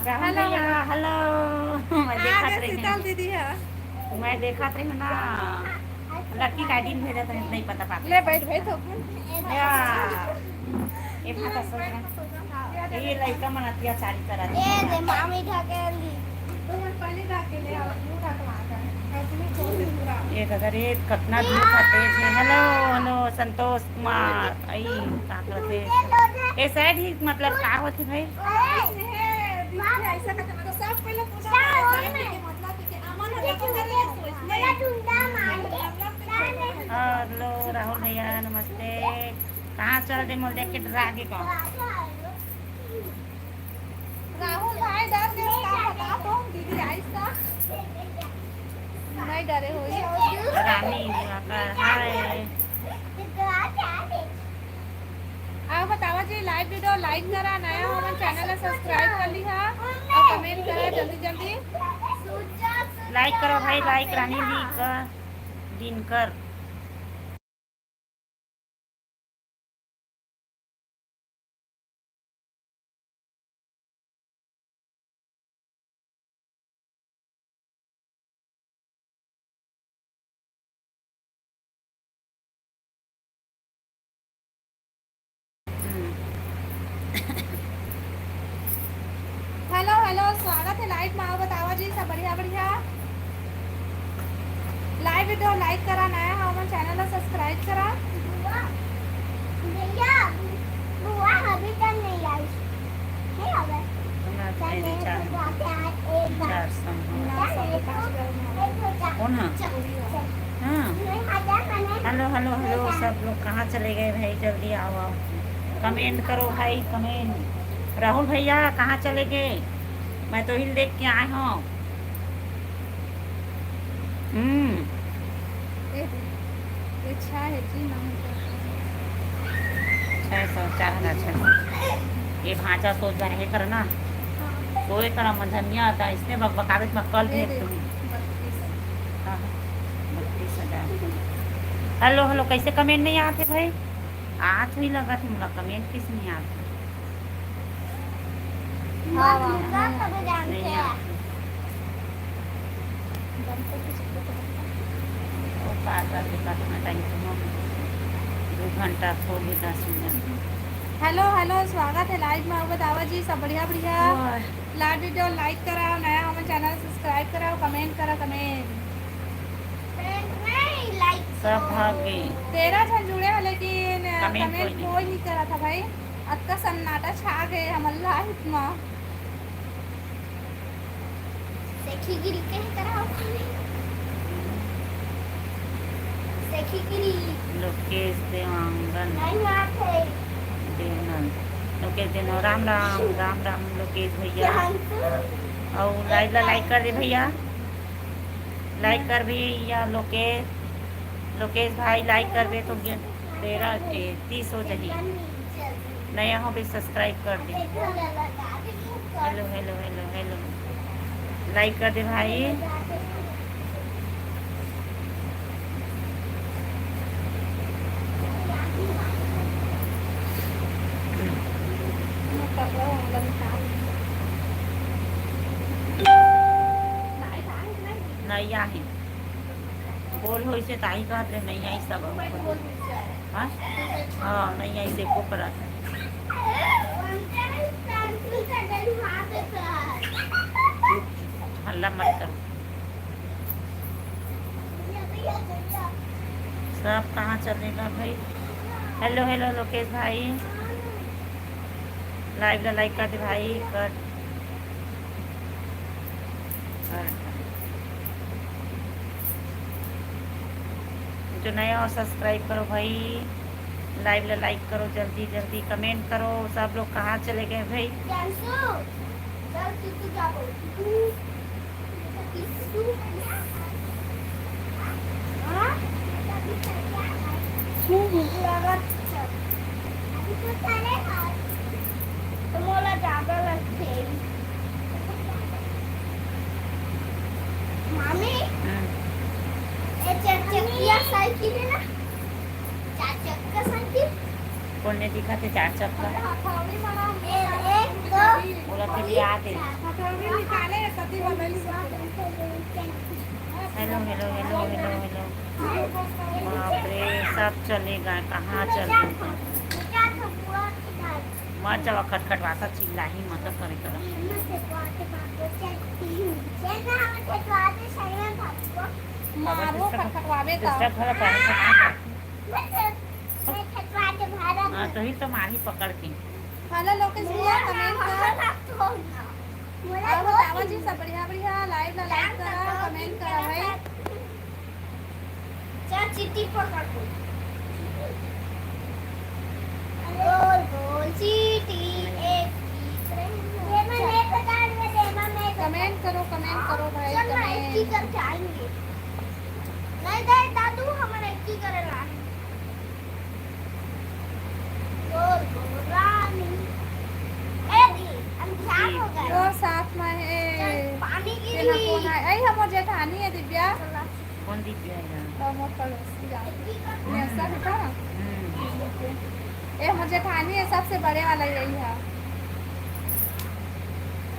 राहुल भैया, हेलो। मैं देखत रही हूँ। मैं देखत रही हूँ ना, लकी का दिन भेजा था, नहीं पता पाता। ले बैठ भाई, थोपन। या, ये भाषा सोच रहा। ये लड़का मन अत्याचारी करत हे। ए, दे मामी ढकेल दी। ये दादा रे, कतना धूप ह, तेज हे। Hello, hello, Santosh Kumar. आई, का करत हे? ए, शायद ही, मतलब, का होत हे भाई? हेलो, राहुल भैया, नमस्ते। कहाँ चल दे, मोर देख के डरा गे का? राहुल भाई डर गए, का बता तो, दीदी आइस का? नहीं डरे होई। रानी, हाय। अउ बतावा जी, लाइव वीडियो लाइक करा, नया हो हमर चैनल ला सब्सक्राइब कर लिहा और कमेंट करा जल्दी जल्दी। लाइक करो भाई, लाइक, रानी ली का दिनकर। हेलो हेलो, स्वागत है लाइव में। आओ बतावा जी, सब बढ़िया बढ़िया। लाइव वीडियो लाइक करा, नया हो हमर चैनल ला सब्सक्राइब करा। बुआ, भैया, बुआ अभी तक नहीं आई। नहीं आवे। कौन है? हाँ। हेलो हेलो हेलो, सब लोग कहाँ चले गए भाई? जल्दी आओ आओ, कमेंट करो भाई, कमेंट। राहुल भैया कहाँ चले गए? मैं तो हिल देख के आए हूँ। हम्म। अच्छा है जी, नाम। छः सौ, चार हजार छः सौ। ये भांचा सोच रहे करना। सोए करा मंझनिया आता, इसने बकबकावे में कल भेज दूँ। हाँ, बत्तीस हजार। हेलो हेलो, कैसे कमेंट नहीं आते भाई? आज भी लगा थे, मुला कमेंट किस नहीं आते? हाँ, हाँ, हाँ। नहीं आते। वो का कर दे, कितना टाइम तो हो? दो घंटा हो गए, दस मिनट। हेलो हेलो, स्वागत है लाइव में। आओ बतावा जी, सब बढ़िया बढ़िया। लाइव वीडियो लाइक करा, नया हमर चैनल सब्सक्राइब करा, कमेंट करा, कमेंट। कमेंट नहीं, लाइक सब करो। भाग गए। तेरह झन जुड़े हैं लेकिन कमेंट कमेंट कोई नहीं। कोई नहीं करा था भाई। अतका सन्नाटा छा गए हमर लाइव में। सखी गिरी कहे करा हो। सखी गिरी। लोकेश देवांगन। नहीं आते। देवनंद। लोकेश देवनंद, राम राम, राम राम लोकेश भैया। जानसू। और लाइव ला लाइक कर दे भैया, लाइक कर भैया लोकेश, लोकेश भाई लाइक कर दे तो गे-, तेरह, ए, तीस हो जाही। नया हो भी सब्सक्राइब कर दे। हेलो हेलो हेलो हेलो, लाइक कर दे भाई। नहीं आही। बोल हो इसे ताई कहत रहे, नहीं आई सब। हाँ? हाँ, नहीं आई से को करत। हल्ला मत करो। सब कहाँ चलेगा भाई? हेलो हेलो लोकेश भाई, लाइव ला लाइक कर दे भाई, कर। जो नया हो सब्सक्राइब करो भाई, लाइव ला लाइक करो, जल्दी जल्दी कमेंट करो। सब लोग कहाँ चले गए भाई? जानसू, चल तू, तू जा बोल। मामी, हम्म। ए चार चक्किया साइकिल है ना? चार चक्का साइकिल? कोन ने दिखा थे चार चक्का? ए, एक, दो। बोला थे भी आ दे। Hello, hello, hello, hello, hello. बाप रे, सब चले गए, कहाँ चले गए? मत जावा, खटखटवाता चिल्लाही मत करे करा। मारो खटखटवावे त। दूसरा घर पर। हाँ, तो ही तो मारी पकड़ के। हेलो लोकेश भैया, कमेंट कर। और बतावा जी, सब बढ़िया बढ़िया, लाइव ला लाइक करा, कमेंट करा भाई। चल चींटी पकड़ को। गोल गोल चींटी एक। कमेंट करो, कमेंट करो भाई, चल ना, एक ही कमेंट। करके आएंगे। नहीं दे दादू, हमारे एक ही करे ला। गोल गोल रानी। तोर साथ में हे। पानी गिर तेना कोन हे? अई हमर जेठानी हे दिव्या। कौन दिव्या है? और मोर पड़ोसी जान। हम्म। नेसा है ना? हम्म। ये हमर जेठानी है, सबसे बड़े वाला यही है।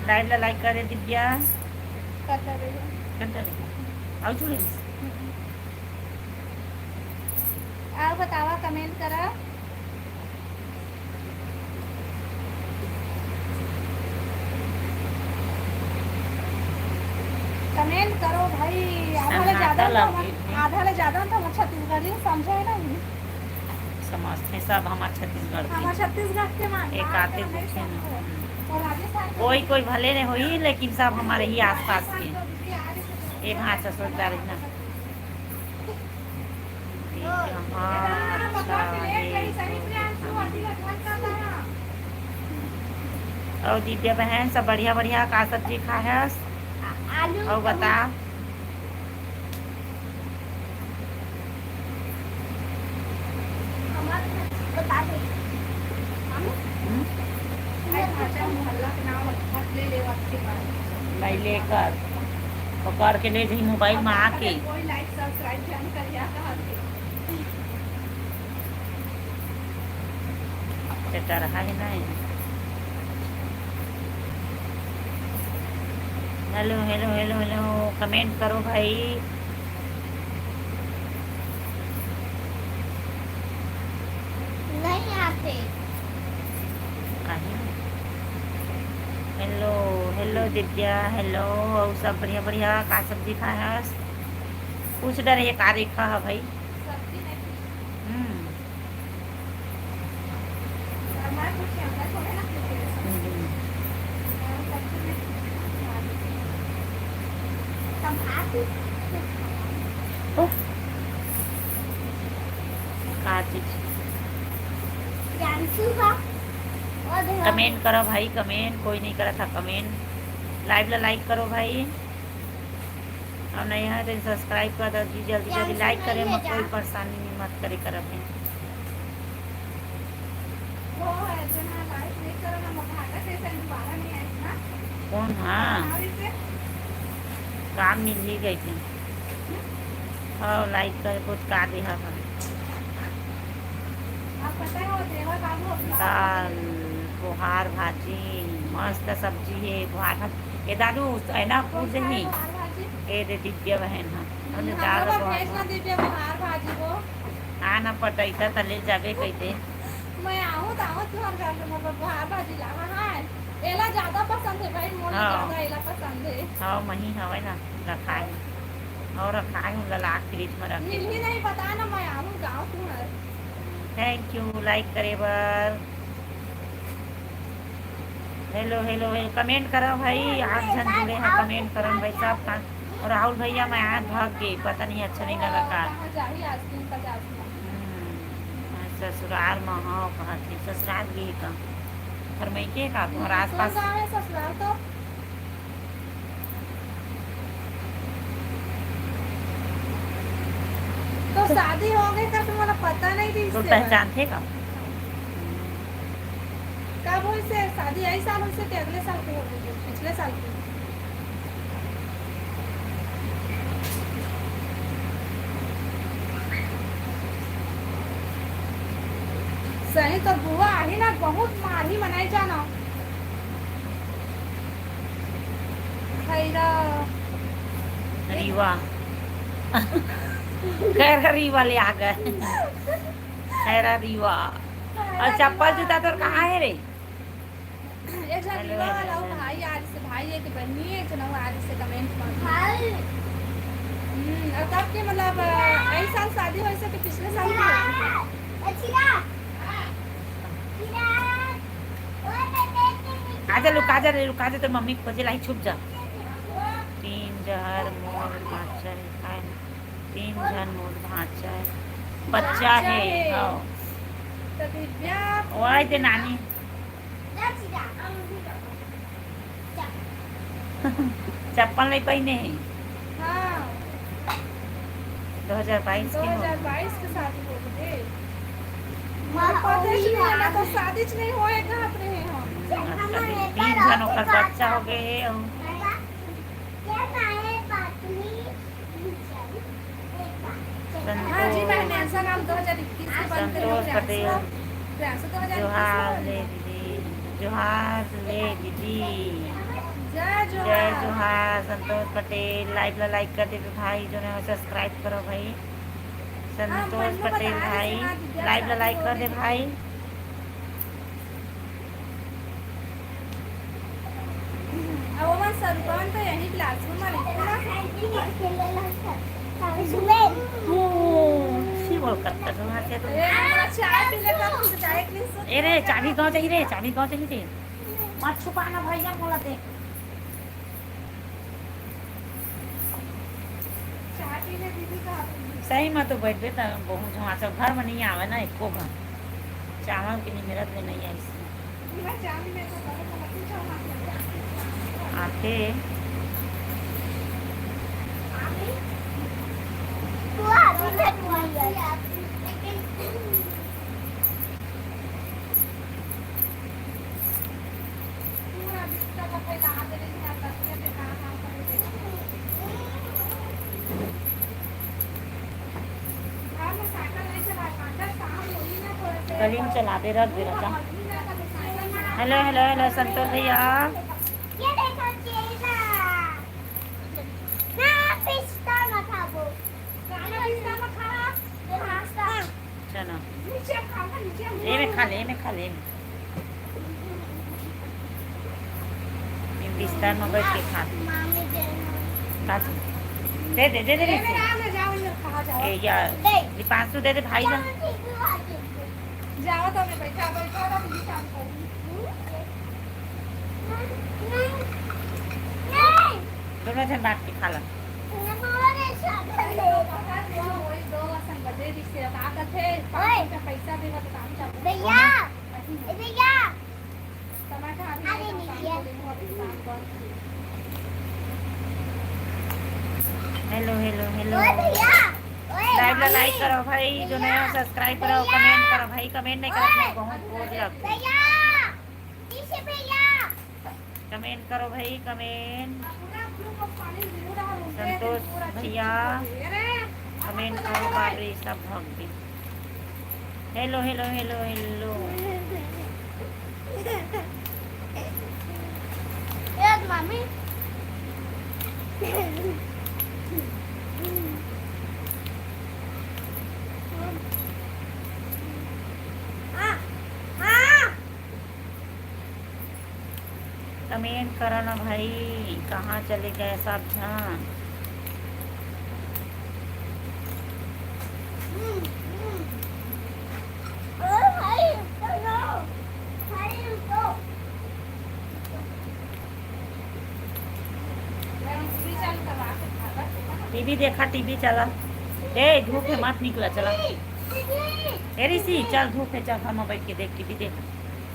Live ला like करे दिव्या। करता रहिए। करता रहिए। आओ थोड़े। हम्म। आओ बतावा, comment करा। Comment करो भाई, आधा ले ज्यादा तो हम, आधा ले ज्यादा तो हम छत्तीसगढ़ी समझे नहीं। समझते सब हमार छत्तीसगढ़ के। हमार छत्तीसगढ़ के मान एक आते दुखे में। और राजस्थान के कोई, कोई भले नहीं होई, लेकिन सब हमारे ही आसपास के। ये भाषा सोचता रही ना। हाँ, अच्छा, ये तो। और दिव्या बहन, सब बढ़िया, बढ़िया। का सब्जी खाए हस? आलू। और बता। बता दे। हम्म? नहीं लेकर, पकड़ के ले जाई मोबाइल में आके। कोई like subscribe जान कर या कहा के। चटरहा है ना ये। Hello, hello, hello, hello, comment करो भाई। नहीं आते। काहे? Hello, hello Divya, hello। और सब बढ़िया बढ़िया, का सब्जी खाए हस? पूछ डरे हे का रेखा है भाई। सब्जी नहीं। हम्म। हम्म। ओह। का चीज? Comment करो भाई, comment। कोई नहीं करा था comment। Live ला like करो भाई। और नहीं है तो subscribe कर दो जी, जल्दी जल्दी like करे, मत कोई परेशानी नहीं, मत करे करब है। कौन? हाँ, काम मिल ही गई थी। हाँ, like करे, कुछ का दे हवा। दाल, कोहार भाजी, मस्त सब्जी हे, कोहार भाजी। ए दादू, ऐना पूछ ही। ए दे दिव्या बहन ह। अरे दाल कोहार भाजी। आ ना पटैता त ले जाबे कइते। मैं आहूँ त आहूँ तुँहर घर ले मोर बर कोहार भाजी लावा। हाँ, एला ज्यादा पसंद हे भाई, मोला ज्यादा एला पसंद हे। हाँ, मही हवय ना, रखाए हे। और रखाए हे, ओला लाके fridge में रखे। मिलही नहीं, बता ना, मैं आहूँ गाँव तुँहर। Thank you like करे बर। Hello, hello, hello, comment करो भाई। आठ झन जुड़े हैं, comment करो भाई सब। और राहुल भैया मैं आज भाग गए, पता नहीं अच्छा नहीं लगा का। हम्म, ससुराल में हो कहत हे, ससुराल गए का? और मैं के का तुम्हारा आसपास ससुराल तो तो शादी हो गई तब तुम्हारा पता नहीं रही तो इससे। पहचानते का? कब होइसे शादी? यही साल होइसे कि अगले साल के हो गई? पिछले साल के। सही तो बुआ आही ना, बहुत मारही मनाई जाना। खैरा। रीवा। खैरा रीवा ले आ गए। खैरा रीवा। और चप्पल जूता तोर कहाँ है रे? एक झन रीवा वाला हो भाई, आज से भाई एक बनी है, एक झन आज से comment में। भाई। हम्म, और तब के मतलब, अ, यही साल शादी हो, ऐसे कि पिछले साल की हो? आजा लुका जा रे, लुका जा, तोर मम्मी खोजे ला ही, छुप जा। तीन जहर मोर भांचा हे, काय? तीन झन मोर भांचा हे, बच्चा हे। हाँ। तो दिव्या। ओए दे नानी। चप्पल नहीं पहने हैं। हाँ। दो हज़ार बाईस के हो। दो हज़ार बाईस के शादी हो गए। माँ, पता ही नहीं, ना तो शादी च नहीं होए, कहाँ पे रहे हम? अच्छा, तीन ओकर बच्चा हो गए हे अउ हाँ जी, संतोष, मैं नेल्सन हम दो हज़ार इक्कीस के बंद करे हो, संतोष पटेल। प्रियांशु, प्रियांशु दो हज़ार इक्कीस जोहार में। ले दीदी, जोहार ले दीदी। जय जय जोहार। जोहार, संतोष पटेल। Live ला like कर देबे भाई, जो नवा subscribe करो भाई। हाँ, संतोष पटेल भाई, live ला like कर दे भाई। अब ओमन सब कौन तो यही classroom में लिखे ना। तू सी बोल करता तुम्हारे से तो। ए, हमरा चाय पी लेता, तुम जाए के नहीं सोच। ए रे, चाबी गाँव चाहिए रे, चाबी गाँव चाहिए रे। मत छुपाना भैया, मोला दे। सही में तो बैठबे त बहुत झमाचा घर में नहीं आवे ना एको घर। चावल के निमेरत में नहीं आइस। आथे। कलिंग चला दे, रख दे, रख। हेलो, हेलो, हेलो, संतोष भैया। ये देखो केला। ना, पिस्ता मत खाबो। चलो। एमे खा ले, एमे खा ले, एमे। ये बिस्तर में बैठ के खा। मामी दे। का चीज? दे दे, दे दे, ए, रिसी। मेरा आ जाओ, इधर खा जाओ। ए, या, दे। दीपांशु दे दे, भाई जान। जाओ तो मैं बैठा, बैठा तो टीवी चालू कर। नहीं, नहीं। दोनों जन बांट के खा ला। वही दो संगते जिससे का करथे, पाँच रुपया पैसा देगा तो काम चालू। भैया, ए भैया। टमाटर अभी अरे नहीं, नहीं, काम ये। करेंगे, अभी काम बंद। Hello, hello, hello. ओए भैया, ओए live ला मामी। Like करो भाई, जो नया भैया, subscribe करो, भैया। Comment करो भाई, comment नहीं करो, ओए, बहुत बोर लगता है। भैया, पीछे भैया। Comment करो भाई, comment। संतोष भैया, comment करो, बाप रे, सब भग गए। Hello, hello, hello, hello. ए, मामी। हाँ, हाँ। Comment करो ना भाई, कहाँ चले गए सब झन? टीवी देखा, टीवी चला। ए, धूप हे, मत निकला, चला। ए ऋषि, चल, धूप हे, चल, हम बैठ के देख, टीवी देख।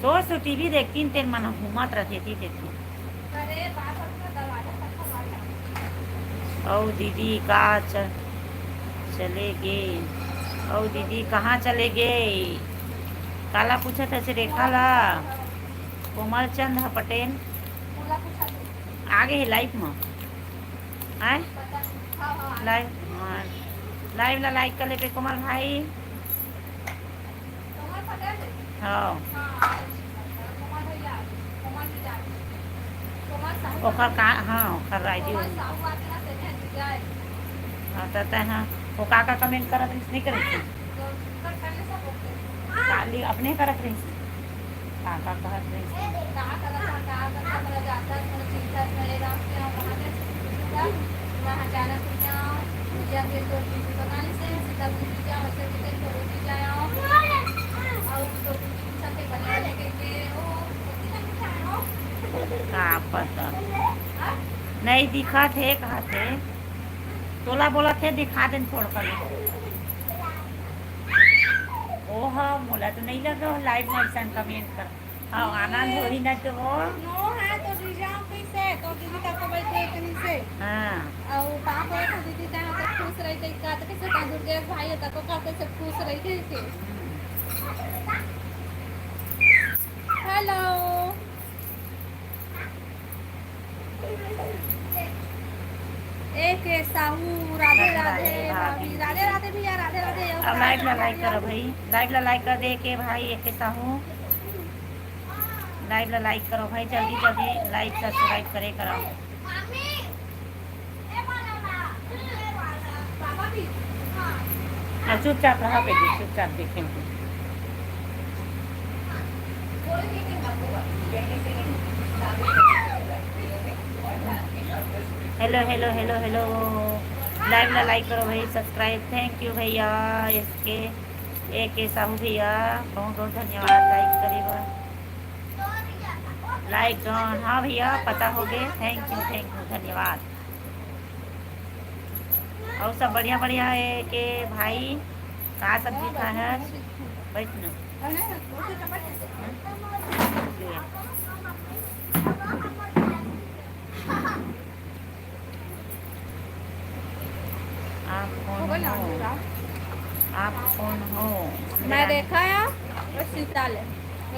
सोच, तू टीवी देखतीन, तेन मन घूमत रथे, ती देखती। अउ दीदी का च-, चले गे? अउ दीदी कहाँ चले गे? काला पूछत हे रेखा ला? कोमल चंद ह पटेल। आगे हे live म। आय? Live, हाँ। Live ला like कर लेबे कोमल भाई। हाँ। ओकर का, हाँ, ओकर ID हो। हाँ, त तै, हाँ, वो का का comment करत रहिस, नहीं करत रहिस? काली अपने करत रहिस। का का कहत रहिस? का पता। नहीं दिखत हे, कहत हे। तोला बोलत हे, दिखा देन थोड़का ले। ओह, मोला तो नहीं लगा live में अइसन comment कर। हाँ, आनंद होही ना तो वो। नो, हाँ, तो रिजाम कैसे? तो दीदी का को बैठे कहीं से। हाँ। और पापा को दीदी का तो खुश रही, तो का तो कैसे का दुर्गेश भाई होता, तो का कैसे खुश रही थे। हेलो। के साहू, राधे राधे राधे राधे भाभी, भाभी। राधे राधे भैया, राधे राधे। अब लाइव ला लाइक करो भाई, लाइव ला लाइक कर दे के भाई, ए के साहू। लाइव ला लाइक करो भाई, जल्दी जल्दी लाइक सब्सक्राइब करे करो। हाँ, चुपचाप रहा बेटी, चुपचाप देखेंगे। Hello hello hello hello, live ला लाइक करो भाई, सब्सक्राइब। थैंक यू भैया, एस के, ए के साहू भैया, बहुत बहुत धन्यवाद लाइक करे बर। लाइक डन। हाँ भैया, पता हो गए। थैंक यू, थैंक यू, धन्यवाद। और सब बढ़िया बढ़िया है के भाई? का सब्जी खाए है? बैठ ना। आप कौन हो? आप कौन हो? मैं रेखा या, और शीतल है।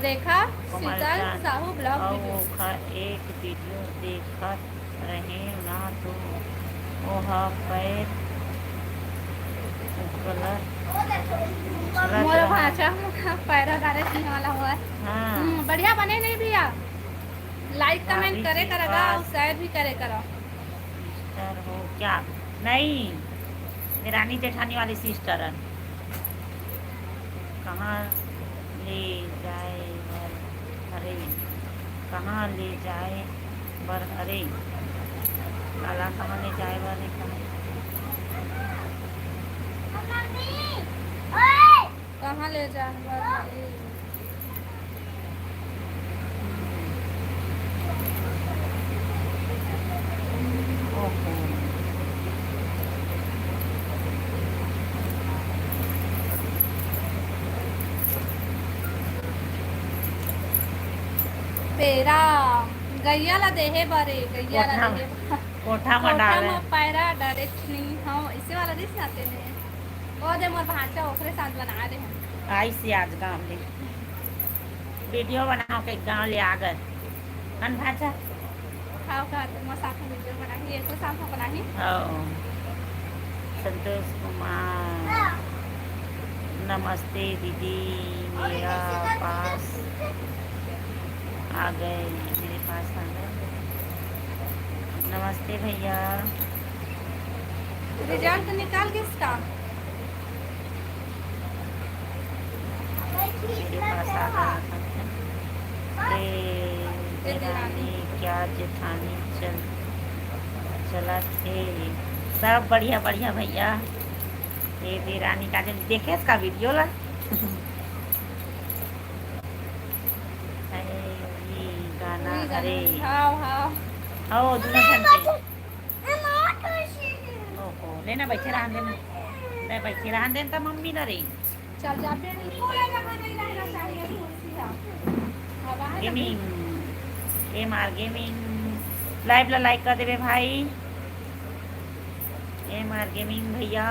रेखा, शीतल साहू vlog video। ओखर एक वीडियो देखत रहे ना तो ओहा पैर उकलत, उकलत मोर रहा। भांचा पैरा डारे सीने वाला हुआ है। हाँ। हम्म, बढ़िया बने नहीं भैया? लाइक कमेंट करे करा, और शेयर भी करे करा। सिस्टर हो क्या? नहीं, देरानी जेठानी वाली सिस्टर है। कहाँ ले जाए बर हरे? कहाँ ले जाए बर हरे? काला कहाँ ले जाए बर हरे? कहाँ? कहाँ ले जाए बर हरे? पैरा, गैया ला देहे बर, गैया ला कोठा, देहे बर। कोठा में कोठा डाले। में पैरा डायरेक्ट नहीं, हाँ, इसे वाला नहीं सुनाते हैं। वो दे मोर भांचा ओकरे साथ बना रहे हैं। आई से आज गाँव ले। वीडियो बनाओ के गाँव ले आ गए। हन भांचा? खाओ का तुम साथ में वीडियो बनाही, एको साथ में बनाही। हाँ। संतोष कुमार, नमस्ते दीदी, मेरा पास आ गए, मेरे पास आ गए। नमस्ते भैया। रिजल्ट निकाल किसका? मेरे पास आ गया था। ए, देरानी, क्या जेठानी चल, चलत हे? सब बढ़िया, बढ़िया भैया। ए, देरानी का जन देखे इसका वीडियो ला। अरे, ये गाना, ये गाना, अरे। हाव, हाव। हाव, दोनों जन के। ओहो, लेना बैठे रहन देना। ले बैठे रहन देना त मम्मी न रही। चल जा, फिर इनको ले जा, नहीं रहना चाहिए, कुर्सी है। अब आ जा। Gaming, M R gaming, live ला लाइक कर देवे भाई। एम आर गेमिंग भैया,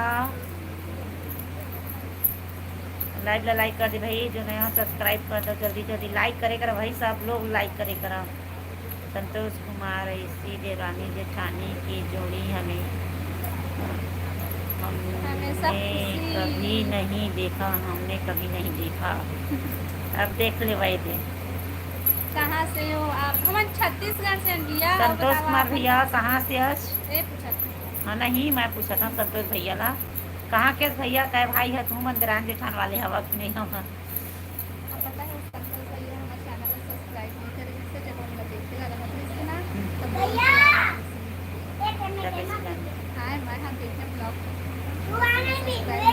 लाइव ला लाइक कर दे भाई, जो नया सब्सक्राइब कर दो, जल्दी जल्दी लाइक करे करा भाई, सब लोग लाइक करे करा। संतोष कुमार, ऐसी देवरानी जेठानी की जोड़ी हमें, हमेशा हमने खुशी। कभी नहीं देखा, हमने कभी नहीं देखा। अब देख ले भाई दे। कहाँ से हो आप? हमन छत्तीसगढ़ से हन भैया। संतोष कुमार भैया, कहाँ से हस? ए, पूछा। हाँ, नहीं, मैं पूछा था संतोष भैया ला, कहाँ के भैया, कै भाई है तू, मन देरान जेठान वाले हवा कि नहीं हवा? अब पता है, संतोष भैया हमारे चैनल को सब्सक्राइब नहीं करे, इससे जब हम लोग देखते लगा था, तो इसके ना, हम्म। तो भैया! हाय, मैं हम देखते ब्लॉग। सब्सक्राइब नहीं करने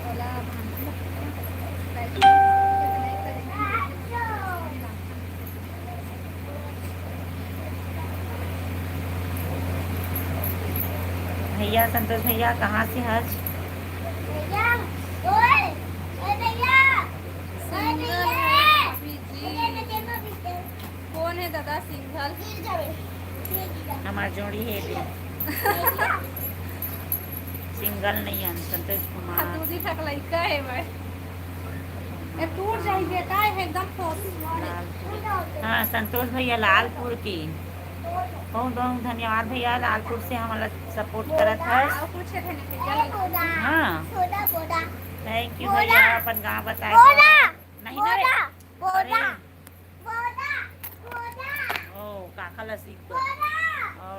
वाला, अब हम सब्सक्राइब नहीं करेंगे। भैया, संतोष भैया, कहाँ से हस? भैया, ओए, ए भैया, ओए सिंगल भैया। है अभी जी। कौन है दादा सिंगल? हमार जोड़ी है भी। सिंगल नहीं है, संतोष कुमार। हाँ, दूधी ठक लइका है भाई। ए, टूट जाई बेटा, एकदम ठोस। लालपुर। हाँ, संतोष भैया लालपुर की। बहुत बहुत धन्यवाद भैया, लालपुर से हमला सपोर्ट करत हस। हाँ, थैंक यू भैया, अपन गाँव बताए बर। नहीं ना रे। अरे। ओ, काका ला सीख दो। और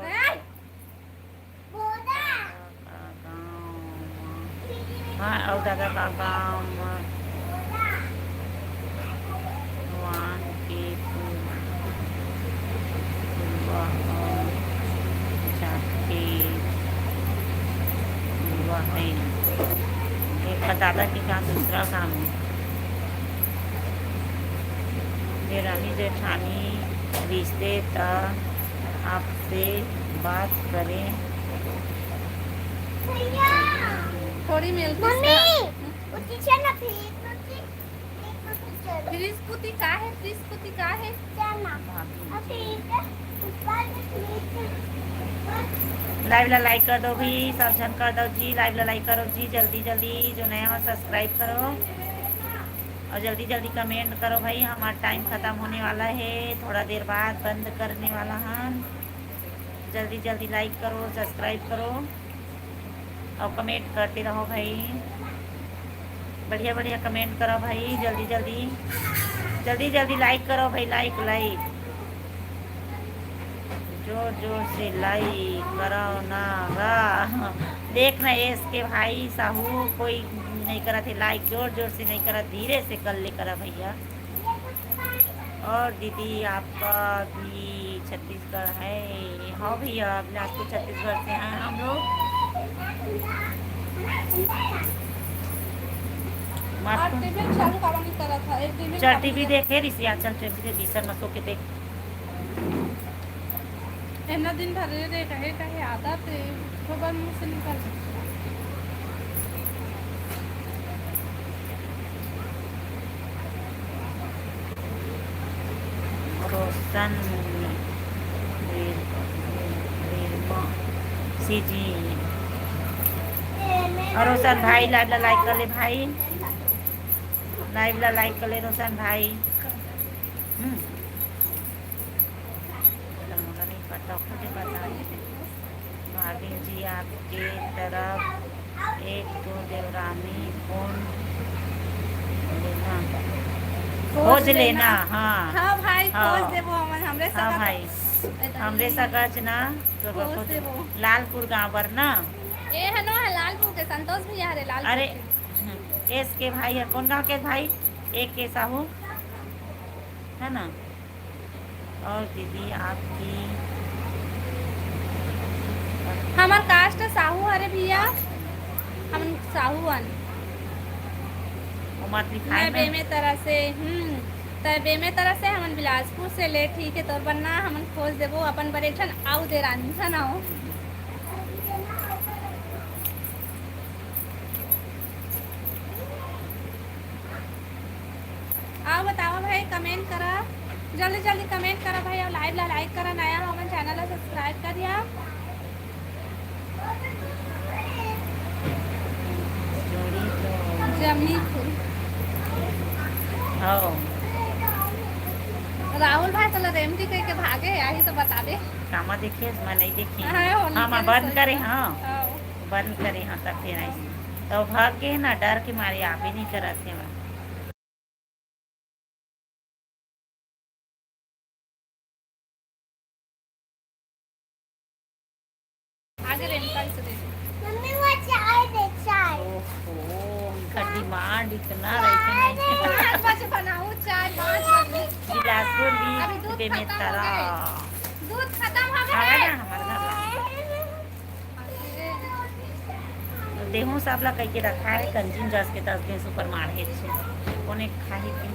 हाँ, अउ दादा का काम वहाँ के फुलवा अउ जाके फुलवा है। एक दादा के काम, दूसरा काम है। देरानी जेठानी रिश्ते त आपसे बात करें। थोड़ी मिलती मम्मी, इसका। उठी छे ना, फ्रिज में फ्रिज, फ्रिज में फ्रिज। फ्रिज पुती का है? फ्रिज पुती का है? जाना। अभी ऊपर से फ्रिज में। लाइव ला लाइक कर दो भी, सब झन कर दो जी, लाइव ला लाइक करो जी, जल्दी जल्दी, जो नया हो सब्सक्राइब करो। और जल्दी जल्दी कमेंट करो भाई, हमारा टाइम खत्म होने वाला है, थोड़ा देर बाद बंद करने वाला हम। जल्दी जल्दी लाइक करो, सब्सक्राइब करो और कमेंट करते रहो भाई, बढ़िया बढ़िया कमेंट करो भाई, जल्दी जल्दी, जल्दी जल्दी लाइक करो भाई, लाइक लाइक। जोर जोर से लाइक करो ना गा। देख ना एस के भाई साहू, कोई नहीं करत है लाइक, जोर जोर से नहीं करत, धीरे से कर ले करा भैया। और दीदी आपका भी छत्तीसगढ़ है? हाँ भैया, बिलासपुर छत्तीसगढ़ से हैं हम लोग। और टीवी चालू काबर नहीं करत है? एक टीवी चल, चालू टीवी कर। देखे रिसिया, चल टीवी दे, बीसर मसो के देख। इतना दिन भर रे रे कहे कहे आदत है, तो बार मुंह से निकल। रोशन रे-, रेरमा सीजी। और रोशन भाई, लाइव ला लाइक कर ले भाई, लाइव ला लाइक कर ले रोशन भाई। हम्म। तो मोला नहीं पता, खुदे बता। भाभी जी, आपके तरफ एक दो देवरानी कौन लेना? खोज खोज लेना। लेना, हाँ। हाँ भाई, हाँ। खोज देबो हमन, हमरे हाँ सकत भाई। ए, तो हमरे ये सकत ना, तो खोज बहुत देबो। लालपुर गाँव बर ना? ए है ना, है लालपुर के, संतोष भैया हरे लालपुर अरे, के। हम्म, एस के भाई है, कौन गाँव के भाई? ए के साहू, है ना? और दीदी आपकी हमर कास्ट साहू हरे भैया, हमन साहू हन। ओमा लिखाए मैं में बेमे तरह से, हम्म, तय बेमे तरह से हमन बिलासपुर से ले, ठीक है, तोर बन्ना हमन खोज देबो अपन बर एक ठन आऊ देरानी, है ना हो? आओ बतावा भाई, कमेंट करा, जल्दी जल्दी कमेंट करा भाई, और लाइव ला लाइक करा, नया हो हमन चैनल ला सब्सक्राइब कर दिया। जमी फूल। हाँ। राहुल भाई तोला रेमटी कह के भागे, आही तो बता दे। कामा देखे, मैं नहीं देखी। हाँ, हाँ, मैं बंद करे, हाँ। हाँ। बंद करे, हाँ, तब फिर आई। तो भाग के ना, डर के मारे आप ही नहीं करत हे। आगे रे, निकाल से दे। मम्मी, वो चाय दे, चाय। ओहो, उनका डिमांड इतना रहते नहीं। पाँच बजे बनाओ चाय, पाँच बजे। बिलासपुर भी अभी दूध खत्म हो गए। दूध खत्म हो गए। हमारे घर। देहूं सब ला कहिके रखा है, कंजिन जस के दस दिन सुपर मार हे छे। कोने खाही पी,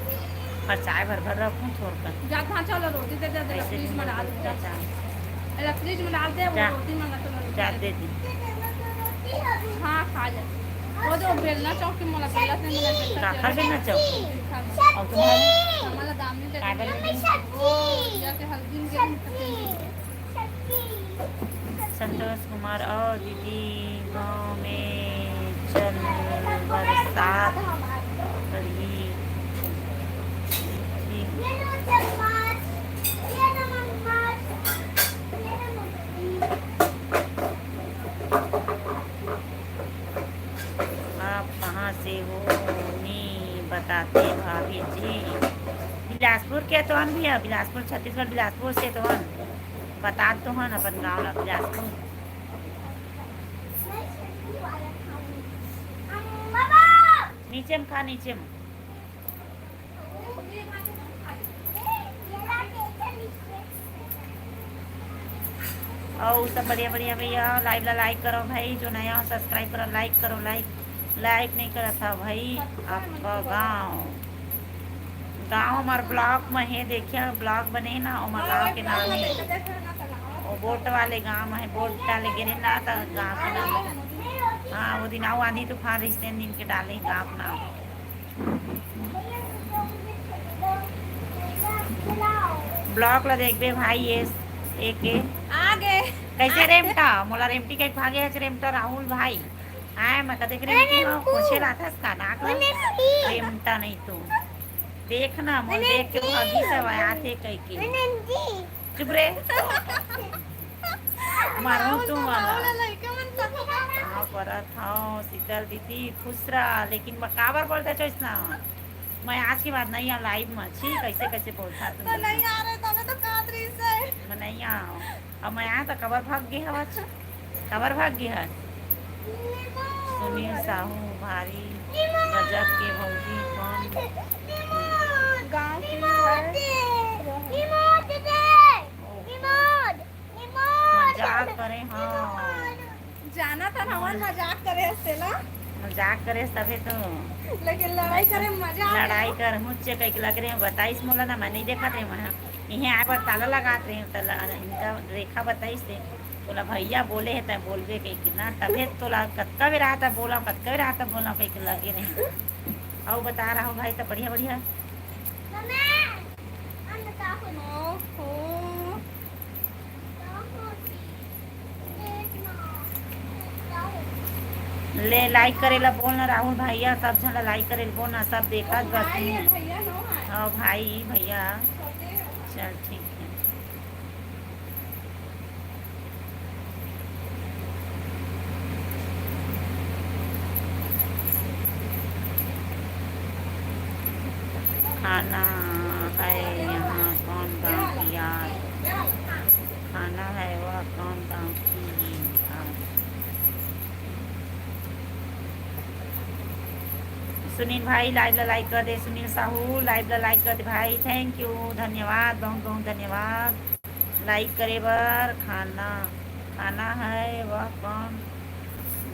पर चाय भर भर रखूं थोर कर। जात हां, चलो रोटी दे दे, दे, ऐसे फ्रिज में डाल दे। चाय। अरे फ्रिज में डाल दे, वो जा। रोटी मंगा तो जा दे दी। हां, खा ले। वो जो बेलना चौकी मोला बेला से मिला, काखर बेलना चौकी? और तुम्हारे? हमारा दाम नहीं देते। कागज नहीं? वो जाके हल्दी में गेहूं खत्म। संतोष कुमार और दीदी गाँव में चल बरसात पड़ी थी। बताते भाभी जी, बिलासपुर के तो हन भैया, बिलासपुर, छत्तीसगढ़, बिलासपुर से तो हन। बता तो हन अपन गाँव ला, बिलासपुर। नीचे में खा, नीचे में। अउ सब बढ़िया बढ़िया भैया, live ला like करो भाई, जो नया हो subscribe करो, like करो, like, like नहीं करत हा भाई। आपका गाँव, गाँव हमार block में है, देखिया block बने ना, ओमा गाँव के नाम है, वो बोट वाले गाँव में है, बोट डाले गिरे ना, तो गाँव के नाम है। हाँ, वो दिन आओ आंधी तूफान रहिस, तेन दिन के डाले गाँव के नाम। Block ला देखबे भाई, ये एक के। आगे। कैसे रेमटा? मोला रेमटी कहिके भागे हच रेमटा राहुल भाई। आय, मैं कतेक रेमटी हूँ, पूछे लाथस का नाक ला? रेमटा नहीं तू। देख ना, मोला देख के भागी सब आथे कहिके। चुप रे। मारू तू वाला। लइका मन सब। हाँ, परत हव, शीतल दीदी, खुश रह, लेकिन मैं काबर बोलता चाहत ना? मैं आज के बाद नहीं आ live में, छी, कैसे, कैसे बोलता तुम? तो नहीं आ रहे, तबे तो कहत रही से। मैं नहीं आव। अब मैं आया तो कबर भाग गए हवच? कबर भाग गए हच? सुनील साहू, भारी गजब के भौजी, कौन गाँव की है? मजाक करे, हाँ। जाना था ना, हमन मजाक करे हस तेला। मजाक करे हस तभे तो। लेकिन लड़ाई करे में मजा आथे। लड़ाई कर मुझसे कह के लग रहे हैं, बताइस मोला ना, मैं नहीं देखत रहे, मैं इहे आए बर ताला लगात रहे, त ल-, इनका रेखा बताइस ते, तोला भैया बोले है, तै बोलबे कह के ना, तभे तोला कतका बेर आता बोला, कतका बेर आता बोला कह के लगे रहे। अउ बता रहा हूँ भाई, सब बढ़िया, बढ़िया। ओहो। ले, like करे ला बोल ना राहुल भैया, सब झन ला like करे ला बोल ना, सब देखत बस। हाँ भाई, भैया। चल, ठीक है। खाना है यहाँ कौन गाँव की यार? खाना है वह कौन गाँव की यार? सुनील भाई, live ला like कर दे। सुनील साहू, live ला like कर दे भाई। Thank you, धन्यवाद, बहुत बहुत धन्यवाद। Like करे बर। खाना, खाना है वह कौन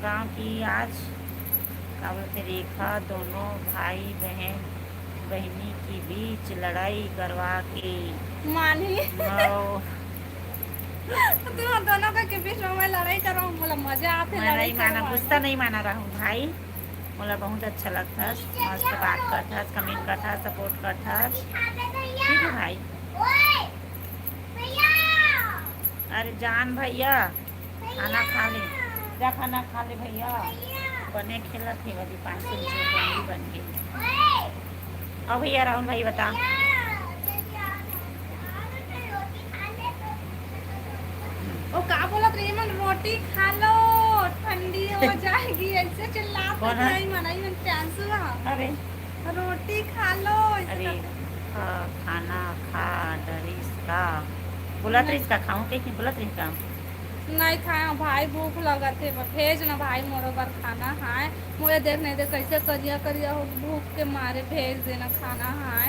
गाँव की आज? का बोलते, रेखा, दोनों भाई बहन, बहनी के बीच लड़ाई करवा के मानी। तुम दोनों का के बीच में मैं लड़ाई करूँ, मोला मजा आथे। मैं लड़ाई नहीं माना, गुस्सा नहीं माना रहूँ भाई। मोला बहुत अच्छा लगता है, मस्त बात करता है, comment करता है, support करता है। ठीक है भाई। अरे जान भैया, खाना खा ले, जा खाना खा ले भैया। बने खेलत हे, वो दीपांशु जी बन गई। अब भैया राहुल भाई बता। ओ का बोलत रही, मन रोटी खा लो, ठंडी हो जाएगी, ऐसे चिल्लात रही। मनई मन प्यांसु रहा। अरे रोटी खा लो। अरे खा, खाना खा डरिस का? बोलत रहिस का खाऊं के कि बोलत रहिस का? नहीं खाए भाई, भूख लगत हे। भेज ना भाई मोरो बर खाना। हाय मोरे देख नहीं दे कैसे करिया करिया हो, भूख के मारे भेज देना खाना। हाय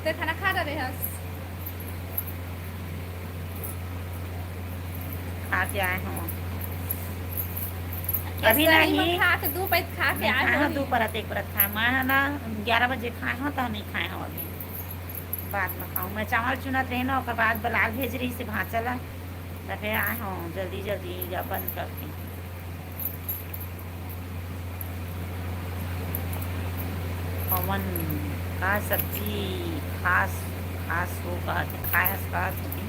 ते खाना खा डरे हस? खा के आए हूँ अभी। नहीं, खा के दू पैक खा के आए हूँ। दू परत एक परत खाए मैं है ना, ग्यारह बजे खाए हूँ तो नहीं खाए हूँ अभी, बाद में खाऊँ। मैं चावल चुनत रहे ना, ओकर बाद बलाल भेज रही से भांचा ला, तबे आए हूँ जल्दी जल्दी या बंद करके। पवन का सब्जी खास, खास हो कहत, खास कहत होही।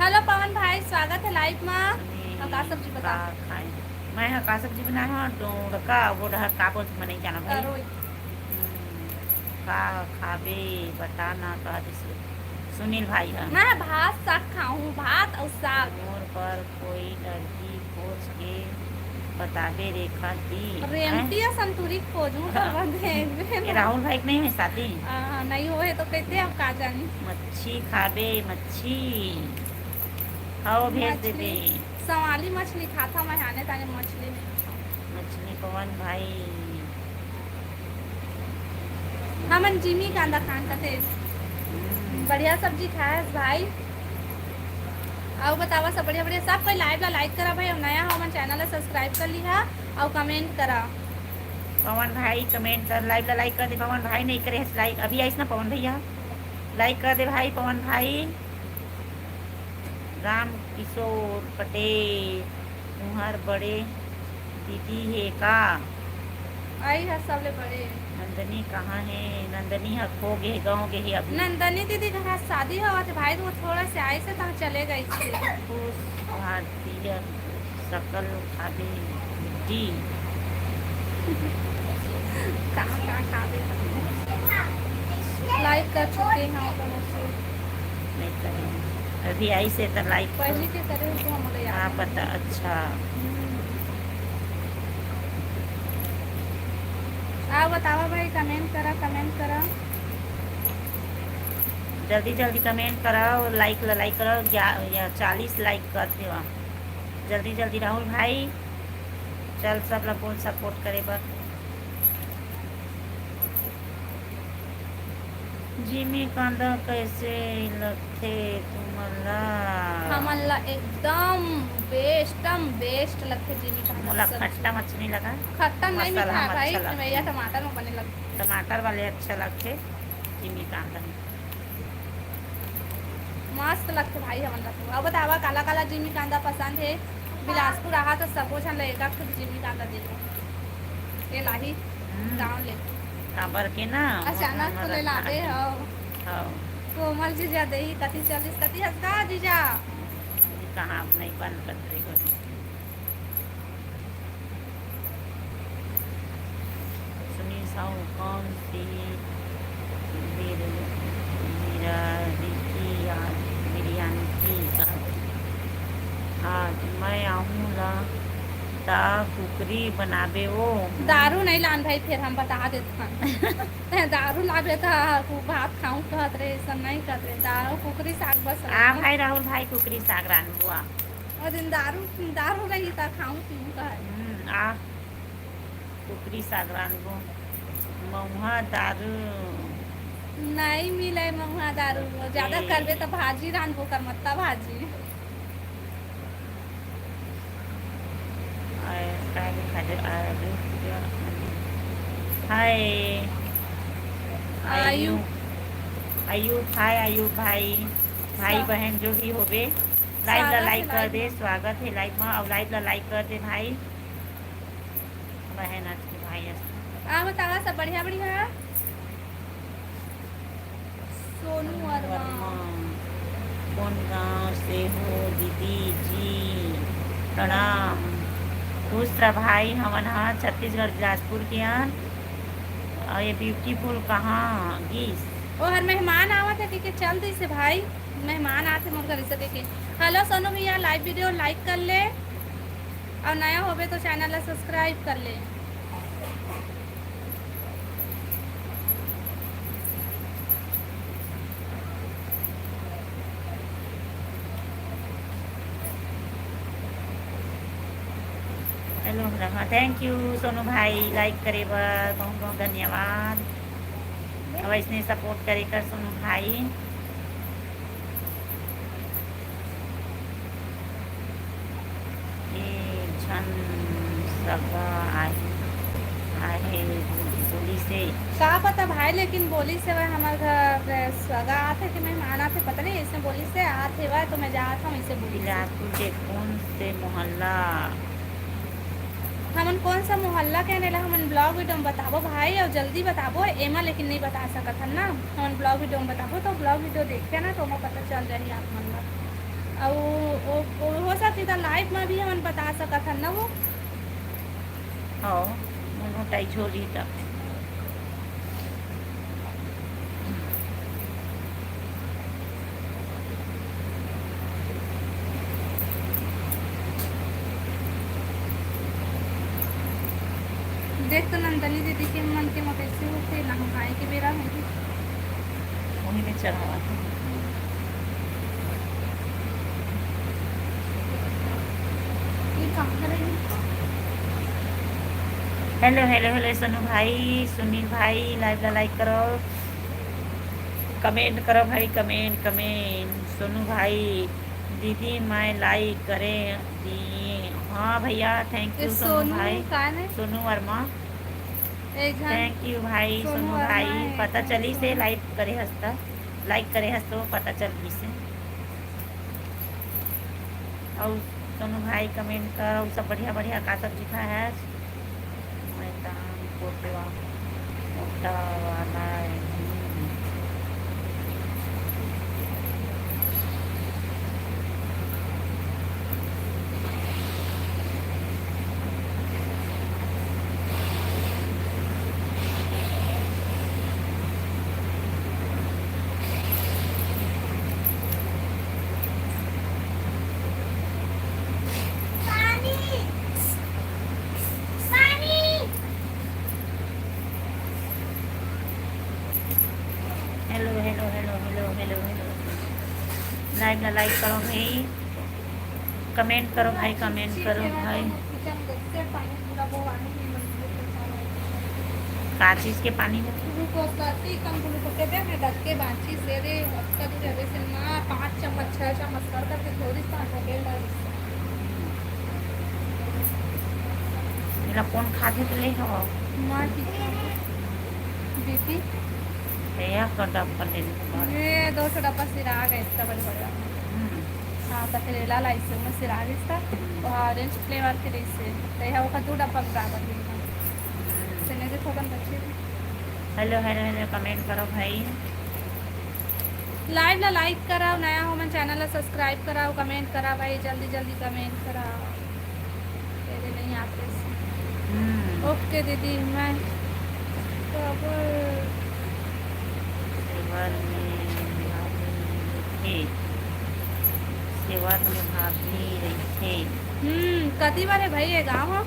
हेलो पवन भाई, स्वागत है live मा। अउ का सब्जी बता? का खाए? मैं ह का सब्जी बनाए हव? डोड़का, वो डहर का बोलथे, मैं नहीं जाना भाई। तरोई। हम्म, का खाबे बता ना, कह दिस सुनील भाई ह। मैं भात साग खाहूँ, भात अउ साग। मोर बर कोई लड़की खोज के बताबे रेखा दी। रेमती या संतुरी खोजू तो बंधे। ए, राहुल भाई के नहीं है शादी? आ, नहीं हो है तो कहते अब का जानी। मच्छी खाबे, मच्छी। खाओ, भेज देबे। सवाली मछली खाता मैं, आने ताने मछली नहीं खाता। मछली पवन भाई। हमन जिमी कांदा खान कथे। हम्म। बढ़िया सब्जी खाए भाई। अउ बतावा सब बढ़िया बढ़िया। सब कोई लाइव ला लाइक करा भाई, अउ नया हो हमन चैनल ला सब्सक्राइब कर लिहा अउ कमेंट करा। पवन भाई कमेंट कर, लाइव ला लाइक कर दे पवन भाई, नहीं करे लाइक। अभी आइस ना पवन भैया, लाइक कर दे भाई पवन भाई। राम किशोर पटेल, तुहर बड़े दीदी हे का? आई ह सबले बड़े। नंदनी कहाँ हे? नंदनी ह खो गे, गाँव गे हे अभी। नंदनी दीदी घर शादी होवत हे भाई, वो थोड़ा से आई से तहाँ चले गई थी। खुश भारतीय सकल खाबे जी। कहाँ कहाँ खाबे? लाइक कर चुके हैं आप लोग से। नहीं करे। अभी आई से त लाइक पहले के करे हो तो हमला याद का नहीं। पता। अच्छा। हम्म। आ बतावा भाई, कमेंट करा, कमेंट करा। जल्दी जल्दी कमेंट करा अउ लाइक ला लाइक करा। ग्या-, या चालीस लाइक कर देवा। जल्दी जल्दी राहुल भाई, चल सब ला बोल सपोर्ट करे बर। जिमी कांदा कैसे लगथे तुमन ला? हमन ला एकदम बेस्टम बेस्ट लगथे जिमी कांदा मोला सब्जी। खट्टा मछली लगा। खट्टा नहीं मसाला मीठा हम भाई, अच्छा लगथे। भैया टमाटर में बने लगथे। टमाटर वाले अच्छा लगथे जिमी कांदा। मस्त लगथे भाई हमन ला तो। अब बतावा काला काला जिमी कांदा पसंद हे? बिलासपुर आहा तो सबो झन ला एक आध ठो जिमी कांदा दे दो। ये लाही हम्म। गाँव ले। काबर के ना, अचानक वहाँ तो ले लाबे रखा हव। हव। कोमल जीजा देही कति चालीस कति हंसदा जीजा। कहाँ अब नहीं बंद कर दे। सुनील साहू कौन सी बिर-, बिरयानी की आज बिरयानी की आज, आज मैं आहूँ ला ता कुकरी बनाबे ओ। दारू नहीं लान भाई, फिर हम बता देत हन। तैं दारू लाबे त भात खाऊं कहत रहे, ऐसा नहीं कहत रहे। दारू कुकरी साग बस आ रहे। भाई राहुल भाई कुकरी साग रांधबो आ। ओ दिन दारू, दारू रही त खाऊं पीऊं कहत। हम्म, आ कुकरी साग रांधबो। महुआ दारू। नहीं मिले महुआ दारू। ज्यादा ए। करबे त भाजी रांधबो, करमत्ता भाजी। आय, का लिखा है? आय, हाय। आयु। आयु। आयु, हाय आयु भाई। भाई सब। बहन जो भी होबे, लाइव ला स्वागत लाइक है कर लाइव दे, में। स्वागत है लाइव में, और लाइव ला लाइक कर दे भाई। बहन आज के भाई आज। आ बतावा सब बढ़िया बढ़िया। सोनू वर्मा। वर्मा। कौन गांव से हो दीदी जी? प्रणाम। खुश रह भाई, हमन ह छत्तीसगढ़ बिलासपुर के अन। और ये ब्यूटीफुल कहाँ गिस? ओ हर मेहमान आवत है, ठीक है, चल दी से भाई, मेहमान आते मोर घर से देखे। हेलो सोनू भैया, लाइव वीडियो लाइक कर ले। अउ नया होबे तो चैनल ला सब्सक्राइब कर ले। हेलो, हाँ, थैंक यू सोनू भाई, लाइक करे बर बहुत बहुत धन्यवाद। अब ऐसने सपोर्ट करे कर सोनू भाई। ए झन सगा आहे, आहे बोली से। का पता भाई, लेकिन बोली से वह हमर घर सगा आथे कि मेहमान आथे, पता नहीं, ऐसे बोली से आथे वह, तो मैं जात हूँ, ऐसे बोली से। बिलासपुर के कौन से मोहल्ला? हमन कौन सा मोहल्ला के, एला हमन ब्लॉग वीडियो में बताबो भाई, और जल्दी बताबो एमा, लेकिन नहीं बता सकत हन ना। हमन ब्लॉग वीडियो में बताबो, तो ब्लॉग वीडियो देखिए ना, तो ओमा पता चल जाही आप मन ला। और वो, वो हो सकती तो लाइव में भी हमन बता सकत हन ना वो। हाँ, मोनोटाइज हो रही तब। तो नंदनी दीदी के मन के मवेशी होथे, नहाए के बेरा होही। वही में चढ़ावा। ये कहाँ रही? हेलो, हेलो, हेलो, सोनू भाई, सुनील भाई, लाइव ला लाइक करो, कमेंट करो भाई, कमेंट, कमेंट। सोनू भाई, दीदी मैं लाइक करे दिए। हाँ भैया, थैंक ये यू सोनू सोनू भाई, का ने? सोनू वर्मा। एक झन थैंक यू भाई, सोनू सोनू वर्मा भाई, है, पता थैंक चली से यू। लाइव करे हस त, लाइक करे हस तो पता चल गई से। अउ सोनू भाई कमेंट कर, अउ सब बढ़िया बढ़िया का सब्जी खाए है? मैदान कोटवा, मोटा वाला है। Hello, hello, hello, hello, hello, hello. Live ला लाइक करो भाई, कमेंट करो भाई, कमेंट करो भाई। का चीज के पानी में? ग्लूकोज ला तीकन ग्लूकोज के दे में डट के बांची से रे, अतका दूर हवे से ना, पाँच चम्मच, छह चम्मच कर करके थोड़ी सा होटल ला। एला कौन खाथे त ले हव? माँ की बेटी। भैया का डब्बा ले ले। ये दो ठो डब्बा सिरा गए, इतना बड़े बड़े। हम्म। हाँ, तो फिर एला लाइसे, ओमा सिरा गइस त, हम्म। वो ऑरेंज फ्लेवर के रहिसे, तो यह ओकर दो डब्बा बराबर हे। हम्म। से नहीं देखो, अपन बच्चे भी। हेलो, हेलो, हेलो, कमेंट करो भाई। लाइव ला लाइक कराओ, नया हो मन चैनल ला सब्सक्राइब कराओ, कमेंट करा भाई, जल्दी जल्दी कमेंट कराओ। तेरे नहीं आते। हम्म। ओके दीदी, मैं कब सेवर में भाभी रहिथे, सेवर में भाभी रहिथे। हम्म, कति बार है भाई ये गाँव हो?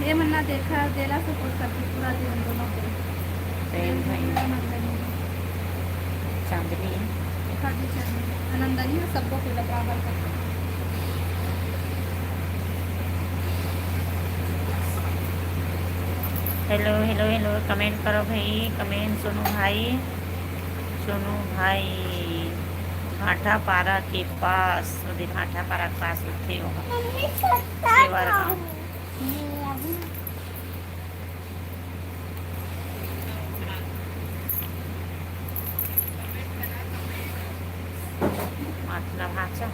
ये मन्ना देखा, देला सपोर्ट करके पूरा दिन दोनों को। प्रेम भाई। चांदनी। हाँ जी, चांदनी। आनंदनी है, सबको पूरा बराबर करके। हेलो, हेलो, हेलो, कमेंट करो भाई, कमेंट सोनू भाई। सोनू भाई भाटापारा के पास, ओदे भाटापारा के पास होथे ओहा। मम्मी, सत्ता सेवा खाऊं। ये अभी माथला भाचा।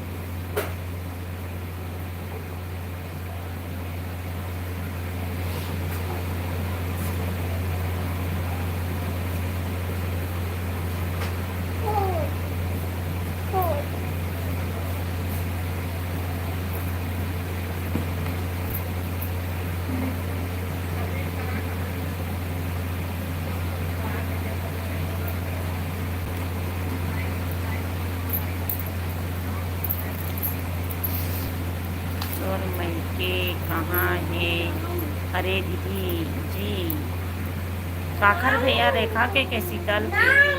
तोर मइके कहाँ हे? अरे दीदी जी, काखर भैया रेखा के, के शीतल के?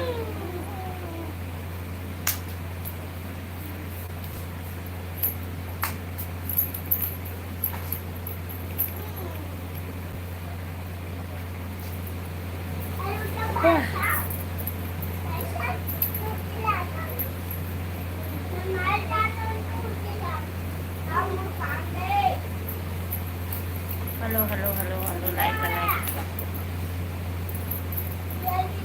Hello, hello, hello, hello, live, live.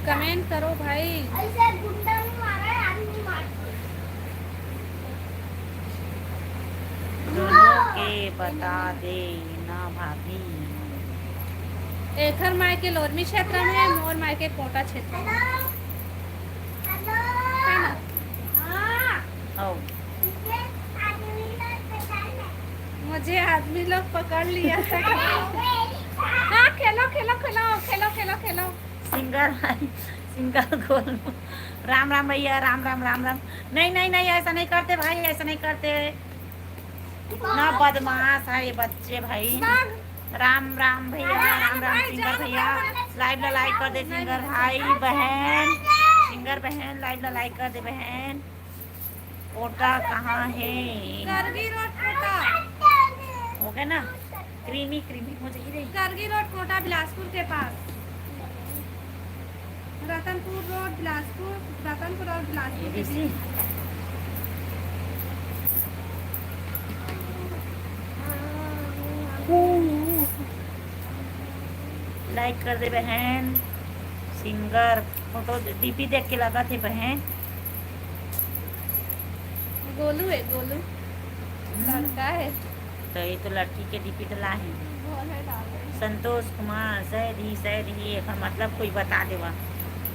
Comment करो भाई। ऐसे गुंडा में मारा है, आदमी मार। दोनों के बता दे ना भाभी। एखर मायके लोरमी क्षेत्र में, मोर मायके कोटा क्षेत्र में। हेलो। हेलो। है ना? हाँ। आओ। मुझे आदमी लोग पकड़ लिया था। हाँ, खेलो, खेलो, खेलो, खेलो, खेलो, खेलो। सिंगर भाई, सिंगल गोलू। राम राम भैया, राम राम, राम राम। नहीं, नहीं, नहीं, ऐसा नहीं करते भाई, ऐसा नहीं करते। इतना बदमाश है ये बच्चे भाई। राम राम भैया, राम राम सिंगर भैया। लाइव ला लाइक कर दे सिंगर भाई बहन, सिंगर बहन, लाइव ला लाइक कर दे बहन। कोटा कहाँ है? करगी रोड कोटा। हो गया ना, क्रीमी क्रीमी हो जाई रे। करगी रोड कोटा बिलासपुर के पास। रतनपुर रोड बिलासपुर, रतनपुर और बिलासपुर के बीच। लाइक कर दे बहन। सिंगर फोटो डीपी देख के लगा थे बहन। गोलू है, गोलू। हम्म। लड़का है। तो ये तो लड़की के डीपी तो ला है। संतोष कुमार, सैड ही, सैड ही, एकर मतलब कोई बता देवा।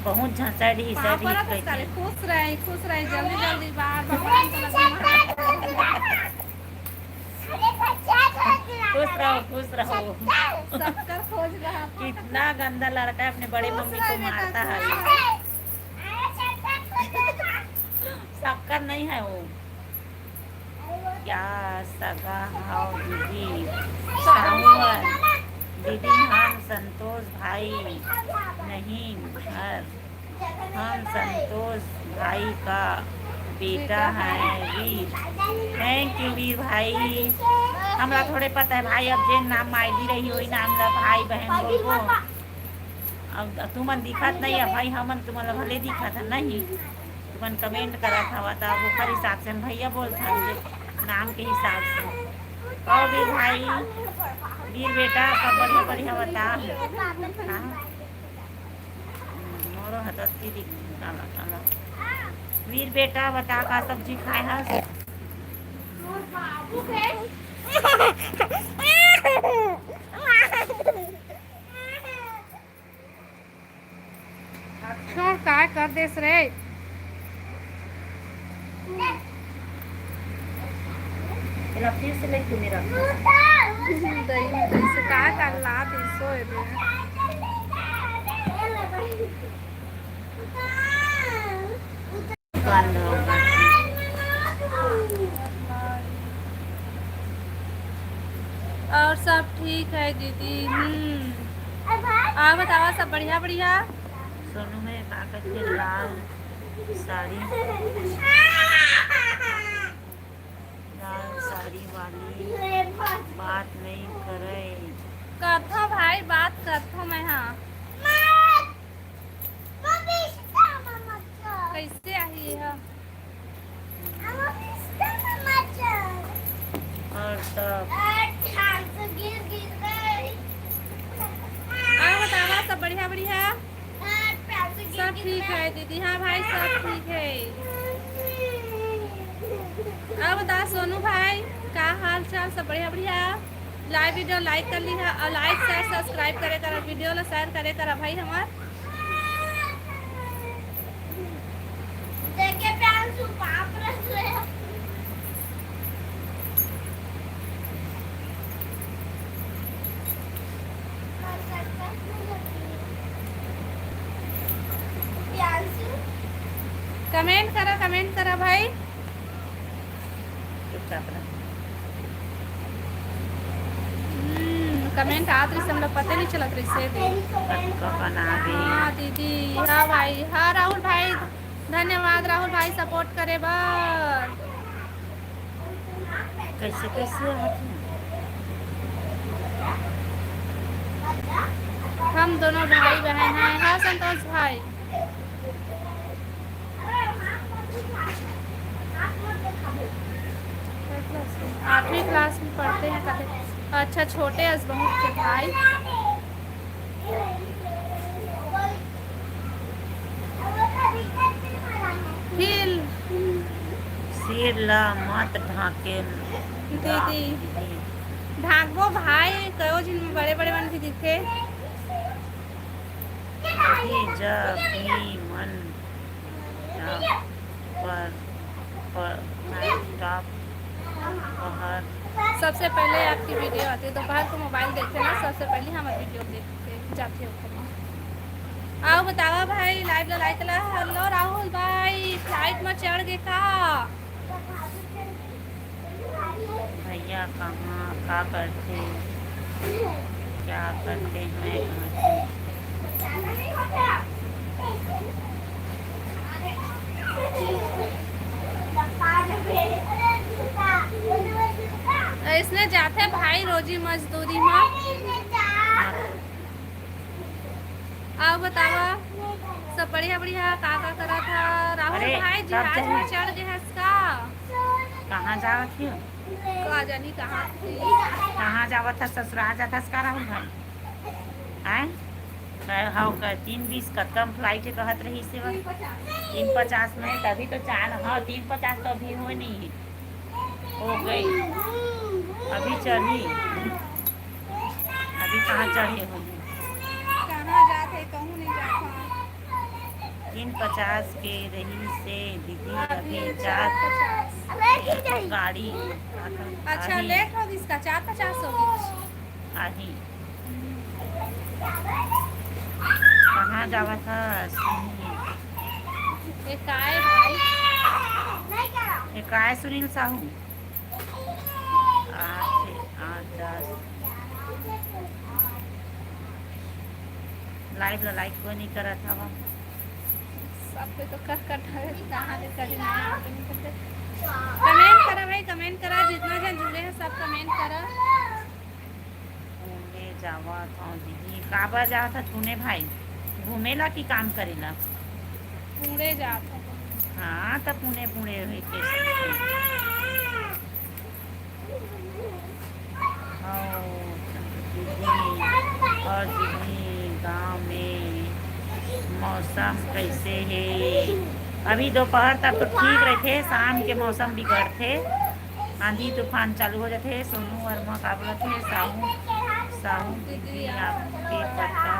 बहुत झन सैड ही, सैड ही कहते हैं। खुश रहे, खुश रहे, जल्दी, जल्दी बाहर भगवान को लगे। खुश रहो, खुश रहो। शक्कर खोज रहा। कितना गंदा लड़का है, अपने बड़े मम्मी को मारता है। शक्कर नहीं है वो। क्या सगा हव दीदी? साहुअन दीदी, हम संतोष भाई नहीं हर, हम संतोष भाई का बेटा है वीर। Thank you वीर भाई, हमला थोड़े पता है भाई, अब जेन नाम मायली रही वही नाम ला भाई बहन बोलबो। अब तुमन दिखत नहीं है भाई, हमन तुमन ला भले दिखत है नहीं। तुमन comment करत हवा, त ओखर हिसाब से हम भैया बोलथन, जे नाम के हिसाब से। और वीर भाई, वीर बेटा, सब बढ़िया बढ़िया बता। हाँ? मोरो हदत की दिख काला काला। वीर बेटा, बता का सब्जी खाए हस? अच्छा, काय कर देस रे? एला फिर से लेके मेरा दही में कैसे काय कर ला दिसो ए दे। और सब ठीक है दीदी। हम्म। और बतावा, सब बढ़िया बढ़िया? सोनू में का कहते लाल साड़ी, लाल साड़ी वाली बात नहीं करे। करथो भाई, बात करथो मैं, हाँ। कैसे आही यह? और सब और बतावा, सब बढ़िया बढ़िया? सब ठीक है दीदी। हाँ भाई, सब ठीक है। और बता सोनू भाई, का हाल चाल? सब बढ़िया बढ़िया? Live video like कर ली है और like share subscribe करे करा, video ला share करे करा भाई हमार। देखे प्यांशु बाप रे। प्यांशु। Comment करा, comment करा भाई। चुपचाप रह। हम्म, comment आत रहिस, हमला पता नहीं चलत रहिस हे दे। कतका बना दे। हाँ दीदी, हाँ भाई, हाँ राहुल भाई, धन्यवाद राहुल भाई support करे बर। कैसे, कैसे आत हे? हम दोनों भाई बहन हैं। हाँ संतोष भाई। आठवीं class में पढ़ते हैं, कहते, अच्छा, छोटे अस बहुत के भाई। फिर सिर ला मत ढाके दीदी। ढाकबो भाई, कयो झिन बड़े बड़े मन भी दिखे। दीदी, जब भी मन पर, पर, पर, सबसे पहले आपकी video आती है, दोपहर को mobile देखे ना, सबसे पहले हमारी video देख के जाते हो। आओ बतावा भाई, live ला like ला। Hello राहुल भाई, flight में चढ़ गए का? भैया कहाँ का करते, क्या करते हैं, कहाँ से? इसने जाते भाई रोजी मजदूरी में। आओ बतावा, सब बढ़िया बढ़िया, का का करत हा? राहुल अरे, भाई, सब जहाज में चढ़ गए हस का? कहाँ जावत हियो? का जानी कहाँ थी। कहाँ जावत हस? ससुराल जात हस का राहुल भाई? हैं? मैं हव का तीन बीस कतका में flight हे कहत रही से बा। तीन पचास में, तभी तो चार, हाँ, तीन पचास तो अभी होय नहीं है। हो गई, अभी चढ़ी, अभी कहाँ चढ़े हो? कहाँ जात है, कहूँ नहीं जात है। तीन पचास के रही से दीदी, अभी अभी चार चार पचास। गाड़ी। अच्छा, आही। Late हो गई इसका, चार पचास हो गई। आही। कहाँ जावत हस? ए काय भाई? ए काय सुनील साहू? आठ, आठ, दस। Live ला like कोई नहीं करत हवा। सब कोई तो कर कर ढावे, कहाँ ले करे ना, comment करा भाई, comment करा, जितना जन जुड़े हैं सब comment करा। पुणे जावत हव दीदी, काबर जावत हव पुणे भाई? घूमे ला कि काम करे ला? पुणे जात हव। हाँ, त पुणे, पुणे होई के। और दीदी, और दीदी, गाँव में मौसम कैसे है? अभी दोपहर तक तो ठीक रहते, शाम के मौसम बिगड़ते। आंधी तूफान चालू हो जाथे। सोनू वर्मा का बोलत हे, साहू, साहू दीदी, आपके पता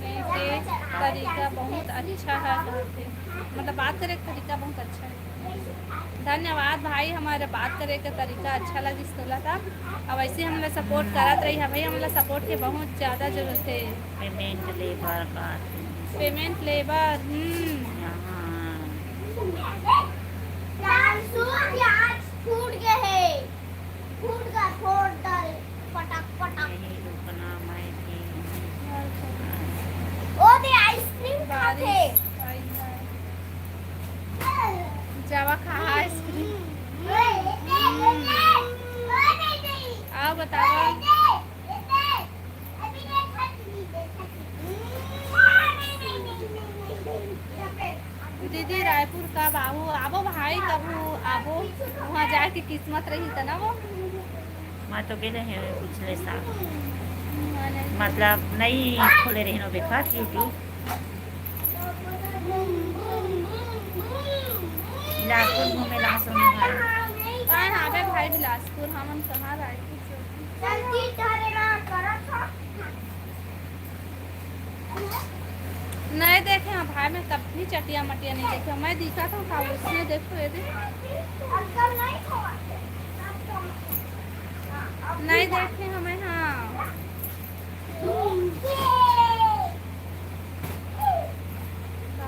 के तरीका बहुत अच्छा है, मतलब बात करे के तरीका बहुत अच्छा है। धन्यवाद भाई, हमारे बात करे के तरीका अच्छा लगिस तोला था। अब ऐसे हमला support करत रही है भाई, हमला support के बहुत ज्यादा जरूरत है। Payment ले बर का? Payment ले बर, हम्म। हाँ। फूट गए हे। फूट गए, फोड़ डाल, पटक, पटक। नहीं रुकना, मैं भी। ओ दे, ice cream खाथे। बारिश आई है। जावा खा ice cream। हम्म। आओ बताओ। दीदी, रायपुर कब आबो? आबो भाई, कभू आबो। वहाँ जाए के किस्मत रही त ना वो। मैं तो गेले हे पिछले साल। हाँ, नहीं। मतलब, नहीं खोले रहे नो बेफात YouTube। बिलासपुर घूमे ला सोनू भाई। कहाँ आबे भाई बिलासपुर? हमन कहाँ रायपुर से? जल्दी धरे ना करत हो। नहीं देखे हैं भाई, मैं कभी चटिया मटिया नहीं देखे। मैं दिखा था का उसने, देखो ये दे। नहीं देखे हमें, हाँ।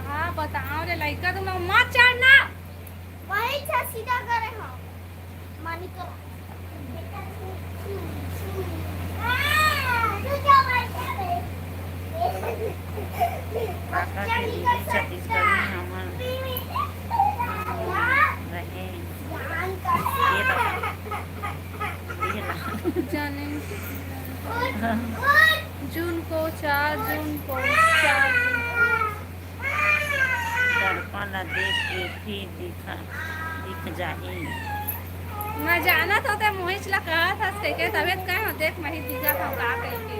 हाँ, बताओ रे लइका, तुम लोग मत चढ़ना। वही छा सीधा करे हम। मानी तो। काका के दीदी छत्तीसगढ़ी में हमन रहे। ये बता। ये बता। जाने। जून को, चार जून को, चार जून को। दर्पण ला देख के फिर दिखा, दिख जाही। मैं जानत हों ते मोहित ला कहत हस कहिके, तबे त कहे हों, देख मैं ही दिखत हों का कहिके।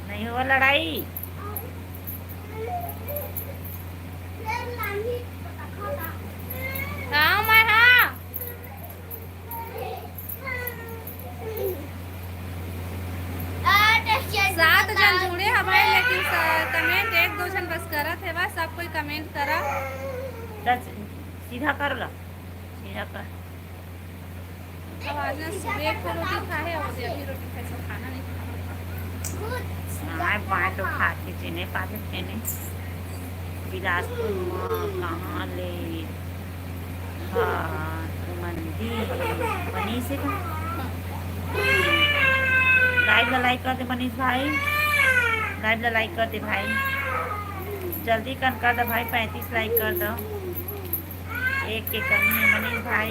नहीं हुआ लड़ाई। हाँ, मैं हाँ। सात जन जुड़े हवय, लेकिन स-, comment एक दो जन बस करत हे बस। सब कोई comment करा। सीधा कर ला, सीधा कर। अब आज ना सुबह एक ठो रोटी खाए, अउ अभी रोटी खाए, सब खाना नहीं खाए। हाँ, बांय तो खा के जेने पाले तेने। बिलासपुर म कहाँ ले? हाँ, मंदिर बनीस हे का? Live ला like कर दे मनीष भाई, live ला like कर दे भाई, जल्दी कन कर दे भाई, पैंतीस like कर दो, एक के कमी है मनीष भाई,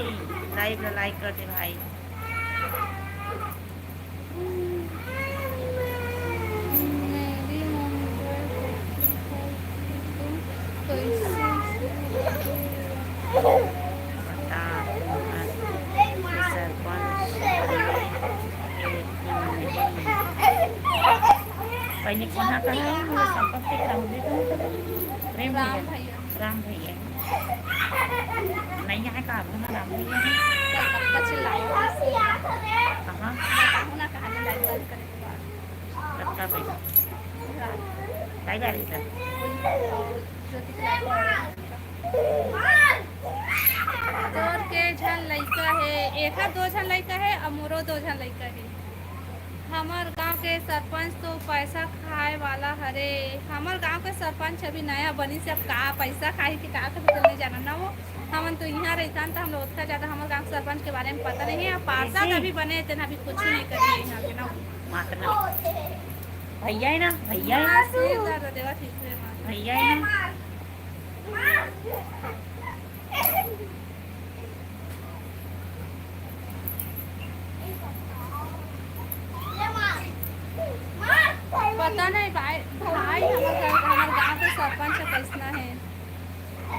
live ला like कर दे भाई। मेरी मम्मी बोलती है कि तुम कैसे बता, सरपंच। पहले कोना कहा, हम लोग संपर्क से ग्राम जी को प्रेम राम भैया। भैया। राम भैया। नहीं है का, अभी ना राम भैया है। कलकत्ता से लाए हैं। कहाँ? बताओ ना, कहाँ ले लाए, बंद करे के बाद। कलकत्ता पे। रात। काहे जा रही था? ज्योति के लाए हैं। तोर के झन लइका हे, एकर दो झन लइका हे, अउ मोरो दो झन लइका हे। हमर गांव के सरपंच तो पैसा खाए वाला हरे। हमर गांव के सरपंच अभी नया बनिस हे, अब का पैसा खाही कि का करही, तेला नइ जानन ना वो। हमन तो इहां रहिथन, त हमला ओतका ज्यादा हमर गांव के सरपंच के बारे म पता नइ हे। अब पार्षद अभी बने हे, तेन अभी कुछु नइ करे हे इहां के ना। मातना। भैया हे ना, भैया हे ना। सिर दर्द देवत हे, मार। भैया हे ना। पता नहीं भाई, भाई हमर घर, हमर गांव के सरपंच कैसना है।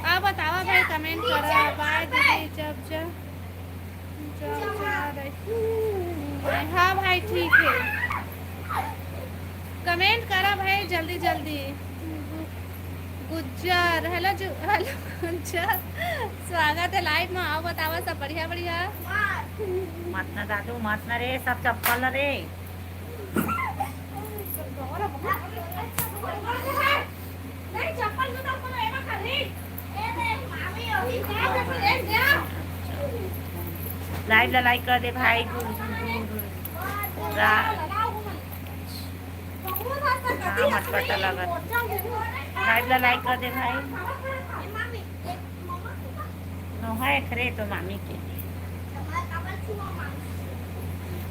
आप बतावा भाई, comment करा। बाय दीदी, जब जब जब जा रही। हाँ भाई, ठीक है, comment करा भाई जल्दी जल्दी। गुज्जर, hello जु-, hello गुज्जर, स्वागत है live में। आओ बतावा सब बढ़िया बढ़िया। मत ना दादू, मत ना रे, सब चप्पल रे। Live ला like कर दे भाई। गुरु, गुरु, गुरु। रा-, हाँ, मत पता लगत। Live ला like कर दे भाई। नोहा एखरे तो मामी के।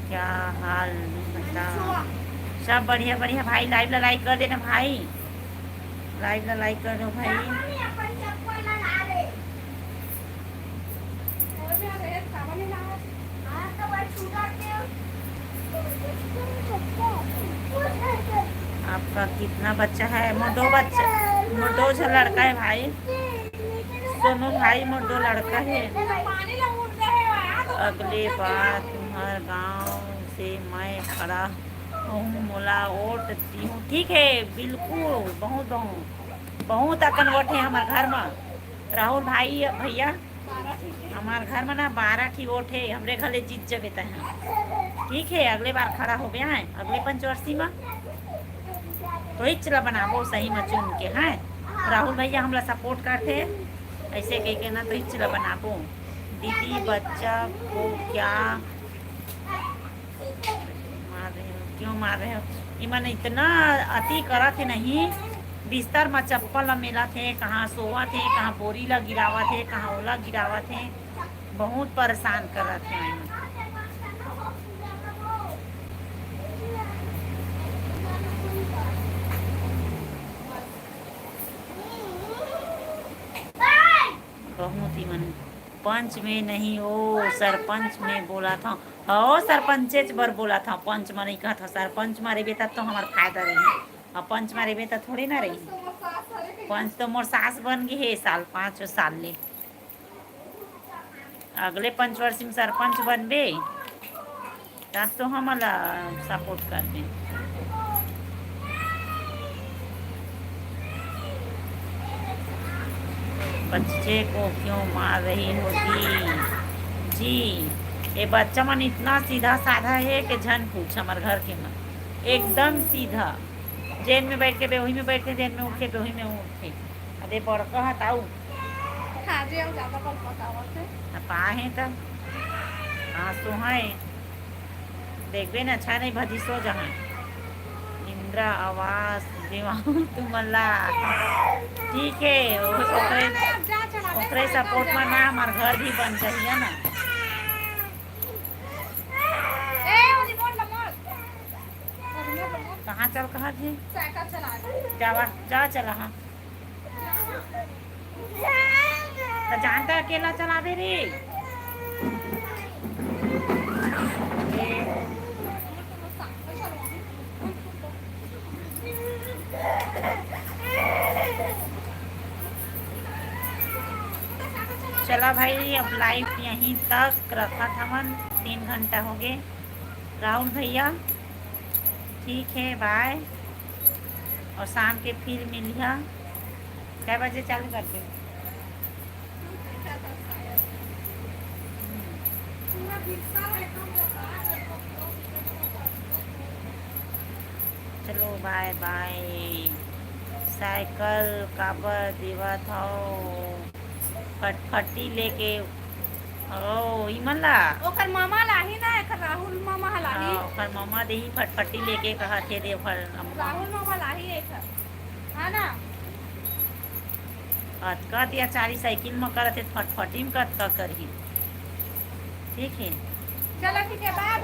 क्या हाल बता? सब बढ़िया बढ़िया भाई, live ला like कर देना भाई, live ला like कर दो भाई। आपका कितना बच्चा है? मोर दो बच्चा, मोर दो झन लड़का है भाई। दोनों भाई मोर दो लड़का है। अगले बार तुम्हर गांव से मैं खड़ा हूँ, मोला वोट दी हूँ। ठीक है, बिल्कुल, बहुत बहुत बहुत अकन वोट है हमर घर में। राहुल भाई, भैया, हमार घर में ना बारह ठी वोट है, हमरे घर ले जीत जबे तय। ठीक है, अगले बार खड़ा हो गया है, अगले पंचवर्षी में तो हिच ला बनाबो सही में चुन के, हैं? राहुल भैया हमला support करते, ऐसे कह के ना तो हिच ला बनाबो। दीदी, बच्चा को क्या मार रहे हो? क्यों मार रहे हो? इमन इतना अति करत हे नहीं, बिस्तर म चप्पल ल मेलत हे, कहाँ सोवत हे, कहाँ बोरी ल गिरावत हे, कहाँ ओला गिरावत हे, बहुत परेशान करत हे इमन। बहुत ही मन पंच में नहीं, ओ सरपंच में बोला था। हाँ, ओ सरपंचेच बर बोला था, पंच में नहीं कहा था। सरपंच में रहिबे तब तो हमार फायदा रही, अब पंच में रहिबे तब थोड़ी ना रही। पंच तो मोर सास बन गई है साल, पाँच साल ले। अगले पंचवर्षी में सरपंच बनबे, तब तो हमला support करबे। बच्चे को क्यों मार रही हो जी? जी, ये बच्चा मन इतना सीधा साधा है कि झन पूछ। हमर घर के मन एकदम सीधा, जेन में बैठ के बे वही में बैठे, जेन में उठे बे वही में उठे। अरे बड़का हताऊ। हाँ जी, हम ज्यादा कल पकावत है। अब पाहे त आंसू है, देखबे न, अच्छा नहीं भजी सो जहाँ। आवाज देवाहूं तुमन ला। ठीक है, ओकरे, ओकरे सपोर्ट में ना हमार घर भी बन जाही ना। कहाँ चल कहा जी? जावा, जा चला हाँ। तो जानता अकेला चलावे रे। चला भाई, अब लाइव यहीं तक रखत हवन, तीन घंटा हो गए। राहुल भैया, ठीक है, बाय। और शाम के फिर मिलिया। कै बजे चालू करते? चलो बाय बाय। साइकिल काबर देवत हव? फटफटी लेके। ओ इमन ला। ओकर मामा लाही ना, एकर राहुल मामा ह लाही। हाँ, ओकर मामा देही फटफटी लेके कहत हे दे ओकर अम्मा। राहुल मामा लाही एकर। है ना? अतका अत्याचारी साइकिल म करत हे, फटफटी म कतका करही। ठीक है। चलो ठीक है, बाय।